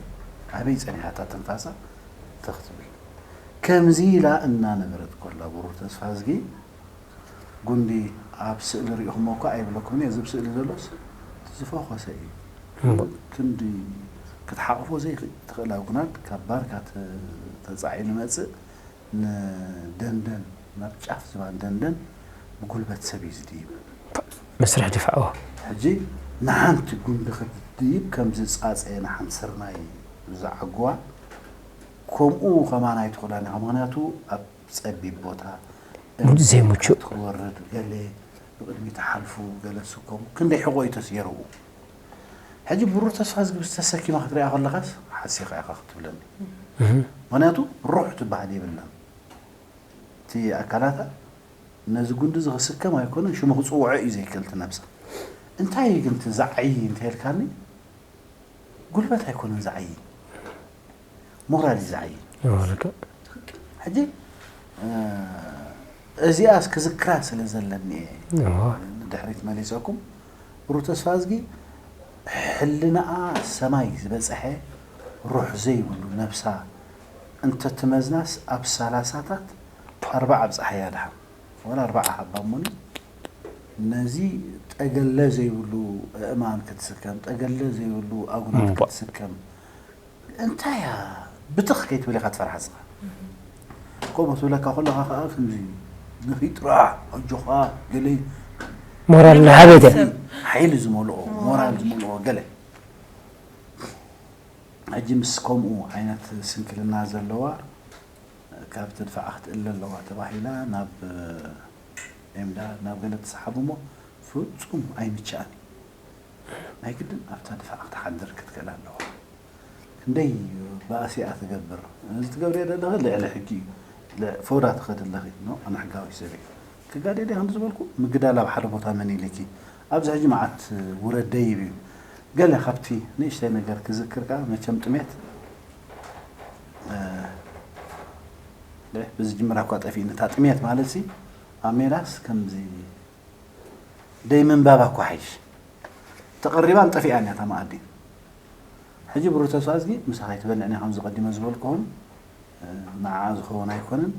ኣበይ ጸኒሓታ ትንፋሳ ተኽትብል ከምዚ ኢላ እናነበረት ኮላ ብሩር ተስፋ ዝጊ ጉንዲ ኣብ ስእሊ ሪኢኹሞ እኳ ኣይብለኩምን እየ። እዚ ኣብ ስእሊ ዘሎስ ዝፈኾሰ እዩ። ክንዲ ክትሓቕፎ ዘይትኽእል ኣጉናድ ካብ ባርካ ተጻዒኑ መጽእ ንደንደን ናብ ጫፍ ዝባን ደንደን ብጉልበት ሰብ እዩ ዝድይብ። መስርሕ ድፋዕ ሕጂ ንሓንቲ ጉንዲ ክትድይብ ከምዚ ጻጸየ ንሓንቲ ስርናይ ዝዓግዋ ከምኡ ከማን ኣይትኽእላን ኢኻ። ምኽንያቱ ኣብ ጸቢብ ቦታ ሙሉእ ዘይምቹእ። ትወርድ ገለ ብቕድሚ ትሓልፉ ገለ ስከሙ ክንደይ ሕቖ እዩ ተስየርኡ። ሕጂ ብሩር ተስፋ ዝግብስ ተሰኪማ ክትሪኣ ከለኻስ ሓሲኻ ኢኻ ክትብለኒ። ምኽንያቱ ሩሕ ትበሃል የብላን። እቲ ኣካላታ ነዚ ጉንዲ እዚ ክስከም ኣይኮነን ሽሙ ክፅውዖ እዩ ዘይክእል እቲ ነብሳ። እንታይ እዩ ግን እቲ ዛዕይ እንተልካኒ ጉልበት ኣይኮነን ዛዕይ ሞራል እዩ ዛዕይ። ሕጂ እዚኣስ ክዝክራ ስለ ዘለኒ እየ ንድሕሪት መሊሰኩም። ብሩህ ተስፋ እዝጊ ሕልናኣ ሰማይ ዝበፀሐ ሩሕ ዘይብሉ ነብሳ እንተትመዝናስ ኣብ ሰላሳታት ኣርባዓ ኣብፀሓያ ድሓን ዋላ ኣርባዓ ሃባ እሞኒ ነዚ ጠገለ ዘይብሉ እእማን ክትስከም ጠገለ ዘይብሉ ኣጉናት ክትስከም እንታይ እያ ብትኽ ከይትብል ኢኻ ትፈርሓ ስኻ። ከምኡ ትብለካ ከለኻ ከዓ ከምዚ ንኺጥራሕ ኣጆኻ ገለ ሞራል ናሃበተ ሓይሊ ዝመልኦ ሞራል ዝመልኦ ገለ ሕጂ ምስ ከምኡ ዓይነት ስንክልና ዘለዋ ካብ ትድፋዕ ክትእለ ኣለዋ ተባሂላ ናብ ኤምዳ ናብ ገለ ትሰሓብ እሞ ፍጹም ኣይምችኣን ናይ ግድን ኣብታ ድፋዕ ክትሓድር ክትክእል ኣለዋ። ክንደይ ባእሲ እያ ትገብር። እዚ ትገብርዮ ዘለኺ ልዕሊ ሕጊ እዩ። ል- ፈውዳ ትኸዲ ኣለኺ። ኖ፣ ኣነ ሕጋዊ ሰብ እየ። ክጋደል እየ ከም ዝበልኩ ምግዳል ኣብ ሓደ ቦታ መን ኢልኪ። ኣብዚ ሕጂ መዓት ውረድ ደይብ እዩ። ገለ ካብቲ ንእሽተይ ነገር ክዝክር ከኣ መቸም ጥሜት እ፣ ለ- ብዝጅምራ እኳ ጠፊእኒ። እታ ጥሜት ማለት ሲ ኣብ ሜዳስ ከምዚ ደይ ምንባባ እኳ ሓይሽ ተቐሪባን ጠፊኣን እያ እታ መኣዲ። ሕጂ ብሩህ ተስፋ እዝጊ ምሳኻ ኣይትበልዕን እያ ከምዚ ቀዲመ ዝበልኩኹም ንዓ ዝኸውን ኣይኮነን።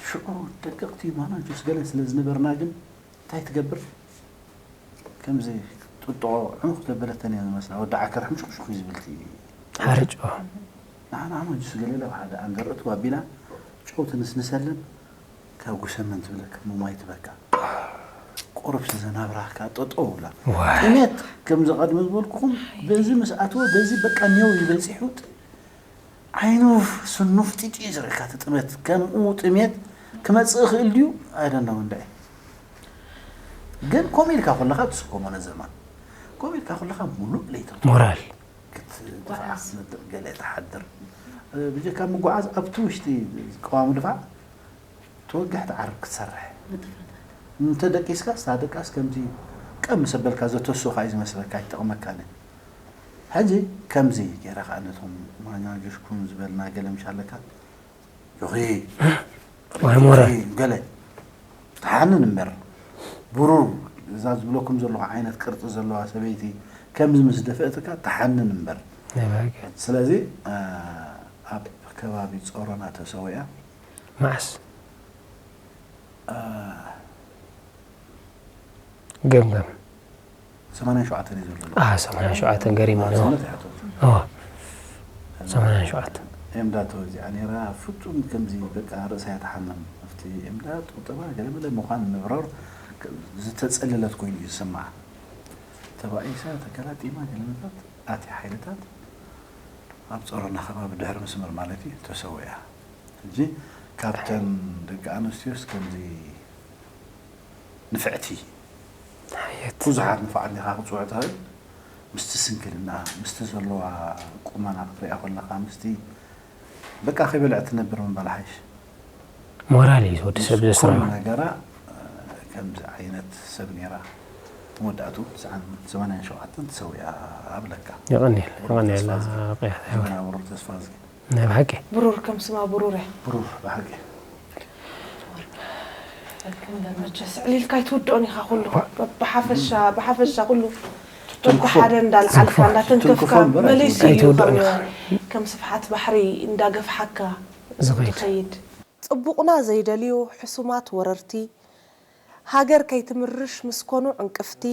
ሽዑ ደቀቕቲ ማናጆስ ገለ ስለ ዝነበርና ግን እንታይ ትገብር ከምዚ ጥጥቖ ዕሙኽ ዘበለተን እያ ዝመስላ ወዲ ዓከር ሕምሽኩሽኩ እዩ ዝብልቲ ሓርጭ ንዓ ንዓ ማናጆስ ገለ ኢላ ሓደ ኣንገር እትዋ ኣቢላ ጨው ትንስንሰለን ካብ ጉሰመን ትብለካ ምማይ ትበካ ቁሩብ ስዘናብራካ ጠጠው ብላ ጥሜት ከም ዝቐድመ ዝበልኩኹም በዚ ምስ ኣትወ በዚ በቃ ኔው እዩ በፂሑ ዓይኑ ስኑፍ ጢጢ እዩ ዝርእካ እቲ ጥሜት ከምኡ ጥሜት ክመፅእ ይኽእል ድዩ ኣይደናው እንዳ ግን ኮሜድካ ከለካ ትስከሞ ነዘማን ኮሜድካ ከለካ ሙሉእ ለይተ ሞራል ክትድፋዕ ክትመጥር ገለ ትሓድር ብጀካ ምጉዓዝ ኣብቲ ውሽጢ ቅዋም ድፋዕ ተወግሕ ትዓርብ ክትሰርሕ እንተ ደቂስካ ስታ ደቃስ ከምቲ ቀም ምስ ኣበልካ ዘተስኻ እዩ ዝመስለካ ኣይትጠቕመካን ሕጂ ከምዚ ገይረ ከዓ ነቶም ማኛጆሽኩም ዝበልና ገለ ምሽ ኣለካ ዮኺ ዋይ ሞራል ገለ ትሓንን እምበር ብሩር እዛ ዝብለኩም ዘለኹ ዓይነት ቅርፂ ዘለዋ ሰበይቲ ከምዚ ምስ ደፈእትካ ትሓንን እምበር ናይ ባህጊ ስለዚ ኣብ ከባቢ ጾሮና ተሰዊኣ መዓስ ገምገም ሰማንያን ሸውዓተን እዩ ዘሎ አ ሰማንያን ሸውዓተን ገሪማ ነው ሰውነት ይሓቶ ኦ ሰማንያን ሸውዓተን ኤምዳ ተወዚዓ ነይራ ፍጹም ከምዚ በቃ ርእሳ እያ ትሓምም ኣብቲ ኤምዳ ጡብጠባ ገለመለ ምዃን ምብራር ዝተጸለለት ኮይኑ እዩ ዝስምዓ ተባኢሳ ተገላጢማ ገለመታት ኣትያ ሓይልታት ኣብ ጸሮና ከባቢ ድሕሪ መስመር ማለት እዩ ተሰዊኣ ሕጂ ካብተን ደቂ ኣንስትዮስ ከምዚ ንፍዕቲ ሓየት ብዙሓት ንፋዓት ዲኻ ክፅውዕ ትኽእል ምስቲ ስንክልና ምስቲ ዘለዋ ቁመና ክትሪኣ ከለካ ምስቲ በቃ ከይበልዐ ትነብር ምባል ሓይሽ ሞራል እዩ ወዲ ሰብ ዘስራ ኩሉ ነገራ ከምዚ ዓይነት ሰብ ነይራ መወዳእቱ ትስዓን ሰማንያን ሸውዓተን ተሰዊኣ ኣብለካ የቐኒል የቐኒል ቅያታ ጀግና ብሩር ተስፋ ዝጊ ናይ ብሓቂ። ብሩር ከም ስማ ብሩር እያ። ብሩር ብሓቂ። መቸስ ዕሊልካ ኣይትውድኦን ኢኻ። ኩሉ ብሓፈሻ ብሓፈሻ ኩሉ በብሓደ እንዳልዓልካ እንዳተንከፍካ መሊሱ እዩ ከም ስፍሓት ባሕሪ እንዳገፍሓካ ዝኸይድ። ጽቡቕና ዘይደልዩ ሕሱማት ወረርቲ፣ ሃገር ከይትምርሽ ምስኮኑ ዕንቅፍቲ፣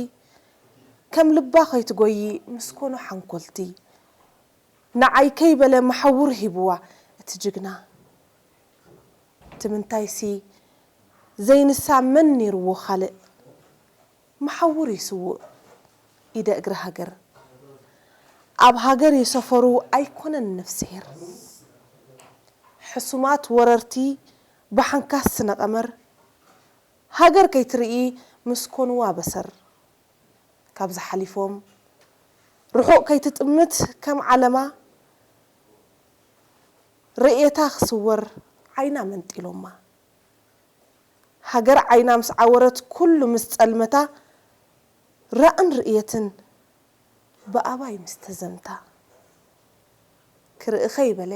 ከም ልባ ከይትጎዪ ምስኮኑ ሓንኮልቲ፣ ንዓይ ከይበለ መሓውር ሂብዋ እቲ ጅግና። እቲ ምንታይሲ ዘይንሳ መን ኔርዎ ካልእ፣ መሓውር እዩ ስዉእ ኢደ እግሪ ሃገር። ኣብ ሃገር እዩ ሰፈሩ ኣይኮነን ነፍስሄር። ሕሱማት ወረርቲ ብሓንካስ ስነ ቀመር፣ ሃገር ከይትርኢ ምስ ኮንዋ በሰር። ካብዚ ሓሊፎም ርሑቕ ከይትጥምት ከም ዓለማ፣ ርእየታ ክስወር ዓይና መንጢሎማ። ሃገር ዓይና ምስ ዓወረት ኩሉ ምስ ጸልመታ፣ ራእን ርእየትን ብኣባይ ምስ ተዘምታ፣ ክርኢ ከይበለ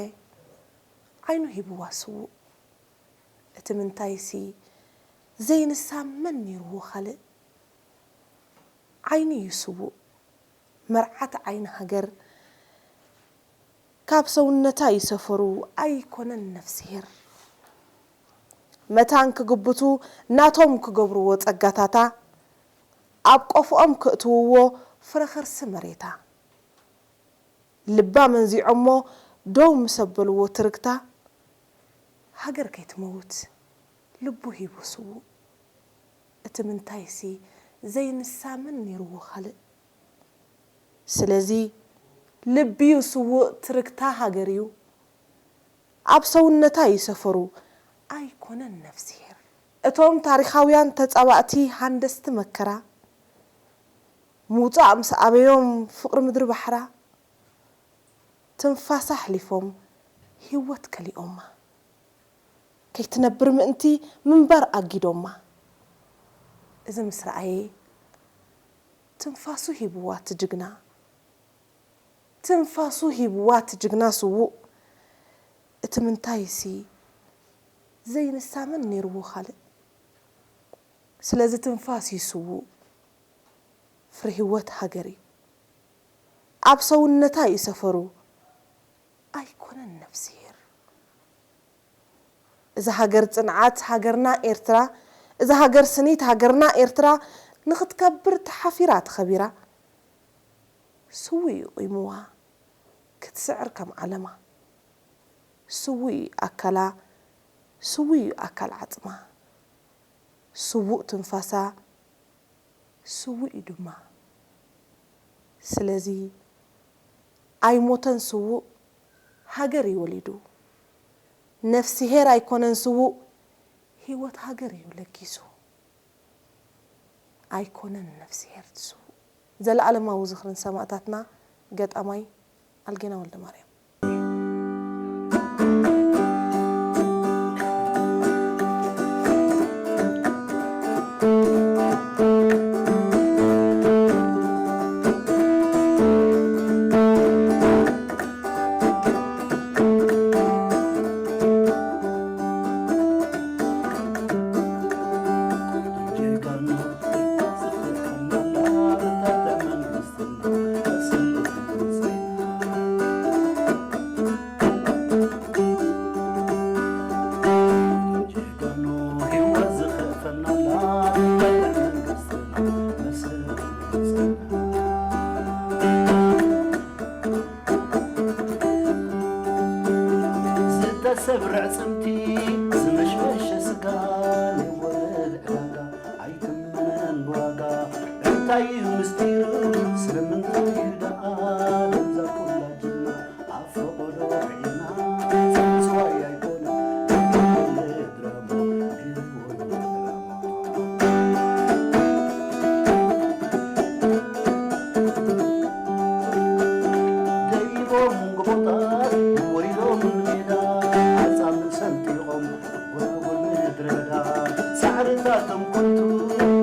ዓይኑ ሂብዋ ስዉእ። እቲ ምንታይሲ ዘይንሳ መን ኔርዎ ካልእ፣ ዓይኒ እዩ ስዉእ መርዓት ዓይኒ ሃገር። ካብ ሰውነታ ይሰፈሩ ኣይኮነን ነፍስሄር። መታን ክግብቱ ናቶም ክገብርዎ ጸጋታታ፣ ኣብ ቆፍኦም ክእትውዎ ፍረ ከርሲ መሬታ። ልባ መንዚዖሞ ደው ምስ ኣበልዎ ትርግታ፣ ሃገር ከይትመውት ልቡ ሂቡ ስዉእ። እቲ ምንታይሲ ዘይንሳምን ኔርዎ ካልእ። ስለዚ ልቢዩ ስዉእ ትርግታ ሃገር እዩ። ኣብ ሰውነታ ይሰፈሩ ኣይኮነን ነፍስሄር። እቶም ታሪኻውያን ተጻባእቲ ሃንደስቲ መከራ፣ ምውጻእ ምስ ኣበዮም ፍቕሪ ምድሪ ባሕራ፣ ትንፋሳ ኣሕሊፎም ህይወት ከሊኦማ። ከይትነብር ምእንቲ ምንባር ኣጊዶማ። እዚ ምስ ረኣየ ትንፋሱ ሂብዋ እቲ ጅግና። ትንፋሱ ሂብዋ እቲ ጅግና ስዉእ። እቲ ምንታይሲ ዘይንሳምን ኔርዎ ካልእ። ስለዚ ትንፋስ እዩ ስዉእ። ፍረ ህይወት ሃገር እዩ። ኣብ ሰውነታ እዩ ሰፈሩ። ኣይኮነን ነፍስሄር። እዛ ሃገር ጽንዓት ሃገርና ኤርትራ፣ እዛ ሃገር ስኒት ሃገርና ኤርትራ ንኽትከብር ተሓፊራ ተኸቢራ። ስዉእ እዩ ቂምዋ ክትስዕር ከም ዓለማ። ስዉእ እዩ ኣካላ፣ ስዉእ እዩ ኣካል ዓጽማ። ስዉእ ትንፋሳ፣ ስዉእ እዩ ድማ። ስለዚ ኣይሞተን ስዉእ፣ ሃገር እዩ ወሊዱ። ነፍስሄር ኣይኮነን ስዉእ፣ ህይወት ሃገር እዩ ለጊሱ። ኣይኮነን ነፍስሄር ስዉእ። ዘለኣለማዊ ዝኽሪ ንሰማእታትና። ገጣማይ ኣልጌና ወልደማርያም። ዝተሰብረ ኣዕጽምቲ ዝመሽመሸ ስጋ ናይ ወለል ዕዳጋ ኣይትመነን ብዋጋ። እንታይ እዩ ምስጢሩ? ስለምንታይ እዩ ደኣ በዛ ኩላ ጅግና ኣብ ፈቐዶ ርዒና? ጽምጽዋይ ኣይኮነን ድወይ ድራማ ድወይ ድራማ። ደይቦም ጎቦታት ወሪዶም ንሜዳ ኣጻምር ሰንጢቖም ጎናጉን ምድረ በዳ ሳዕርታቶም ኮንቱ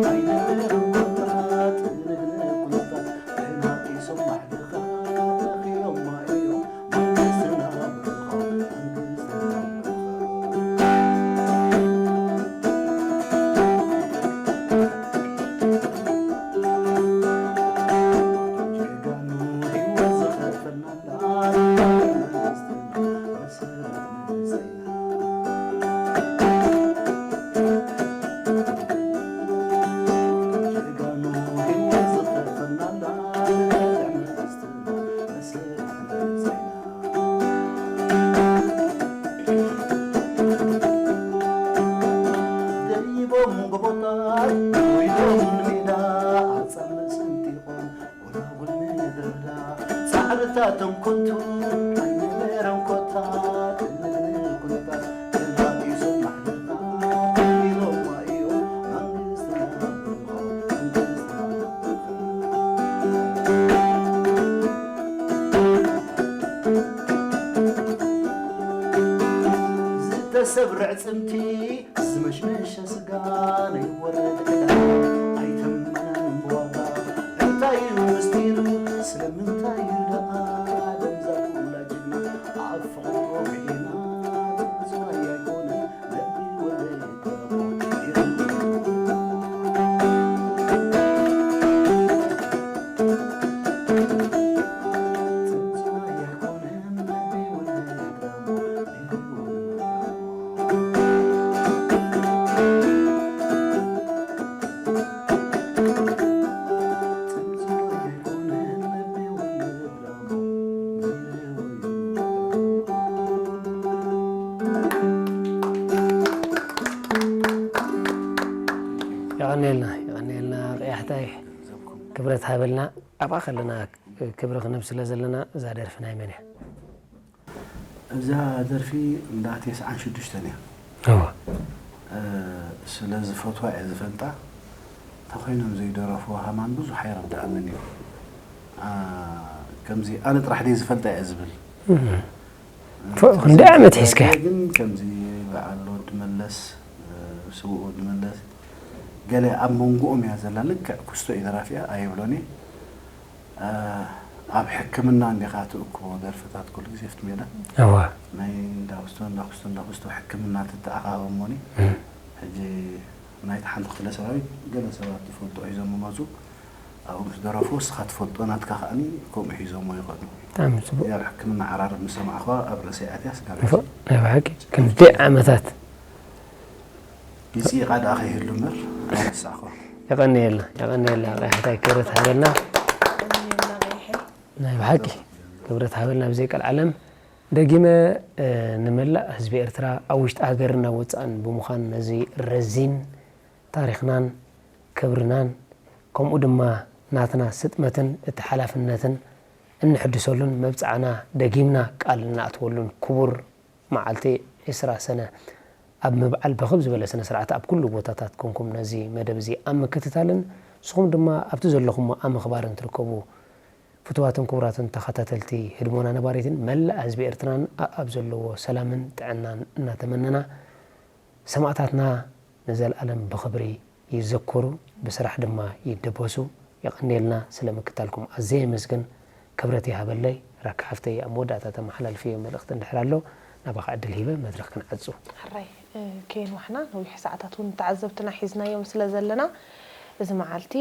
ኣይነበረን ኮንትራት ንግነ ኩነታት ተናጢሶም ማሕደኻ ተኺሎማ እዮም መንግስትና ብርኾም። እቶም ኮንቱ ኣይነበረን ኮታ፣ ክንብል ኩነታት ተላቢሶም ማሕደርካ ኢሎምዋ እዮም መንግስትና ብርኻ፣ መንግስትና ብርኻ። ዝተሰብረ ኣዕጽምቲ ዝመሽመሸ ስጋ ናይ ወረደ ዕዳ ኣይተመነን ብዋጋ። እንታይ እዩ ምስጢሩ? ስለምንታይ እዩ ደኣ ደምዛ ኩላ ጅግና ኣብ ፍቕሪ ወጊዕና? ዝዋይ ኣይኮነን ነቢ ወለደ የቐንየልና፣ የቐንየልና ቀያሕታይ፣ ክብረት ሃበልና። ኣብኣ ከለና ክብሪ ክነብ ስለ ዘለና፣ እዛ ደርፊ ናይ መን እያ? እዛ ደርፊ እንዳ ተስዓን ሽዱሽተን እያ። እወ። እ፣ ስለ ዝፈትዋ እየ ዝፈልጣ። እንተኾይኖም ዘይደረፍዎ ከማን ብዙሕ ኣይርድኣንን እዩ። ኣ፣ ከምዚ ኣነ ጥራሕ ደይ ዝፈልጣ እየ ዝብል። እህ። እ፣ ፎ-፣ ክንደይ ዓመት ሒዝካ? ግን ከምዚ በዓል ወዲ መለስ፣ እ፣ ስዉእ ወዲ መለስ፣ ገለ ኣብ መንጎኦም እያ ዘላ። ልክዕ ኩስቶ እዩ ደራፊኣ፣ ኣይብሎን እየ። እ፣ ኣብ ሕክምና እንዲኻ ትእክቦ ደርፍታት ኩሉ ግዜ ኣብቲ ሜዳ። እዋ። ናይ እንዳኹስቶ፣ እንዳኹስቶ፣ እንዳኹስቶ ሕክምና ትተኣኻኸብ እሞኒ። እም። ሕጂ ናይቲ ሓንቲ ክፍለ ሰራዊት ገለ ሰባት ዝፈልጡ ሒዞም መጹ። ኣብኡ ምስ ደረፉ፣ እስኻ ትፈልጦ ናትካ ከኣኒ ከምኡ ሒዞሞ ይኸዱ። ብጣዕሚ ጽቡቕ። ኣብ ሕክምና ዓራርብ ምስ ሰማዕኽዋ ኣብ ርእሰይ ኣትያ ስጋብ ሕጂ። እፎ፣ ናይ ብሓቂ ክንደይ ዓመታት። ይጽይቓ ደኣ ከይህሉ እምበር ኣይረሳዕኽዋን። የቐንየልና፣ የቐንየልና፣ ቀያሕታይ ክብረት ሃበልና። የቐንየልና ቀያሕይ። ናይ ብሓቂ ክብረት ሃበልና ብዘይ ቀልዓለም። ደጊመ፣ እ፣ ንመላእ ህዝቢ ኤርትራ ኣብ ውሽጢ ሃገርን ኣብ ወጻእን ብምዃን ነዚ ረዚን ታሪኽናን ክብርናን ከምኡ ድማ ናትና ስጥመትን እቲ ሓላፍነትን እንሕድሰሉን መብጽዓና ደጊምና ቃል እንኣትወሉን ክቡር መዓልቲ ዕስራ ሰነ ኣብ ምብዓል ብኽብ ዝበለ ስነ ስርዓት ኣብ ኩሉ ቦታታት ኮንኩም ነዚ መደብ እዚ ኣብ ምክትታልን ንስኹም ድማ ኣብቲ ዘለኹሞ ኣብ ምኽባርን ትርከቡ ፍቱዋትን ክቡራትን ተኸታተልቲ ህድሞና ነባሪትን መላእ ህዝቢ ኤርትራን ኣኣብ ዘለዎ ሰላምን ጥዕናን እናተመነና ሰማእታትና ንዘለኣለም ብኽብሪ ይዘከሩ፣ ብስራሕ ድማ ይደበሱ። የቐንየልና ስለ ምክታልኩም ኣዝየ የመስግን። ክብረት ይሃበለይ። ራካ ሓፍተይ፣ ኣብ መወዳእታ ተመሓላልፍዮ መልእኽቲ እንድሕር ኣሎ ናባኻ ዕድል ሂበ መድረኽ ክንዓጹ። ሕራይ፣ እ፣ ከየንዋሕና ነዊሕ ሰዓታት እውን ተዓዘብትና ሒዝናዮም ስለ ዘለና እዚ መዓልቲ፣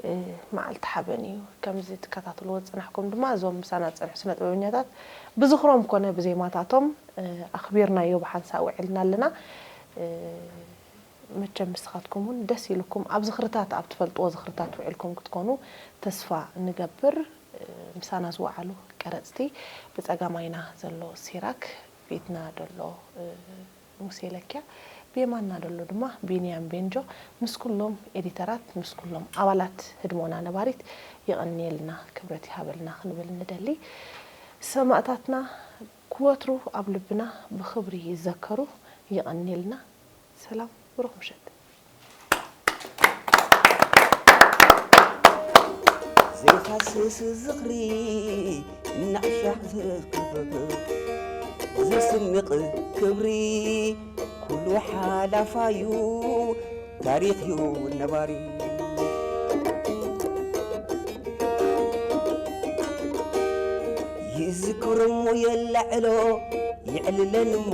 እ፣ መዓልቲ ሓበን እዩ። ከምዚ ትከታተልዎ ዝጸናሕኩም ድማ እዞም ምሳና ዝጸንሑ ስነ ጥበበኛታት ብዝኽሮም ኮነ ብዜማታቶም፣ እ፣ ኣኽቢርናዮ ብሓንሳእ ውዒልና ኣለና። እ፣ መቸም ንስኻትኩም እውን ደስ ኢሉኩም ኣብ ዝኽርታት፣ ኣብ ትፈልጥዎ ዝኽርታት ውዒልኩም ክትኮኑ ተስፋ ንገብር። ምሳና ዝወዓሉ ቀረጽቲ፣ ብጸጋማይና ዘሎ ሲራክ፣ ብኢድና ዘሎ፣ እ፣ ሙሴ ለኪያ፣ ብየማንና ዘሎ ድማ ቢንያም ቤንጆ፣ ምስ ኩሎም ኤዲተራት፣ ምስ ኩሎም ኣባላት ህድሞና ነባሪት የቐንየልና፣ ክብረት ይሃበልና ክንብል ንደሊ። ሰማእታትና ክወትሩ ኣብ ልብና ብኽብሪ ይዘከሩ። የቐንየልና። ሰላም፣ ብሩኽ ምሸት። ዘይሃስስ ዝኽሪ እናዕሻዕ ዝኽብብ ዘስንቕ ክብሪ ኩሉ ሓላፋዩ ታሪኽዩ ነባሪ። ይዝክር እሞ የላዕሎ፣ የዕልለን እሞ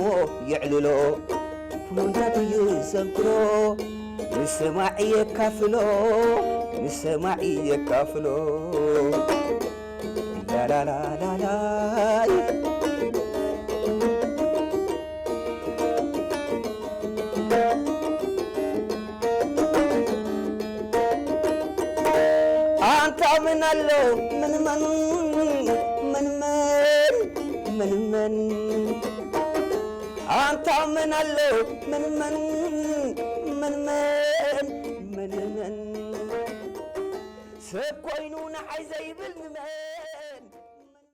የዕልሎ፣ ኩሉ እንዳት ይዘክሮ፣ ንሰማዒ የካፍሎ፣ ንሰማዒ የካፍሎ። ላላላላላይ። ኣንታ ምን ኣሎ ምን መን፣ ምን መን፣ ምን መን። ኣንታ ምን ኣሎ ምን መን፣ ምን መን፣ ምን መን። ሰብ ኮይኑ ንዓይ ዘይብል ንመን።